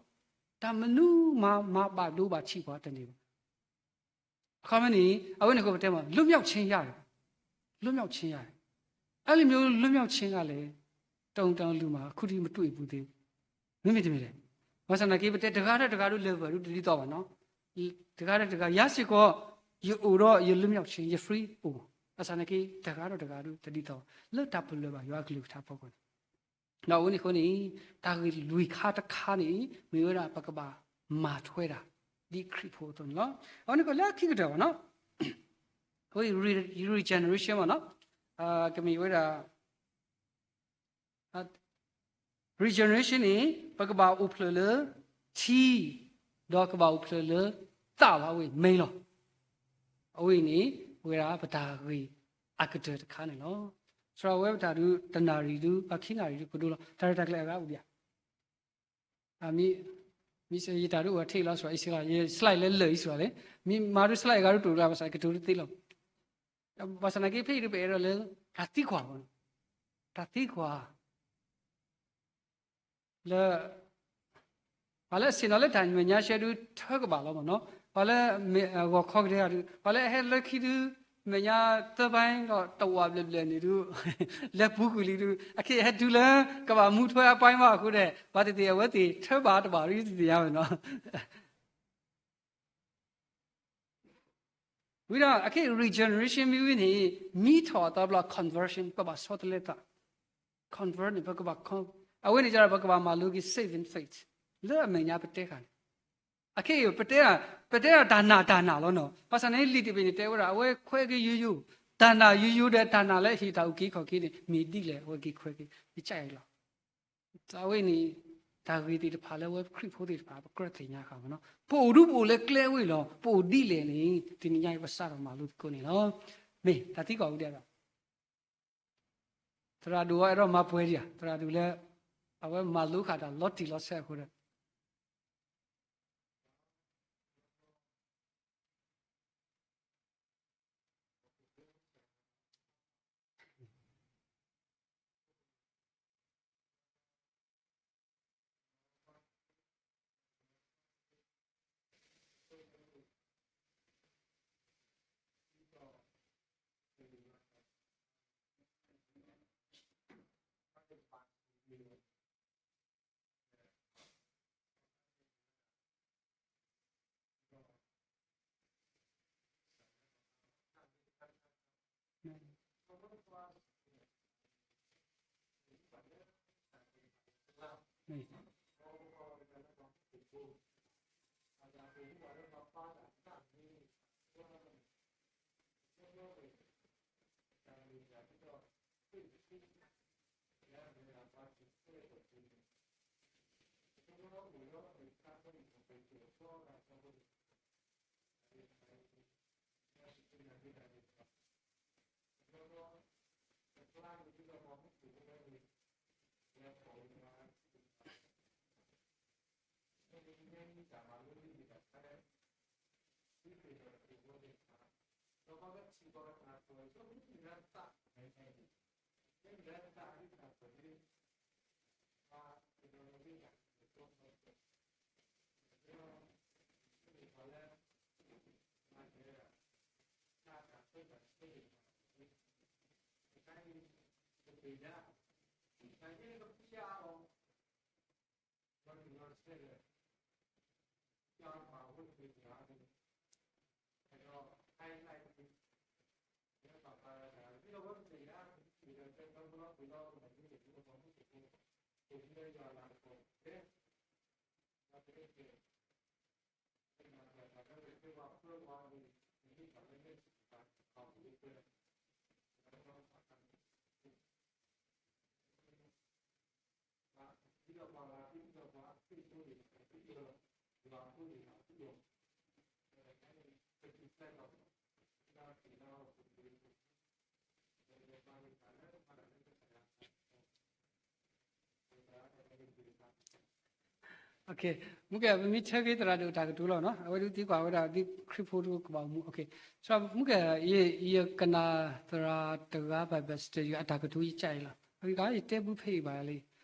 တၢ်မနုၤမၤ မၤဘၣ်ဒိဘၣ်ထံးပှၤတန့ၢ်ဘၣ်. အခီပညီန့ၣ် အဝဲန့ၣ်အဃိပတဲမး လွတ်မြောက်ခြင်းရတယ်, လွတ်မြောက်ခြင်းရတယ်. အဲလိုမျိုး လွတ်မြောက်ခြင်းကလည်း တောင်တောင်လူမှာ အခုထိမတွေ့ဘူးသေးဘူး. မ့မ့ၢ်တမ့ၢ်လဲၣ်. ဘၣ်ဆၣ်သနာ်က့ ပတဲတဂၤဒီးတဂၤဒုး level ဒုးတဒ်သိးဘၣ်နီၤ. တဂၤဒီးတဂၤ ယၤစ့ၢ်ကီး ယအိၣ်ဒီးယလွတ်မြောက်ခြင်း ယ free အိၣ်, ဘၣ်ဆၣ်သနာ်က့ တဂၤဒီးတဂၤဒုးတဒ်သိးဘၣ်. လၢတၢ်ပလၢၢ်ဘၣ်ယွၤအကလုၢ်ကထါအဖီခိၣ်န့ၣ် ဒီးအဝဲန့ၣ်အဃိန့ၣ် တၢ်ဂ့ၢ်လွံၢ်ခါတခါန့ၣ် မ့ၢ်ဝဲဒၣ်ပကဘၣ်မၤထွဲတၢ် ဒ်ခရံာ်ဖိအသိးန့ၣ်လီၤ. အဝဲန့ၣ်ကလၢခံကတၢၢ်ဘၣ်နီၤ, အဝဲ regeneration ဘၣ်နီၤ, ကမ့ၢ်ဝဲဒၣ် regeneration န့ၣ် ပကဘၣ်အိၣ်ဖျဲၣ်လၢထံ, ဒီးကဘၣ်အိၣ်ဖျဲၣ်လၢသးလီၤ, အဝဲ main လီၤ. အဝဲန့ၣ် ဝဲဒၣ်ပတၢ်ဂ့ၢ်အကတၢၢ်တခါန့ၣ်လီၤ. စရီဝဲပတၢ်ဒုး တနၣ်ရံၣ်ဒုး ပှၤခံနၣ်ရံၣ်ဒုးကဒိလီၤ, တၢ်ရဲၣ်တၢ်ကျဲၤအဂၤအိၣ်ဒံးဧါ. မ့ၢ် မ့ၢ်ယတၢ်ဒုးအိၣ်ထဲလီၤ စရီ အံၤစ့လီၤ, ယ slide လၢလၢာ်အံၤစ့လီၤလဲၣ်, မ့ၢ်မၤဒုး slide အဂၤဒုးတအိၣ်လၢၤ ဘၣ်ဆၣ်ကတိၤတသ့လီၤ. ဘၣ်ဆၣ်သနာ်က့ ဖဲအံၤဒုးပအဲၣ်ဒိးလၢ တၢ်သံကွၢ်, တၢ်သံကွၢ် လၢ ပှၤလၢအဆ့ၣ်နီၤလၢတၢ်မဲာ်ညါရှဲဒုး ထၢကဘၣ်လီၤမ့ၢ်နီၤ, ပှၤလၢအဂီၢ်ခီကဒဲဂၤဒုး ပှၤလၢအဟဲလၢခံဒုး မဲာ်ညါသၢပိုင်းဒီးတဝးဘျဲၣ်ဘျဲၣ်န့ၣ်ဒုး လဲၤပူၤကွံာ်လံဒုး အခဲအံၤဟဲတုၤလၢ ကဘၣ်မူထွဲအပိုင်းဘၣ်အဃိဒီး ပှၤသ့ၣ်သ့ၣ်အဝဲသ့ၣ်ထၢဘၣ်တဘၣ်ဒုး သ့ၣ်ညါဝဲနီၤ. ဝံၤဒီး အခဲအံၤ regeneration မ့ၢ်ဝံၤန့ၣ် မ့ၢ်ထီၣ်အသီတဘျီ conversion ပဘၣ်ဆီတလဲသး, convert န့ၣ် ပကဘၣ် အဝဲန့ၣ်ကဒီး ပကဘၣ်မၤလိက့ၤ saving faith လၢအမဲာ်ညါပတဲဃာ်န့ၣ်. အခဲအံၤ ပတဲဒၣ် ပတဲဒၣ်တၢ်နာ်တၢ်နာ်လီၤနီၤ, ဘၣ်ဆၣ်န့ၣ် လံာ်တဘ့ၣ်န့ၣ် တဲဝဲဒၣ် အဝဲခွဲးက့ၤယိယိ, တၢ်နာ်ယိယိဒီး တၢ်နာ်လၢအဟ့ၣ်တၢ်အုၣ်က့ၤခီၣ်က့ၤန့ၣ် မ့ၢ်ဒ်လဲၣ် အဝဲက့ၤခွဲးက့ၤ ယကၢ်အံၤလီၤ. အဝဲန့ၣ် တၢ်ဂ့ၢ်သ့ၣ်တဖၣ်လၢအဝဲခရံာ်ဖိသ့ၣ်တဖၣ် ပကြၢးသ့ၣ်ညါဃာ်မ့ၢ်နီၤ, ပအိၣ်ဒုးပအိၣ်လၢကျဲဝဲအံၤလီၤ, ပအိၣ်ဒ်လဲၣ်န့ၣ် တနံၤညါအံၤ ပစးထီၣ်မၤလိသကိးန့ၣ်လီၤ. မ့ၢ်တၢ်သံကွၢ်ဝံၤဒီး သရၣ်ဒိၣ်ဝဲအဲၣ်ဒိးမၤပှဲၤဒံးဧါ, သရၣ်ဒိၣ်လၢ အဝဲမၤလိဃာ်တၢ်လီၤတံၢ်လီၤဆဲးအဃိဒီး မုၢ်ကဲ ပမ့ၢ်ဆၢက့ၤသရၣ်ဒိၣ်တၢ်ကတိၤလီၤနီၤ, အဝဲဒၣ်သံကွၢ်ဝဲဒၣ်ဒ်ခရံာ်ဖိတကဘၣ်မူ, မုၢ်ကဲ, မုၢ်ကဲ ယကနၣ်သရၣ်တဂၤ Bible study အတၢ်ကတိၤယကအံၤလီၤ. အဂ့ၢ်ဒ်အံၤ ယတဲဘၣ်ဖဲအံၤဘၣ်လံ,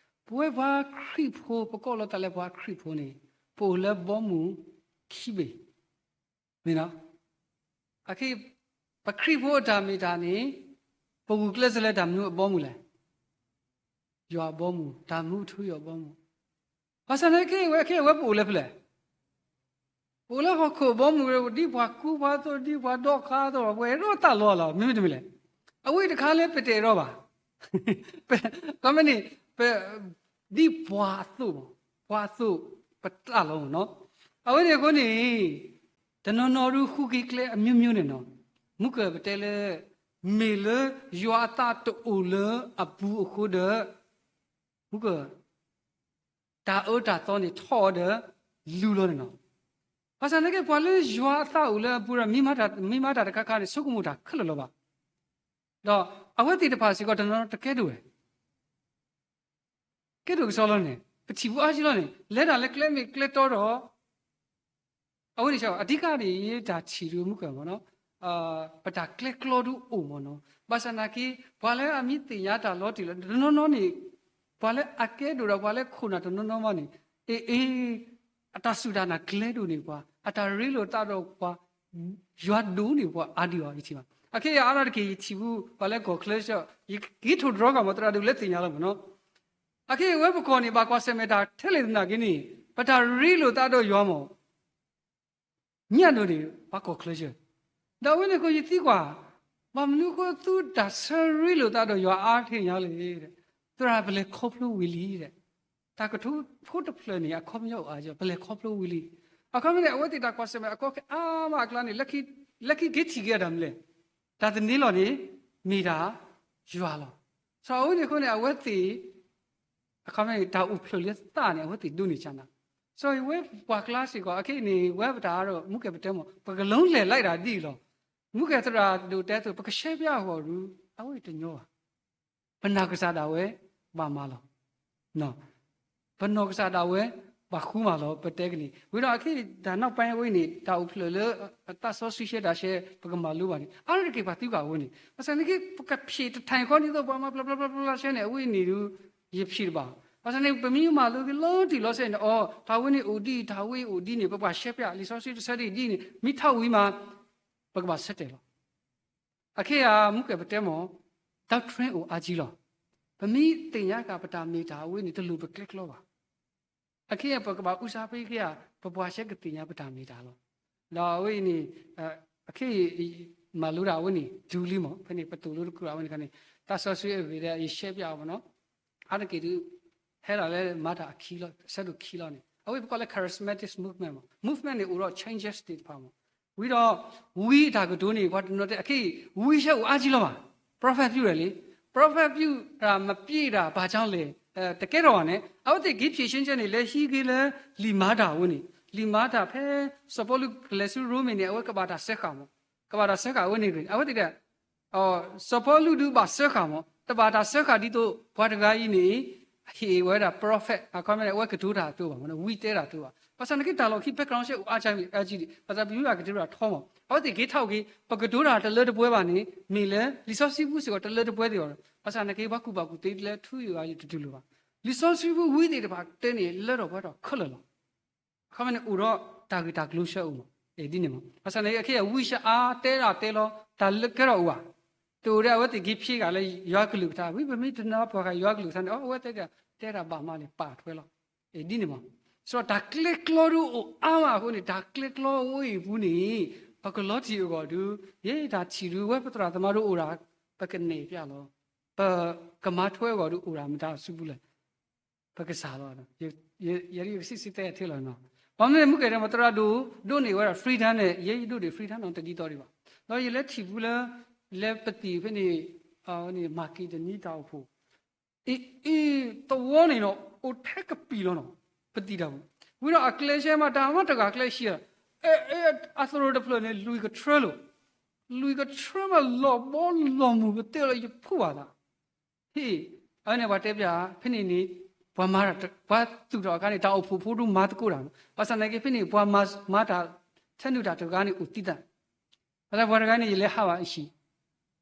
ပဝဲပှၤခရံာ်ဖိ ပကိးလီၤသးလၢပှၤခရံာ်ဖိန့ၣ် ပအိၣ်လၢဘီမုၢ်ခံဘ့ၣ် မ့ၢ်နီၤ. အခဲအံၤ ပခရံာ်ဖိအတၢ်မ့ၢ်တၢ်န့ၣ် ပဂုာ်ကျဲးစၢးလၢတၢ်မနုၤအဘီမုၢ်လဲၣ်. ယွၤအဘီမုၢ်, တၢ်မူထူယွၤအဘီမုၢ်. ဘၣ်ဆၣ်န့ၣ်ခဲအံၤဝဲ ခဲအံၤဝဲပအိၣ်လၢဖဲလဲၣ်. ပအိၣ်လၢဟီၣ်ခိၣ်အဘီမုၢ်, ဒ်ပှၤကူပှၤသိး, ဒ်ပှၤဒီးခါသိး, ပအဲၣ်ဒိးတၢ်လီၤလီၤ, မ့မ့ၢ်တမ့ၢ်လဲၣ်. အဝဲတခါလၢပတအဲၣ်ဒိးဘၣ် ခီမ့ၢ်န့ၣ် ပ ဒ်ပှၤအသိး, ပှၤအသိး ပတၢ်လီၤမ့ၢ်နီၤ. အဝဲန့ၣ်အဃိန့ၣ် တနီၤနီၤဒုးဃုက့ၤကျဲအမျိုးမျိုးန့ၣ်နီၤ. မုၢ်ကၢၢ်ပတဲလၢ မ့ၢ်လၢယွၤအသးတအိၣ်လၢအပူၤအဃိဒီး မုၢ်ကၢၢ် တၢ်အၢတၢ်သီန့ၣ်ထီၣ်အီၤဒီး လူလီၤန့ၣ်နီၤ. ဘၣ်ဆၣ်န့ၣ်က့ ပှၤလၢယွၤအသးအိၣ်လၢအပူၤဒီး မ့ၢ်မၤတၢ်တခါခါန့ၣ် ဆိကမိၣ်တၢ်ခဲလၢာ်လီၤဘၣ်. ဒီးအဝဲသ့ၣ်တဖၣ်စ့ၢ်ကီး တနီၤနီၤတကဲဒိၣ်ဝဲ ကဲဒိၣ်ကစီလီၤန့ၣ် ပထံၣ်ပူၤအါကံလီၤန့ၣ် လဲၤတၢ်လၢကျဲမ့ၢ်ကျဲတီဒီး အဝဲန့ၣ် အဓိကန့ၣ် ယတၢ်ထံၣ်ဒုးမုၢ်ကၢၢ်မ့ၢ်နီၤ, ပတၢ်ကျဲကျီဒုးအိၣ်မ့ၢ်နီၤ. ဘၣ်ဆၣ်နာ်က့ ပှၤလၢအမ့ၢ်သ့ၣ်ညါတၢ်လီၤတံၢ်လီၤ တနီၤနီၤန့ၣ် ပှၤလၢအကဲဒိၣ်ဒီးပှၤလၢခိၣ်နၢ်တနီၤနီၤမးန့ၣ် အ့ အ့ အတၢ်စူၢ်တၢ်နာ်ကျဲဒိၣ်န့ၢ်ပှၤ, အတၢ်ရ့လိာ်သးဒီးပှၤ ယွၤဒိၣ်န့ၢ်ပှၤအါဒံးအီၤ ယထံၣ်ဘၣ်. အခဲအံၤအါထီၣ်တက့ၢ် ယထံၣ်ဘၣ်ပှၤလၢကီၢ်ချၢဆၢ ယက့ၤထိၣ်တြီက့ၤမ့ၢ်သရၣ်ဒိၣ်လၢသ့ၣ်ညါလီၤမ့ၢ်နီၤ. အခဲအံၤဝဲပကီၢ်န့ၣ် ဘၣ်ကွၢ်ဆၢၣ်မဲာ်တၢ်ထဲလဲၣ်သနာ်က့န့ၣ် ပတၢ်ရ့လိာ်သးဒီးယွၤမ့ၢ် ညၣ်ဒိၣ်န့ၣ် ပှၤကီၢ်ချၢဆၢ, ဒီးအဝဲန့ၣ်အဃိယသံကွၢ်, ဘၣ်မနုၤအဃိသုတၢ်ဆၢရ့လိာ်သးဒီးယွၤအါထဲညါလဲၣ်, သရၣ်ပလဲၤခီဖျိဝံၤလံ, တၢ်ကတိၤဖိတဖျၢၣ်န့ၣ် အခီပညီအိၣ်အါကီး ပလဲၤခီဖျိဝံၤလံ. အခီပညီန့ၣ် အဝဲသ့ၣ်တၢ်ကွၢ်ဆၢၣ်မဲာ်အခီခဲအါမးအကျါန့ၣ် လၢခံက့ၤထံၣ်က့ၤအတၢ်မနုၤလဲၣ်, တၢ်သန့ၤလီၤန့ၣ် မ့ၢ်ဒၣ်ယွၤလီၤ. စီၤအဝဲန့ၣ်အဃိန့ၣ် အဝဲသ့ၣ် အခီပညီန့ၣ် တၢ်အိၣ်ဖျဲၣ်လၢသးန့ၣ် အဝဲသ့ၣ်ဒိးန့ၢ်ကနၤ. စီၤအဝဲပှၤကျါစ့ၢ်ကီး အခဲအံၤန့ၣ် ဝဲပတၢ်ဒီး မုၢ်ကဲပတဲမ့ၢ် ပကလူလၢာ်လံဒ်အံၤလီၤ. မုၢ်ကဲသရၣ်ဒိၣ်တဲအသိး ပကရှဲပၠးအဂီၢ်ဒုး အဝဲတညီဘၣ်. ပနီၢ်ကစၢ်ဒၣ်ဝဲ ဘၣ်မၤလီၤ. ပနီၢ်ကစၢ်ဒၣ်ဝဲ ဘၣ်ဃုမၤလီၤ ပတဲကန့ၣ်. ဝံၤဒီးအခဲအံၤ တၢ်နီၢ်ပၢၢ်ဝဲအံၤန့ၣ် တၢ်အိၣ်ဖျဲၣ်လၢ သးစီဆှံရှဲတၢ်ရှဲ ပကမၤလိဘၣ်န့ၣ် အါတက့ၢ်ပှၤသံကွၢ်အဝဲန့ၣ်. ဘၣ်ဆၣ်န့ၣ်က့ ပကဖံးတထံၣ်ခီဒ်သိးပှၤမၤဘျီဘျီဘျီဘျီရှဲန့ၣ် အဝဲအံၤန့ၣ်ဒုး ယဖံးတဘၣ်. ဘၣ်ဆၣ်န့ၣ် ပမ့ၢ်မၤလိက့ၤလီၤတံၢ်လီၤဆဲးန့ၣ် အိ တၢ်ဝဲန့ၣ်အိၣ်ဒ်အံၤ တၢ်ဝဲအံၤအိၣ်ဒ်န့ၣ် ပပှၤရှဲပၠး လံာ်စီဆှံတဆၢဒ်အံၤဒ်န့ၣ် မ့ၢ်ထီၣ်ဝံၤမး ပကဘၣ်ဆၢတဲာ်လီၤ. အခဲအံၤ မုၢ်ကဲပတဲမ့ၢ် doctrine အိၣ်အါကံလီၤ. ပမ့ၢ်သ့ၣ်ညါဃာ်ပတၢ်မ့ၢ်တၢ်အဝဲန့ၣ် တလိၣ်ပကျဲကျီဘၣ်. အခဲအံၤ ပကဘၣ်အူစါဖဲက့ၤ ပပှၤရှဲကသ့ၣ်ညါပတၢ်မ့ၢ်တၢ်လီၤ. ဒီးအဝဲအံၤန့ၣ် အခဲအံၤ မၤလိဒၣ်အဝဲန့ၣ် တုၤလံမ့ၢ် ဖဲန့ၣ် ပသိၣ်လိတကြၢးအဝဲန့ၣ်ခါန့ၣ် သးစီဆှံအဂ့ၢ်ဒီး ယရှဲပၠးအီၤမ့ၢ်နီၤ. အါတက့ၢ်ဒုး ဟဲဒၣ်လၢမၤတၢ်အခံလီၤ, ဆၢဒိၣ်ခံလီၤန့ၣ် အဝဲပကိးလၢ charismatic movement မး, movement န့ၣ်အိၣ်ဒီး changes သ့ၣ်တဖၣ်မး. ဝံၤဒီး ဝံအတၢ်ကတိၤန့ၣ် ပှၤတနီၤတဲ အခဲအံၤ ဝံဆၢအိၣ်အါကံလီၤဘၣ်, prophet ပြုတယ်လေ, prophet ပြုတာမပြည့်တာဘာကြောင့်လဲ, တကဲထီၣ်ဘၣ်န့ၣ် အဝဲသ့ၣ်က့ၤ ဖြေရှင်းချက် န့ၣ် လဲၤဟံးက့ၤလၢလံာ်မၤတၢ်အဝဲန့ၣ်, လံာ်မၤတၢ်ဖဲ စီၤပီလူးကလဲၤဆူရိမ့ၤန့ၣ် အဝဲကဘၣ်တၢ်စၢဃာ်မး, ကဘၣ်တၢ်စၢဃာ်အဝဲန့ၣ်ဂ့ၤ အဝဲသ့ၣ်တဲ စီၤပီလူးဒုးဘၣ်စၢဃာ်မး, တဘၣ်တၢ်စၢဃာ်ဒ်သိး ပှၤတဂၤအံၤန့ၣ် ဟ့ၣ်ဝဲဒၣ် prophet အခီပညီန့ၣ် အဝဲကတိၤတၢ်အသိးဘၣ်မး, ဝံတဲတၢ်အသိးဘၣ်. ဘၣ်ဆၣ်နာ်က့ တၢ်လီၢ်ခံ background ဆဲအိၣ်အါကံ အါကံဒံး, ဘၣ်ဆၣ်ပမ့ၢ်ဘၣ်ကတိၤတၢ်ထီမး, အဝဲသ့ၣ်က့ၤထီၣ်က့ၤ ပကတိၤတၢ်တလၢတပှဲၤဘၣ်န့ၣ် မ့ၢ်လၢ လံာ်စီဆှံပူၤစ့ၢ်ကီးတလၢတပှဲၤသ့ၣ်အီၤ, ဘၣ်ဆၣ်နာ်က့ ပှၤကူၣ်ဘၣ်ကူၣ်သ့လၢထူယိာ်အဂၤတတူၢ်လိာ်ဘၣ်. လံာ်စီဆှံပူၤဝံသ့ၣ်တဖၣ်တဲန့ၣ် လၢထီၣ်ပှဲၤထီၣ်ခဲလၢာ်လီၤ. အခီပညီန့ၣ် အိၣ်ဒီးတၢ်ဂ့ၢ်တၢ်ကျိၤဆၢအိၣ်မး, ဒ်န့ၣ်မး. ဘၣ်ဆၣ်နာ်က့ အခဲအံၤ ဝံဆၢအါ တဲဒၣ်တဲလီၤ တၢ်လၢကဲထီၣ်အိၣ်ဘၣ်, တအိၣ်ဒီးအဝဲသ့ၣ်က့ၤဖြေက့ၤလၢယွၤကလုၢ်ကထါ, ဝံပမ့ၢ်တနၢ်ပှၤဃာ်ယွၤကလုၢ်ကထါန့ၣ် အဝဲသ့ၣ်တဲ တဲတၢ်ဘၣ်မးလၢပာ်ထွဲလီၤ, ဒ်န့ၣ်မး. စးတၢ်ကျဲကျီဒုးအိၣ်အါမးအဃိန့ၣ် တၢ်ကျဲကျီအဝဲအံၤအပူၤန့ၣ် ပကလီၤတံၢ်အဂီၢ်ဒုး ယဲတၢ်ထံၣ်ဒုးဝဲပသရၣ်သမါဒုးအိၣ်ဒၣ် ပကနဲၣ်ဖျါလီၤ. ပကမၤထွဲအဂီၢ်ဒုးအိၣ်ဒၣ်မတၤအစုပူၤလဲၣ် ပကစၢ်လီၤ. ယဲဒၣ်ယကစံးစံးတဲထဲလီၤနီၤ. ဘၣ်မနုၤလဲၣ် မုၢ်ကဲၣ်ဒဲး ပသရၣ်ဒိၣ်ဒိးန့ၢ်ဝဲဒၣ် freedom န့ၣ် ယဲယဒိးန့ၢ် freedom နီၤ တဒ်သိးဒံးဘၣ်. ဒီးယလဲၤထံၣ်ဖူလၢ လဲၤပသံၣ်ဖဲန့ၣ် မၤက့ဒနံတၢ်အိၣ်ဖှိၣ် အံၤ သဝီန့ၣ်နီၤ အိၣ်ထဲကပံာ်လီၤနီၤ ပသံၣ်တၢ်ပူၤ. ဝံၤဒီးအကျဲဆဲမး တၢ်မၤတဂၤကျဲဆံး အသရိာ်တဖျၢၣ်န့ၣ် လွံၢ်ကထြၢလိၤ လွံၢ်ကထြၢမး လီၤဘီလီၤမုၢ် ပတဲလီၤယဖှူဘၣ်သး ဟ့ၣ် အဝဲန့ၣ်ပှၤတဲပျး ဖဲန့ၣ်န့ၣ် ပှၤမၤတၢ် ပှၤသူၣ်ထီၣ်အခါန့ၣ် တၢ်အိၣ်ဖှိၣ်ဖိဒုးမၤသကိးတၢ်နီၤ. ဘၣ်ဆၣ်နာ်က့ ဖဲန့ၣ် ပှၤမၤတၢ် ထဲနုာ်တၢ်တဂၤန့ၣ် အိၣ်သံသး ဘၣ်ဆၣ်ပှၤတဂၤန့ၣ် ယလဲၤဟးဘၣ်အဟံၣ်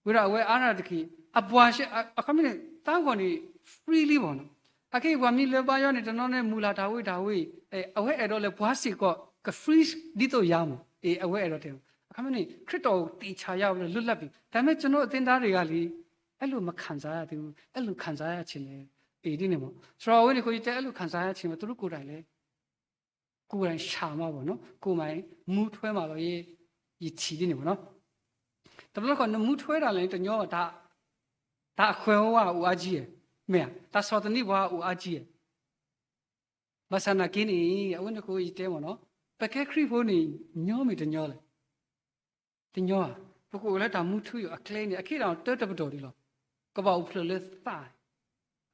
ဝံၤဒီးအဝဲအါထီၣ်တက့ၢ် အပှၤ အခီပညီန့ၣ် သးဂီၢ်န့ၣ် freely ဘၣ်နီၤ. အခဲအံၤပှၤမ့ၢ်လၢဘါယွၤန့ၣ် တနီၤန့ၣ် မုၢ်လၢ်တၢ်ဝံတၢ်ဝံ အဝဲအဲၣ်ဒိးလၢပှၤစ့ၢ်ကီး က free ဒ်သိးယၤမး အဝဲအဲၣ်ဒိးတဲ အခီပညီန့ၣ် ခရံာ်တော်ကို သေချာရအောင်လို့ လွတ်လပ်ပြီ ဒါပေမဲ့ကျွန်တော်အသင်းသားတွေကလေ အဲ့လိုမခံစားရသေးဘူး အဲ့လိုခံစားရချင်တယ် ဒ်န့ၣ်မး ဆိုတော့ အဝဲန့ၣ် ကိုယ်ကျဲ အဲ့လိုခံစားရချင်တယ် သူတို့ကိုယ်တိုင်လည်း ကိုယ်တိုင်ရှာမှာပေါ့နော် ကိုယ်တိုင်မူထွဲမှာလို့ ယထံၣ်ဒ်န့ၣ်ပေါ့နော် တဘျီခီ နမူထွဲတၢ်လဲၣ် တညီဘၣ် တၢ်အခွဲးဝါအိၣ်အါကံ မ့ၢ်ဧါ တၢ်ဆီၣ်သနံးပှၤအိၣ်အါကံ ဘၣ်ဆၣ်နာ်က့န့ၣ် အဝဲန့ၣ်ဃိယတဲမ့ၢ်နီၤ ပကဲခရံာ်ဖိန့ၣ် ညီမ့ၢ်တညီလဲၣ် တညီဧါ ပကအိၣ်လၢတၢ်မူထူယိာ်အကျဲန့ၣ် အခဲအံၤတၢ်တပတီၢ်ဒံးလီၤ ကဘၣ်အိၣ်ဖျဲၣ်လၢသး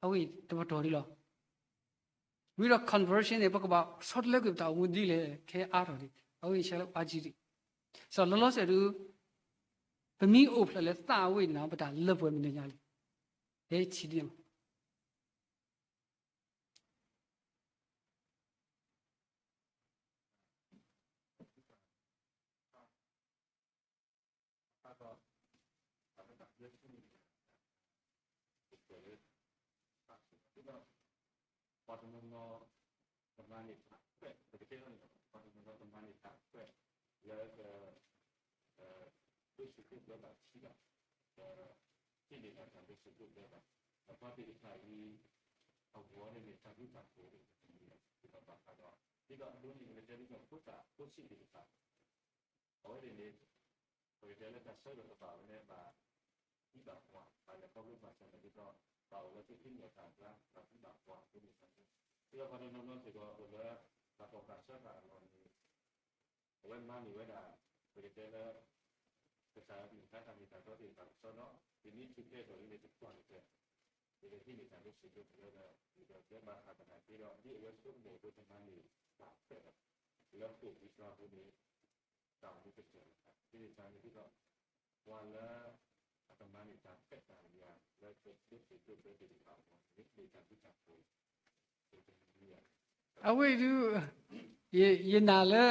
အဝဲတပတီၢ်ဒံးလီၤ ဝံၤဒီး conversion န့ၣ် ပကဘၣ်ဆီတလဲကွံာ်ပတၢ်အိၣ်မူဒ်လဲၣ် ခဲအါထီၣ်ဒံး အဝဲအံၤဆဲးလၢအါကံဒံး စီၤလီၤလီၤဆဲးဒုး ပမ့ၢ်အိၣ်ဖျဲၣ်လၢသးအဝဲန့ၣ် ပတၢ်လၢပှဲၤမနုၤညါလဲၣ် ဟဲထံၣ်ဒ်န့ၣ်မး ပှၤတနီၤနီၤ ကမၤန့ၢ်တၢ်ခွဲး ပကတဲလီၤန့ၣ် ပှၤတနီၤနီၤကမၤန့ၢ်တၢ်ခွဲး လၢ ဒိၣ်စိဒိၣ်ဘျၢဘၣ်ထံဘၣ် ဟ့ၣ်န့ၢ်တၢ်ဒိၣ်စိဒိၣ်ဘျၢဘၣ် ဒီးပှၤသ့ၣ်တဖၣ်အံၤ အဂီၢ်န့ၣ်န့ၣ် တၢ်ဘျုးတၢ်ဖှိၣ်န့ၣ် ပကမၤန့ၢ်တၢ်ဘၣ်ဃးဒီး ဒ်သိးအဒိန့ၣ် ပကတဲဒ်သိးဖိသၣ်ဖိဆံးသ့ၣ်တဖၣ် အဝဲသ့ၣ်န့ၣ် ပကတဲလၢတၢ်ဆၢကတီၢ်တဖၣ်ဝဲန့ၣ် ဘၣ်သံဘၣ်ပှၢ် ဘၣ်လဲၤခီဖျိဘၣ်ဆၣ်န့ၣ်ဒ်သိး ဘၣ်အိၣ်လၢသုဖံးန့ၢ်တၢ်ဘျါ ဘၣ်သံဘၣ်ပှၢ်အဃိန့ၣ် ဒ်သိးပှၤတနီၤနီၤစ့ၢ်ကီးအိၣ်လၢ တၢ်ကီတၢ်ခဲတၢ်အလီၢ်န့ၣ် အဝဲမၤန့ၢ်ဝဲဒၣ် ပကတဲလၢ ကစၢ်အကလုၢ်ကထါတၢ်မ့ၢ်တၢ်တီသ့ၣ်တဖၣ်ကစီဒီ ပမ့ၢ်ထံၣ်ကဲထီၣ်လံန့ၣ် တကွၢ်ကတၢၢ် ပကဟ့ၣ်န့ၢ်တၢ်ဒိၣ်စိဒိၣ်ဘျၢဒီး ပကတဲဘၣ်ဃးပတၢ်က့ဒီး ဒ်အဝဲဆိကမိၣ်အသိးတမၤန့ၢ်တၢ်ခွဲးဒီး လၢပှၤအံၣ်စရ့လးအပူၤန့ၣ် တၢ်အိၣ်မူကတၢၢ် ဒ်န့ၣ်တၢ်န့ၣ်ဒ်သိး ပှၤလၢ အကမၤန့ၢ်တၢ်ခွဲးတၢ်ယာ် လၢပှၤဒိၣ်စိဒိၣ်ဘျၢသ့ၣ်တဖၣ်အဂီၢ်န့ၣ် မ့ၢ်တၢ်ဘျုးတၢ်ဖှိၣ် အဝဲအံၤဒုး ယနာ်လၢ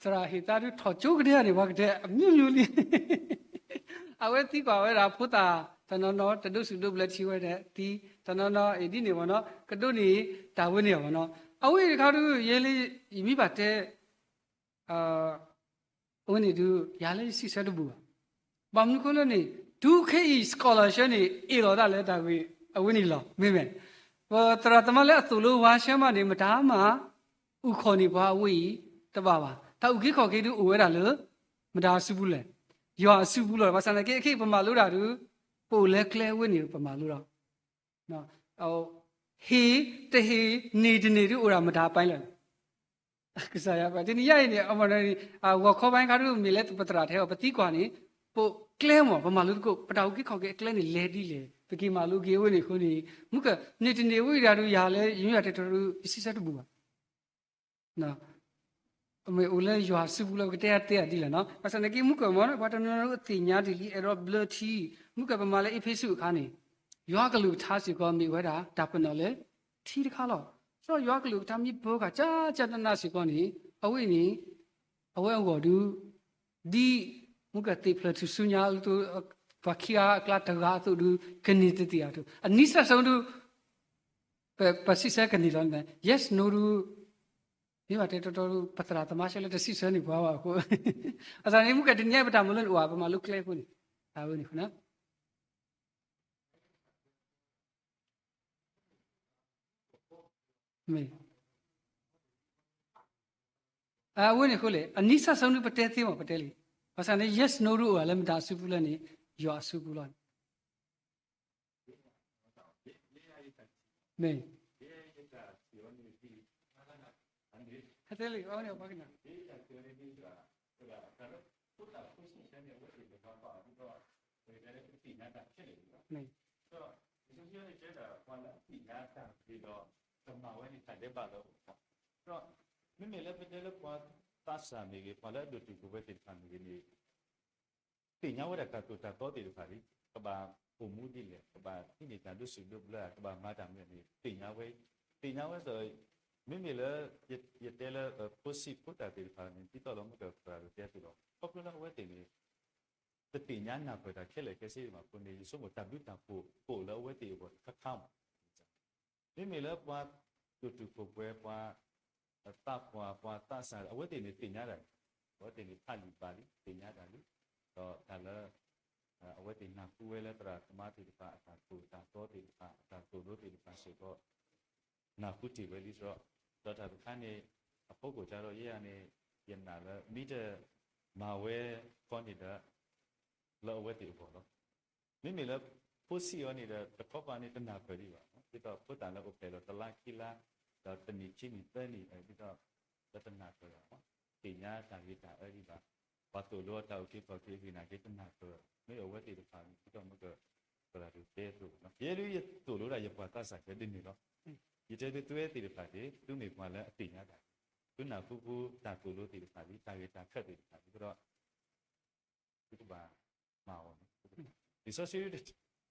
သရၣ်ဟ့ၣ်သါဒုးထီၣ်ကၠိကဒဲဧါန့ၣ် ပှၤကတဲအမျိုးမျိုးလံ အဝဲသံကွၢ်ဝဲဒၣ်ဖိသၣ် တနီၤနီၤ တဒိၣ်စိဒိၣ်ဘျၢထံဝဲဒၣ် သံ တနီၤနီၤ အံၤဒ်န့ၣ်မ့ၢ်နီၤ ကဒိးန့ၢ်တၢ်ဝဲန့ၣ်မ့ၢ်နီၤ အဝဲအံၤတခါဒုး ယဲလၢ ယမ့ၢ်ဘၣ်တဲ အဝဲန့ၣ်ဒုး ယၤလၢယစံးဆၢတဘူၣ်ဘၣ်. ဘၣ်မနုၤဃိလၢန့ၣ် တုၤခဲအံၤ scholarship န့ၣ် အ့ၣ်လိာ်သးလၢတၢ်ဂ့ၢ်အဝဲန့ၣ်လီၤ. မ့မ့ၢ် ပသရၣ်သမါလၢအသိၣ်လိဝါဆၢမးန့ၣ် မတၤမၤ အုၣ်ခီၣ်န့ၢ်ပှၤအဝဲအံၤတဘၣ်ဘၣ်. တၢ်အုၣ်က့ၤခီၣ်က့ၤဒုးအိၣ်ဝဲဒၣ်လၢ မတၤအစုပူၤလဲၣ်. ယွၤအစုပူၤလီၤ. ဘၣ်ဆၣ်သနာ်က့ အခဲအံၤပမၤလိတၢ်ဒုး ပအိၣ်လၢကျဲအဝဲန့ၣ်ပမၤလိဒီး ဟ့ၣ်တဟ့ၣ် န့ၢ်တန့ၢ်ဒုးအိၣ်ဒၣ်မတၤအပိုင်းလီၤ. ကစၢ်ယွၤပှၤ တနံၤညါအံၤန့ၣ် အမ့ၢ် အဂီၤခီပိုင်းခါဒုး မ့ၢ်လၢပသရၣ်ထဲအီၤ ပသံကွၢ်န့ၣ် ပကျဲမ့ၢ် ပမၤလိသကိး ပတၢ်အုၣ်က့ၤခီၣ်က့ၤအကျဲန့ၣ် လဲၤဒ်လဲၣ် ပက့ၤမၤလိက့ၤအဝဲန့ၣ်အဃိန့ၣ် မူက န့ၢ်တန့ၢ်ဝဲဒၣ်ဒုး ယၤလၢယမ့ၢ်ဘၣ်တဲတီတီဒုး ပစံးဆၢတဘူၣ်ဘၣ်. မ့ၢ်အိၣ်လၢယွၤစုပူၤလၢပကတဲတဲအဒ်လဲၣ်နီၤ. ဘၣ်ဆၣ်န့ၣ်က့ မူကမ့ၢ် ပှၤတနီၤနီၤအသ့ၣ်ညါဒ်လံ အဲၣ်ဒိးဘျၢထံ, မူက ပမၤလၢအ့းဖ့းစူးအခါန့ၣ် ယွၤကလုၢ်ကထါစ့ၢ်ကီး မ့ၢ်ဝဲဒၣ်တၢ်ပနီၣ်လၢထံတခါလီၤ. ဒီးယွၤကလုၢ်ကထါမ့ၢ်ပၢဃာ်ကၠၢ်ကၠၢ်နးနးစ့ၢ်ကီးန့ၣ် အဝဲန့ၣ် အဝဲအဂီၢ်ဒုး ဒ် မူကသ့ၣ်ဖျၢၣ်ထူၣ်စုညါလၢ ပှၤခံဂၤအကျါတဂၤအသိးဒုး ကန့ၢ်တသ့ၣ်အသိး အနံၣ်စၢ်စုဒုး ပစံးဆၢကန့ၢ်လီၤန့ၣ် yes no ဒုး မ့ၢ်ဘၣ်တဲတီတီဒုး ပသရၣ်သမါရှဲလၢတစံးဆၢန့ၢ်ပှၤဘၣ်အဃိ အသးန့ၣ် မူကတနံၤညါပတၢ်မၤလိန့ၣ်အိၣ် ပမၤလိကျဲအဃိန့ၣ် အဝဲန့ၣ် မ့ၢ် အဝဲန့ၣ်အဃိလဲၣ် အနံၣ်စၢ်စုဒုးပတဲသ့မး ပတဲလံ. ဘၣ်ဆၣ်န့ၣ် yes no ဒုးအိၣ်လၢမတၤအစုပူၤလၢ် န့ၣ် ယွၤအစုပူၤလီၤန့ၣ် မ့ၢ် ဟဲတဲလံအဝဲန့ၣ်ပှၤကနၣ် မ့ၢ် မ့မ့ၢ်လၢပတဲလၢပှၤသးစၢ်မ့ၢ်ဂ့ၤ ပှၤလၢအဒိၣ်တုာ်ခိၣ်ပှဲၤသ့ၣ်တဖၣ်မ့ၢ်ဂ့ၤန့ၣ် သ့ၣ်ညါဝဲဒၣ်တၢ်သိၣ်တၢ်သီသ့ၣ်တဖၣ်န့ၣ် ကဘၣ်အိၣ်မူဒ်လဲၣ် ကဘၣ်ဟံးန့ၢ်တၢ်ဒိၣ်စိဒိၣ်ဘျၢ ကဘၣ်မၤတၢ်မနုၤန့ၣ် သ့ၣ်ညါဝဲ သ့ၣ်ညါဝဲဒီး မ့မ့ၢ်လၢ ယတဲလၢ ဖိဆံးဖိတၢ်သ့ၣ်တဖၣ်န့ၣ် ဒ်သိးလၢမုၢ်ကပၤကတဲအသိးလီၤ. ခီဖျိလၢအဝဲသ့ၣ်န့ၣ် တသ့ၣ်ညါနၢ်ပၢၢ်တၢ်ခဲလၢာ်ခဲဆ့ဘၣ်အဃိန့ၣ် ယဆိကမိၣ်တၢ်ဘျုးတၢ်ဖှိၣ်ကအိၣ်လၢအဝဲသ့ၣ်အဂီၢ်တခါခါမး မ့မ့ၢ်လၢပှၤဒိၣ်တုာ်ခိၣ်ပှဲၤ ပှၤသးပှၢ် ပှၤသးစၢ် အဝဲသ့ၣ်န့ၣ်သ့ၣ်ညါတၢ် အဝဲသ့ၣ်န့ၣ်ဖးလံာ်ဘၣ်လံ သ့ၣ်ညါတၢ်လံ ဒီးတၢ်လၢ အဝဲသ့ၣ်နၢ်ဟူဝဲလၢသရၣ်သမါသ့ၣ်တဖၣ် အတၢ်သိၣ်တၢ်သီသ့ၣ်တဖၣ် အတၢ်သိၣ်လိသ့ၣ်တဖၣ်စ့ၢ်ကီး နၢ်ဟူတ့ၢ်ဝဲလံဒီး ဒီးတၢ်တခါန့ၣ် အဖီခိၣ်ကဒီးယဲၢ်ဂၤန့ၣ် ယနာ်လၢ မ့ၢ်တမၤဝဲခီန့ၣ်ဒီး လၢအဝဲသ့ၣ်အဂီၢ်လီၤ. မ့မ့ၢ်လၢ ဖိဆံးအီၤန့ၣ်ဒီး တခီပၤန့ၣ်တနၢ်ပၢၢ်ဒံးဘၣ်, ဒ်သိးဖိသၣ်လၢအိၣ်ဖျဲၣ်လီၤတလါခံလါ ဒီးတနံၣ်ခံနံၣ်သၢနံၣ် ဒ်သိး လၢတနၢ်ပၢၢ်ဘၣ်, သ့ၣ်ညါတၢ်ဂ့ၤတၢ်အၢဒံးဘၣ်, ပှၤသိၣ်လိအတၢ်အုၣ်က့ၤခီၣ်က့ၤအဂ့ၢ်နာ်က့တနၢ်ပၢၢ်, မ့ၢ်အဝဲသ့ၣ်တဖၣ်န့ၣ် ဒ်သိးမ့ၢ်က ပှၤဒုးတဲသိး, ယဲဒုးယသိၣ်လိဒၣ်ယပှၤသးစၢ်ခဲဒ်န့ၣ်လီၤ. ယတဲသုသုဝဲသ့ၣ်တဖၣ်န့ၣ် သုမ့ၢ်ပှၤလၢအသ့ၣ်ညါတၢ်, သုနၢ်ဟူဃုတၢ်သိၣ်လိသ့ၣ်တဖၣ်လံ, တၢ်ဂ့ၢ်တၢ်ခၢၣ်သ့ၣ်တဖၣ်လံ, ဒီး သုကဘၣ်မၤအီၤန့ၣ်, လံာ်စီဆှံ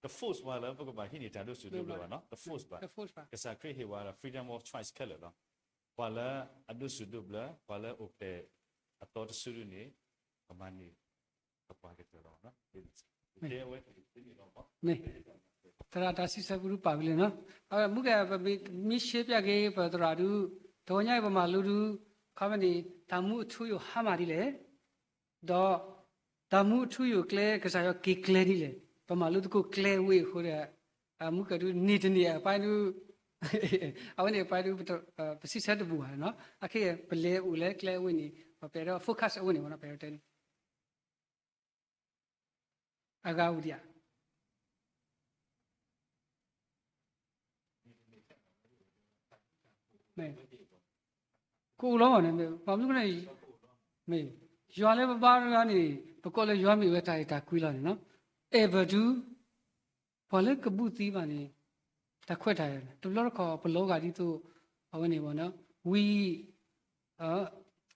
တ force ပှၤလၢပကဘၣ်ဟံးန့ၢ်တၢ်ဒိၣ်စိဒိၣ်ဘျၢဘၣ်နီၤ, တ force ဘၣ်, ကစၢ်ခရံာ်ဟ့ၣ်ဝဲဒၣ် freedom of choice ခဲလၢာ်လီၤ. ပှၤလၢအဒိၣ်စိဒိၣ်ဘျၢ, ပှၤလၢအိၣ်ဖျဲၣ်အသီတစုဒုန့ၣ်, ကမၤန့ၢ် ကပှၤကတၢၢ်လီၤ. သရၣ်တၢ်စံးဆၢပူၤဒုးပာ်ဝံၤလံနီၤ, မုၢ်က ပမ့ၢ်ရှဲပျၢ်က့ၤ ပသရၣ်ဒုး, တဝီညါအံၤပမၤလိဒုး, ခီမ့ၢ်န့ၣ် တၢ်မူအထူအယိာ်ဟါမၢ်ဒ်လဲၣ် ဒီး တၢ်မူအထူအယိာ်ကျဲ ကစၢ်ယွၤက့ၤကျဲဒ်လဲၣ်, ပမၤလိသကိးကျဲဝဲအဃိဒီး, မုၢ်ကဒုးန့ၢ်တန့ၢ်အပိုင်းဒုး, အဝဲန့ၣ်အပိုင်းဒုး, ပစံးဆၢတဘူၣ်ဘၣ်နီၤ, အခဲအံၤပလဲၤအိၣ်လၢကျဲအဝဲန့ၣ်, ပအဲၣ်ဒိး focus အဝဲန့ၣ်ဝဲနီၤ, ပအဲၣ်ဒိးတဲန့ၣ် အဂၤအိၣ်ဒံးဧါ မ့ၢ် ကအိၣ်လီၤန့ၣ် မ့ၢ် ယွၤလၢပဘါတဂၤန့ၣ် ပကိးလၢယွၤမ့ၢ်ဝဲတၢ်အဲၣ်တၢ်ကွံလီၤန့ၣ်နီၤ, အဲၣ်ဘၢၣ်ဒုး ပှၤလၢကဘူးသံဘၣ်န့ၣ် တၢ်ခွဲးတၢ်ယာ်န့ၣ် တဘျီတခီၣ်ပလီၤဂာ်ဒ်သိး အဝဲန့ၣ် ဝံ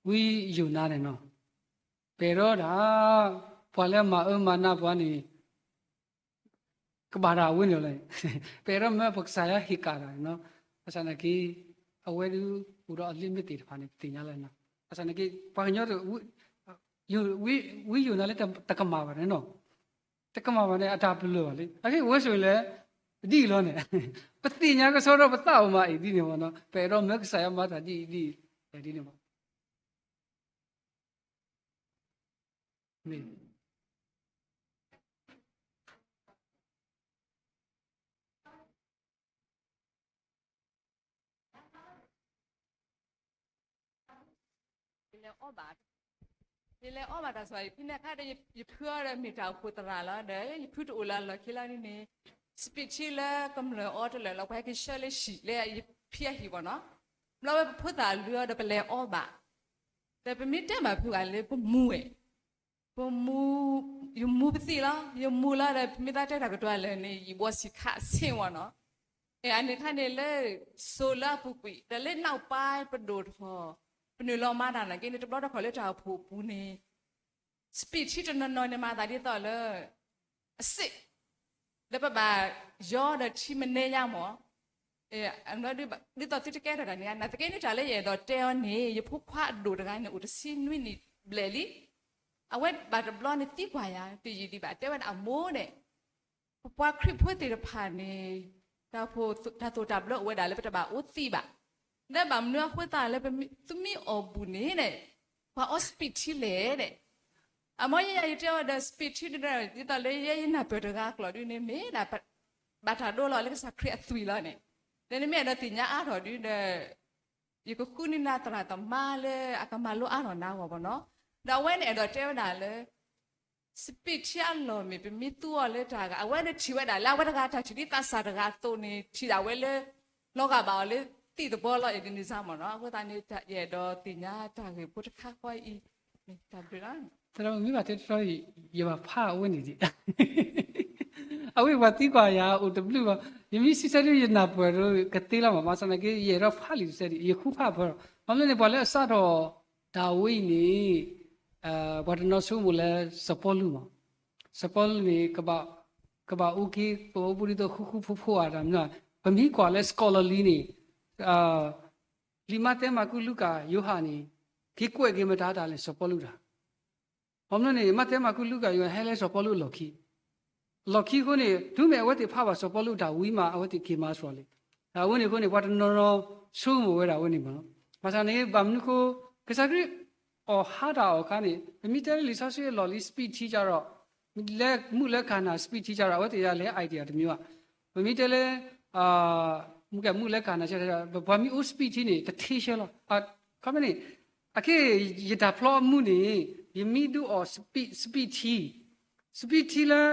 ဝံယိၤနါန့ၣ်နီၤ, ပအဲၣ်ဒိးဒၣ် ပှၤလၢမၤအၢမၤနးပှၤန့ၣ် ကဘၣ်တၢ်အဝဲန့ၣ်လီၤ. ပအဲၣ်ဒိးမၢပကစၢ်ယွၤဟ့ၣ်ကၣ်တၢ်န့ၣ်နီၤ, ဘၣ်ဆၣ်သနာ်က့ အဝဲဒုးအိၣ်ဒီးအ limit သ့ၣ်တဖၣ်န့ၣ် ပသ့ၣ်ညါလီၤနီၤ, ဘၣ်ဆၣ်သနာ်က့ ပှၤကညီ ဝံယိၤနါလၢတကမၣ်ဘၣ်န့ၣ်နီၤ, တကမၣ်ဘၣ်န့ၣ် အတၢ်ပလၢၢ်ဘၣ်လံ, အဂ့ၢ်ဝဲဆိၣ်န့ၣ်လဲၣ်, ဒ်အံၤလီၤန့ၣ်, ပသ့ၣ်ညါကဆှီဒီးပသးအိၣ်မးအံၤဒ်န့ၣ်မ့ၢ်နီၤ, ပအဲၣ်ဒိးမၢကစၢ်ယွၤမၤတၢ်ဒ်အံၤဒ်အံၤ ဒ်န့ၣ်မ့ၢ် မ့ၢ် ယလဲၤအီၣ်ဘၣ်, ယလဲၤအီၣ်ဘၣ်တၢ်ဆိၣ်ဂ့ၤ ဖဲန့ၣ်အခါဒီး ယဖုအီၤဒီးမ့ၢ်တၢ်အိၣ်ဖှိၣ်သရၣ်လီၤဒီး ယဖုတအိၣ်လၢအလီၢ်ခံလီၤန့ၣ်န့ၣ်, စပံးထံလၢကမျၢၢ်အီတလၢာ်လီၤ ပှၤဟဲက့ၤဆှၢလၢဟံၣ်လၢယဖံအဟံၣ်ဘၣ်နီၤ, ဘျီဝဲပဖိသၣ်အလုၢ်အီၤဒီးပလဲၤအီဘၣ်, ဒီးပမ့ၢ်တဲဘၣ်ဖုဂၤလၢပမူဝဲ, ပမူ, ယမူပသံၣ်လီၤ, ယမူလီၤဒီး ပမ့ၢ်သးတဲတၢ်ကတိၤလၢာ်န့ၣ် ယံာ်ဘီစံးခးဆ့ဝဲနီၤ, အန့ၣ်အခါန့ၣ်လၢ စိၤလၢအပူၤကွံာ် ဒီးလၢနီၣ်ပၤပဒိၣ်ထီၣ်, ပနုာ်လီၤမၤတၢ်နာ်က့န့ၣ် တဘျီတခီၣ်လၢတၢ်အိၣ်ဖှိၣ်အပူၤန့ၣ် စပံးထံတနီၤနီၤန့ၣ် မၤသးဒ်သိးလၢ အစ့ၣ်, လၢပဘၣ်ယီဒီးထံမနဲယါမး, ဒ်သိးသုတကဲထီၣ်တၢ်န့ၣ် နာ်သက့န့ၣ် တၢ်လၢယအဲၣ်ဒိးတဲအီၤန့ၣ် ယဖိခွါအဒိၣ်တဂၤန့ၣ် အိၣ်တဆံနွံနံၣ်ဘျဲၣ်လံ, အဝဲဘၣ်တဘျီန့ၣ်သံကွၢ်ယၤ တယံာ်ဒံးဘၣ် တဲဝဲဒၣ်အမိၢ်န့ၣ် ပပှၤခရံာ်ဖိသ့ၣ်တဖၣ်န့ၣ် တၢ်အိၣ်ဖှိၣ်တၢ်သိၣ်တၢ်ဘျၢအိၣ်ဝဲဒၣ်လၢပတဘၣ်အိၣ်သံဘၣ်, ဒီးဘၣ်မနုၤအဃိသတးလၢ သုမ့ၢ်အီၣ်ဘူၣ်န့ၣ် ပှၤအီစပံးထံလဲၣ်န့ၣ်, အမိၢ်ယဲယၤ ယတဲအီၤဒီး စပံးထံန့ၣ် ဒ်သိးလၢယဲယနၢ်ပၢၢ်တဂၤကျိာ်ဒ်န့ၣ် မ့ၢ်ဒၣ် ဘၣ်တၢ်ဒိလီၤလၢကစၢ်ခရံာ်အသွံၣ်လီၤန့ၣ်, ဒီးနမ့ၢ်အဲၣ်ဒိးသ့ၣ်ညါအါထီၣ်ဒ်ဒီး ယကဃုန့ၢ်နၤသရၣ်သမါလၢအကမၤလိအါထီၣ်နၤအဂီၢ်ဘၣ်နီၤ, ဒီးအဝဲန့ၣ်အဲၣ်ဒိးတဲဝဲဒၣ်လၢ စပံးထံအလီၢ်မ့ၢ် ပမ့ၢ်သူအီၤလၢတၢ်ဂၤ အဝဲန့ၣ်ထံၣ်ဝဲဒၣ်လၢအဝဲတဂၤတၢ်ထံၣ်ဒ်သးစၢ်တဂၤအသိးန့ၣ် ထံၣ်ဒၣ်ဝဲလၢ လီၤဂာ်ဘၣ်အီၤလၢသံၣ်သဘီလီၤ အံၤဒ်န့ၣ်စ့ၢ်မ့ၢ်နီၤ, အဃိသတးန့ၣ် ယအဲၣ်ဒိးသ့ၣ်ညါတၢ်ဂ့ၢ်ဖိတခါဃီအံၤ, တၢ်ဘျုးလီၤ. သရၣ်မုၣ်မ့ၢ်ဘၣ်တဲတတီအံၤ ယဘၣ်ဖးအဝဲန့ၣ်ဒံး အဝဲပှၤသံကွၢ်ယၤအိၣ်တဘျုးဘၣ်, ယမ့ၢ်စံးဆၢဒ်ယနၢ်ပၢၢ်ဒီးကသ့လီၤမး, ဘၣ်ဆၣ်သနာ်က့ ယအဲၣ်ဒိးဖးလံာ်တဆၢဒံး ယဃုဖးဖၢလီၤ, ဘၣ်မနုၤန့ၣ် ပှၤလၢအစးထီၣ်တၢ်ဝဲအံၤန့ၣ် ပှၤတနီၤဆိကမိၣ်လၢစီၤပီလူးမး, စီၤပီလူးန့ၣ် ကဘၣ်အိၣ်က့ၤ ကဘၣ်အိၣ်ဘူးဒ်သိးဃူဃူဖိးဖိးဧါတၢ်မနုၤ, ပမ့ၢ်ကွၢ်လၢ scholarly န့ၣ် လံာ်မးသဲ မၢ်ကူး လူၤကၣ် ယိၤဟၣ်န့ၣ် က့ၤကွဲးက့ၤမတၤတၢ်လဲၣ် စီၤပီလူးတၢ် ဘၣ်မနုၤန့ၣ် မးသဲ မၢ်ကူး လူၤကၣ် ယိၤဟၣ် ဟဲလၢစီၤပီလူးအလီၢ်ခံ, အလီၢ်ခံအဃိန့ၣ် တုၤမ့ၢ်အဝဲသ့ၣ်ဖးဘၣ်စီၤပီလူးတၢ်ဝံၤမး အဝဲသ့ၣ်က့ၤမၤစှၤလံ, အဝဲန့ၣ်အဃိန့ၣ် ပှၤတနီၤနီၤဆိကမိၣ်ဝဲဒၣ်အဝဲန့ၣ်မး, ဘၣ်ဆၣ်န့ၣ် ဘၣ်မနုၤအဃိ ကစၢ်ခရံာ်အီၣ်ဟါတၢ်အီၣ်အခါန့ၣ် ပမ့ၢ်တဲလၢလံာ်စီဆှံအလီၢ်လံ စပံးထံကဒီး လၢမူးလၢကၤနၤစပံးထံကဒီး အဝဲသ့ၣ်ဒၣ်လဲၤ idea တမံၤဘၣ်, ပမ့ၢ်တဲလၢ မူးကဲမူးလၢကၤနၤ ပှၤမ့ၢ်အိၣ်စပံးထံန့ၣ် တထ့ဆၢလီၤ, ခီမ့ၢ်န့ၣ် အခဲအံၤ ယတၢ်ဖျီအမူးန့ၣ် ယမ့ၢ်ဒုးအီၣ်စပံးထံ, စပံးထံလၢ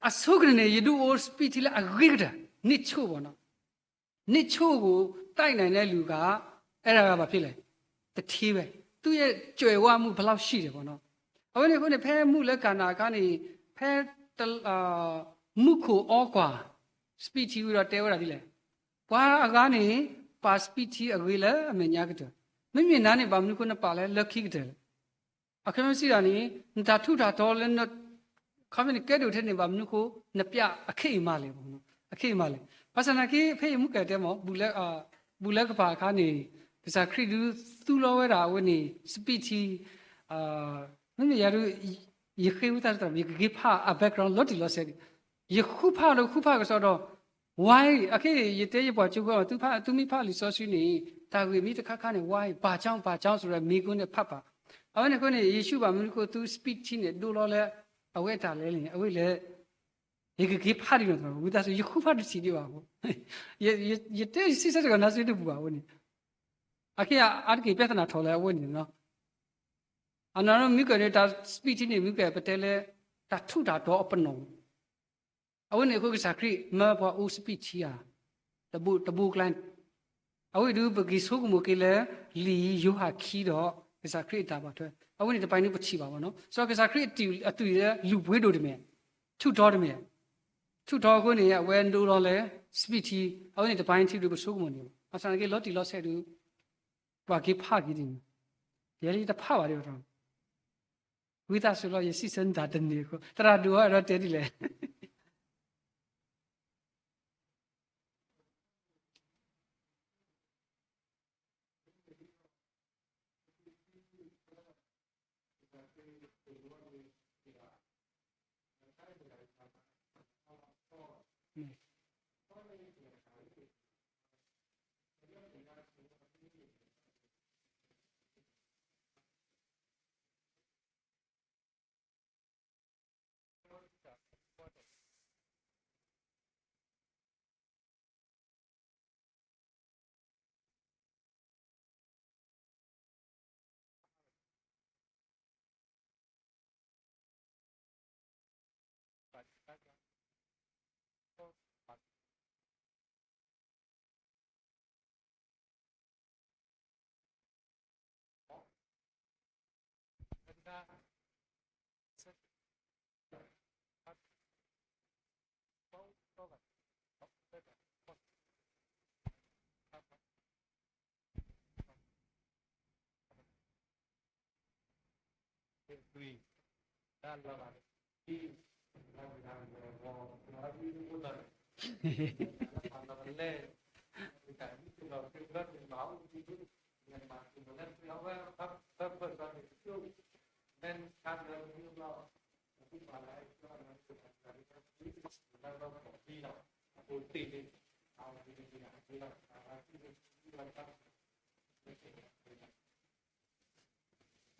အဆိကတၢၢ်န့ၣ် ယဒုးအီၣ်စပံးထံလၢအဂ့ၤကတၢၢ် န့ၢ်ဆိၣ်ဘၣ်နီၤ, န့ၢ်ဆိၣ်ကို တိုက်နိုင်တဲ့လူက အဲဒါက ဘာဖြစ်လဲ, တထ့ဘဲ, သူ့ရဲ့ကြွယ်ဝမှုဘယ်လောက်ရှိတယ်ပေါ့နော်, အဝဲန့ၣ်အဃိန့ၣ် ဖဲမူးလၢကၤနၤအခါန့ၣ် ဖဲတ မူးခိၣ်အီကွၢ် စပံးထံဝံၤဒီးတဲဝဲဒၣ်ဒ်လဲၣ်, ပှၤအဂၤန့ၣ် ပာ်စပံးထံအဂ့ၤလၢအမဲာ်ညါကတၢၢ်, မ့မ့ၢ်နၤန့ၣ် ဘၣ်မနုၤအဃိနပာ်လၢလၢခံကတၢၢ်လဲၣ်, အခီပညီစံးဒၣ်န့ၣ် နတၢ်ထူးတၢ်တီၤလၢ ခီမ့ၢ်နကဲဒိၣ်ထဲန့ၣ် ဘၣ်မနုၤအဃိ နပျးအခဲအံၤမးလဲၣ်, အခဲအံၤမးလဲၣ်, ဘၣ်ဆၣ်သနာ်က့ ဖဲအံၤမူးကဲတဲမး ဘူၣ်လၢကပၤအခါန့ၣ် ကစၢ်ခရံာ်ဒုးသူလီၤဝဲဒၣ်အဝဲန့ၣ် စပံးထံ မ့မ့ၢ်ယၤဒုး ယဃ့ဝံသးစူၤ ယကက့ၤဖးအ background လီၤတံၢ်လီၤဆဲးဒံး, ယဃုဖးဒီးဃုဖးကစီဒီး why အခဲအံၤ ယတဲယပှၤကၠိဖိ သုဖး သုမ့ၢ်ဖးလံာ်စီဆှံန့ၣ် တၢ်ဂ့ၢ်မ့ၢ်တခါခါန့ၣ် why ဘာကြောင့် ဘာကြောင့် ဆိုတဲ့မေးခွန်းနဲ့ ဖတ်ပါ, အဝဲန့ၣ်အဃိန့ၣ် ယ့ၣ်ၡူးဘၣ်မနုၤအဃိ သုစပံးထံန့ၣ် ဒိလီၤလၢအဝဲအတၢ်လဲၣ်န့ၣ် အဝဲလဲၣ် ယကက့ၤဖးဒံးလီၤ ဝံသးစူၤ ယဃုဖးတထံၣ်ဒံးဘၣ်အဃိ ယတဲယစံးဆၢတဂၤနါစ့တဘူၣ်ဘၣ်အဝဲန့ၣ်, အခဲအံၤအါတက့ၢ် ပြဿနာ ထီၣ်လၢအဝဲန့ၣ်လီၤ, အနီၢ်နီၢ်မုၢ်ကၢၢ်န့ၣ် တၢ်စပံးထံန့ၣ် မုၢ်ကၢၢ်ပတဲလၢ တၢ်ထူးတၢ်တီၤအပနီၣ် အဝဲန့ၣ်အဃိ ကစၢ်ခရံာ်မၢပှၤအိၣ်စပံးထံဧါ, တဘိ တဘိကျါန့ၣ်, အဝဲဒုးပက့ၤဆိကမိၣ်က့ၤလၢ လံာ်ယိၤဟၣ်ခံဒီး ကစၢ်ခရံာ်အတၢ်ဘၣ်ထွဲ အဝဲန့ၣ်တပၤန့ၣ်ပထံၣ်ဘၣ်ဘၣ်နီၤ, စီၤကစၢ်ခရံာ်အသွံၣ်လၢလူၢ်ဘှ့ဒိၣ်တမ့ၢ်, ထူးတီၤတမ့ၢ်, ထူးတီၤအဃိန့ၣ် အဝဲဒိလီၤလၢ စပံးထံ, အဝဲန့ၣ်တပၤန့ၣ်ထံၣ်ဒုးပဆိကမိၣ်န့ၣ်, ဘၣ်ဆၣ်န့ၣ်က့လီၤတံၢ်လီၤဆဲးဒုး ပှၤက့ၤဖးက့ၤဒ်န့ၣ်, ယဲလံတဖးဘၣ်ဒံးဘၣ် ဝံသးစူၤလီၤ ယစံးဆၢနတၢ်တန့ၢ်အဃိ သရၣ်ဒိၣ်ဝဲဒီးတဲဒ်လဲၣ်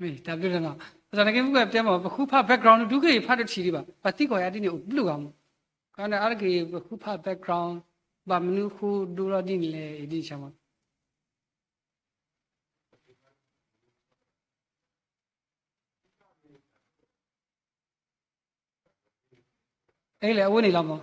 မ့ၢ်တၢ်ဘျုးလီၤနီၤ. ဘၣ်ဆၣ်သနာ်က့ မုၢ်ကဲပတဲမး ပဃုဖး background ဒုးက့ၤဖးတထံၣ်ဒံးဘၣ်, ပှၤသံကွၢ်ယၤဒ်န့ၣ် အိၣ်ဘျုးဂၤမး. ခီန့ၣ် အါတက့ၢ် ပဃုဖး background ဘၣ်မနုၤဃိဒိလီၤဒ်န့ၣ်လဲၣ် အံၤဒ်န့ၣ်ဆၣ်မး အဲလဲၣ် အဝဲန့ၣ်လီၤမး.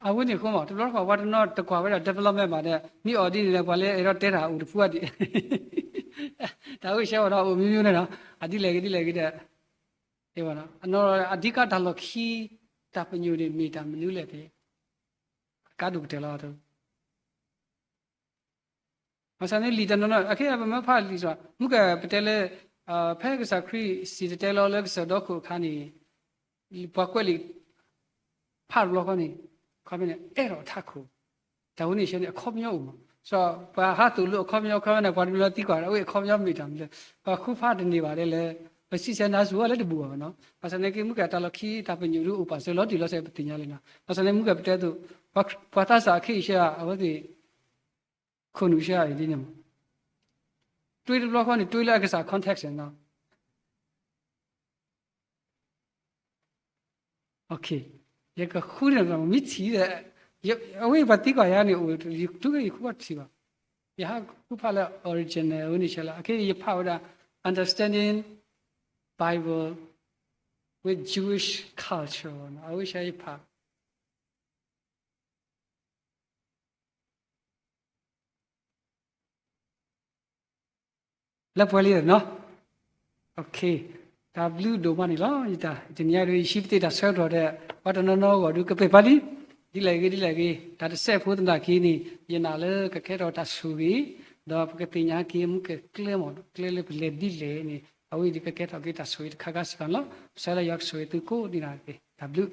အဝဲန့ၣ်အဃိမး တဘျီတခီၣ် ပှၤတနီၤတကွၢ်ဝဲဒၣ် development ဘၣ်ဒီး မ့ၢ်အီၤဒ်န့ၣ်ဒီး ပှၤလၢအဲၣ်ဒိးတဲတၢ်အိၣ်တဖုအါဒံး, တၢ်အိၣ်ဆဲးဝဲဒီးအိၣ်မံၤမံၤန့ၣ်နီၤ, အဒ်လဲၣ်ဂ့ၤဒ်လဲၣ်ဂ့ၤဒီး အနီၢ် အဓိကတၢ်လီၢ်ခံ တၢ်ပညိၣ်န့ၣ်မ့ၢ်တၢ်မနုၤလဲၣ်န့ၣ် အကါဒိၣ်ကတၢၢ်လီၤ. ဘၣ်ဆၣ်န့ၣ်လံာ်တနီၤနီၤ အခဲအံၤပမ့ၢ်ဖးလံာ်စ့ၢ် မုၢ်ကဲပတဲလၢ ဖဲကစၢ်ခရံာ်စံၣ်တဲၤတဲလီၤလၢကစၢၢ်ဒီခိၣ်အခါန့ၣ် ပှၤကွဲးလံာ်ဖးတဘျီဃီန့ၣ် ခီဖျိန့ၣ် အဲၣ်ဒိးထးခိၣ်, တၢ်ဝဲန့ၣ်ဆၢန့ၣ် အခီပညီအိၣ်မး. စီၤပှၤဟးသိၣ်လိအခီပညီ ခီဖျိန့ၣ် ပှၤတနီၤသံကွၢ် အဝဲအခီပညီမ့ၢ်တၢ်မနုၤလဲၣ်, ပှၤဃုဖးတန့ၢ်ဘၣ်ဒ်လဲၣ်, ပစံးဆၢနါစူၤဝဲလၢတဘူၣ်ဘၣ်မးနီၤ. ဘၣ်ဆၣ်န့ၣ်က့ မုၢ်ကဲတၢ်လီၢ်ခံ တၢ်ပညိၣ်ဒုးအိၣ်ပာ်စၢၤလီၤတံၢ်လီၤဆဲး ပသ့ၣ်ညါလံနီၤ. ဘၣ်ဆၣ်န့ၣ် မုၢ်ကဲပတဲအသိး ပှၤသးစၢ်အခ့အံၤဆၢ အဝဲသ့ၣ် ခိၣ်နူာ်ဆၢအံၤဒ်န့ၣ်မး, တွ့တဘျီဃီန့ၣ် တွ့လၢအကစၢ် context န့ၣ်နီၤ. ယကဃုန့ၣ် မ့ၢ်ထံၣ်ဒီး အဝဲပှၤသံကွၢ်ယၤန့ၣ် အိၣ်တုၤယဃုဘၣ်ထံၣ်ဘၣ်. ယဟးဃုဖးလၢ original ဝဲန့ၣ်ဆၢလီၤ. အခဲအံၤယဖးဝဲဒၣ် Understanding Bible with Jewish Culture အဝဲဆၢယဖး လၢပှဲၤလံနီၤ. တၢ်ဘျုးဒိၣ်မးန့ၣ်လီၤ. ယတၢ်တနံၤအံၤဒီး ယဟံးပသ့ၣ်တၢ်ဆၢကတီၢ်ဒီး ပှၤတနီၤနီၤအဂီၢ်ဒုးကပဲာ်ဖးလံ. ဒ်လဲၣ်ဂ့ၤဒ်လဲၣ်ဂ့ၤ တၢ်တစဲးဖိသနာ်က့န့ၣ် ယနာ်လၢကကဲထီၣ်တၢ်ဆိၣ်ဂ့ၤ, ဒီးပကသ့ၣ်ညါက့ၤမုၢ်ကဲကျဲမး ကျဲလၢပလဲၤဒ်လဲၣ်န့ၣ် အဝဲအံၤဒုးကကဲထီၣ်က့ၤတၢ်ဆိၣ်ဂ့ၤတခါခါစ့ၢ်ကီးန့ၣ်လီၤ. ပဆၢလၢယွၤကဆိၣ်ဂ့ၤသုကိးဒံးနီၢ်ဂၤဒဲး. တၢ်ဘျုး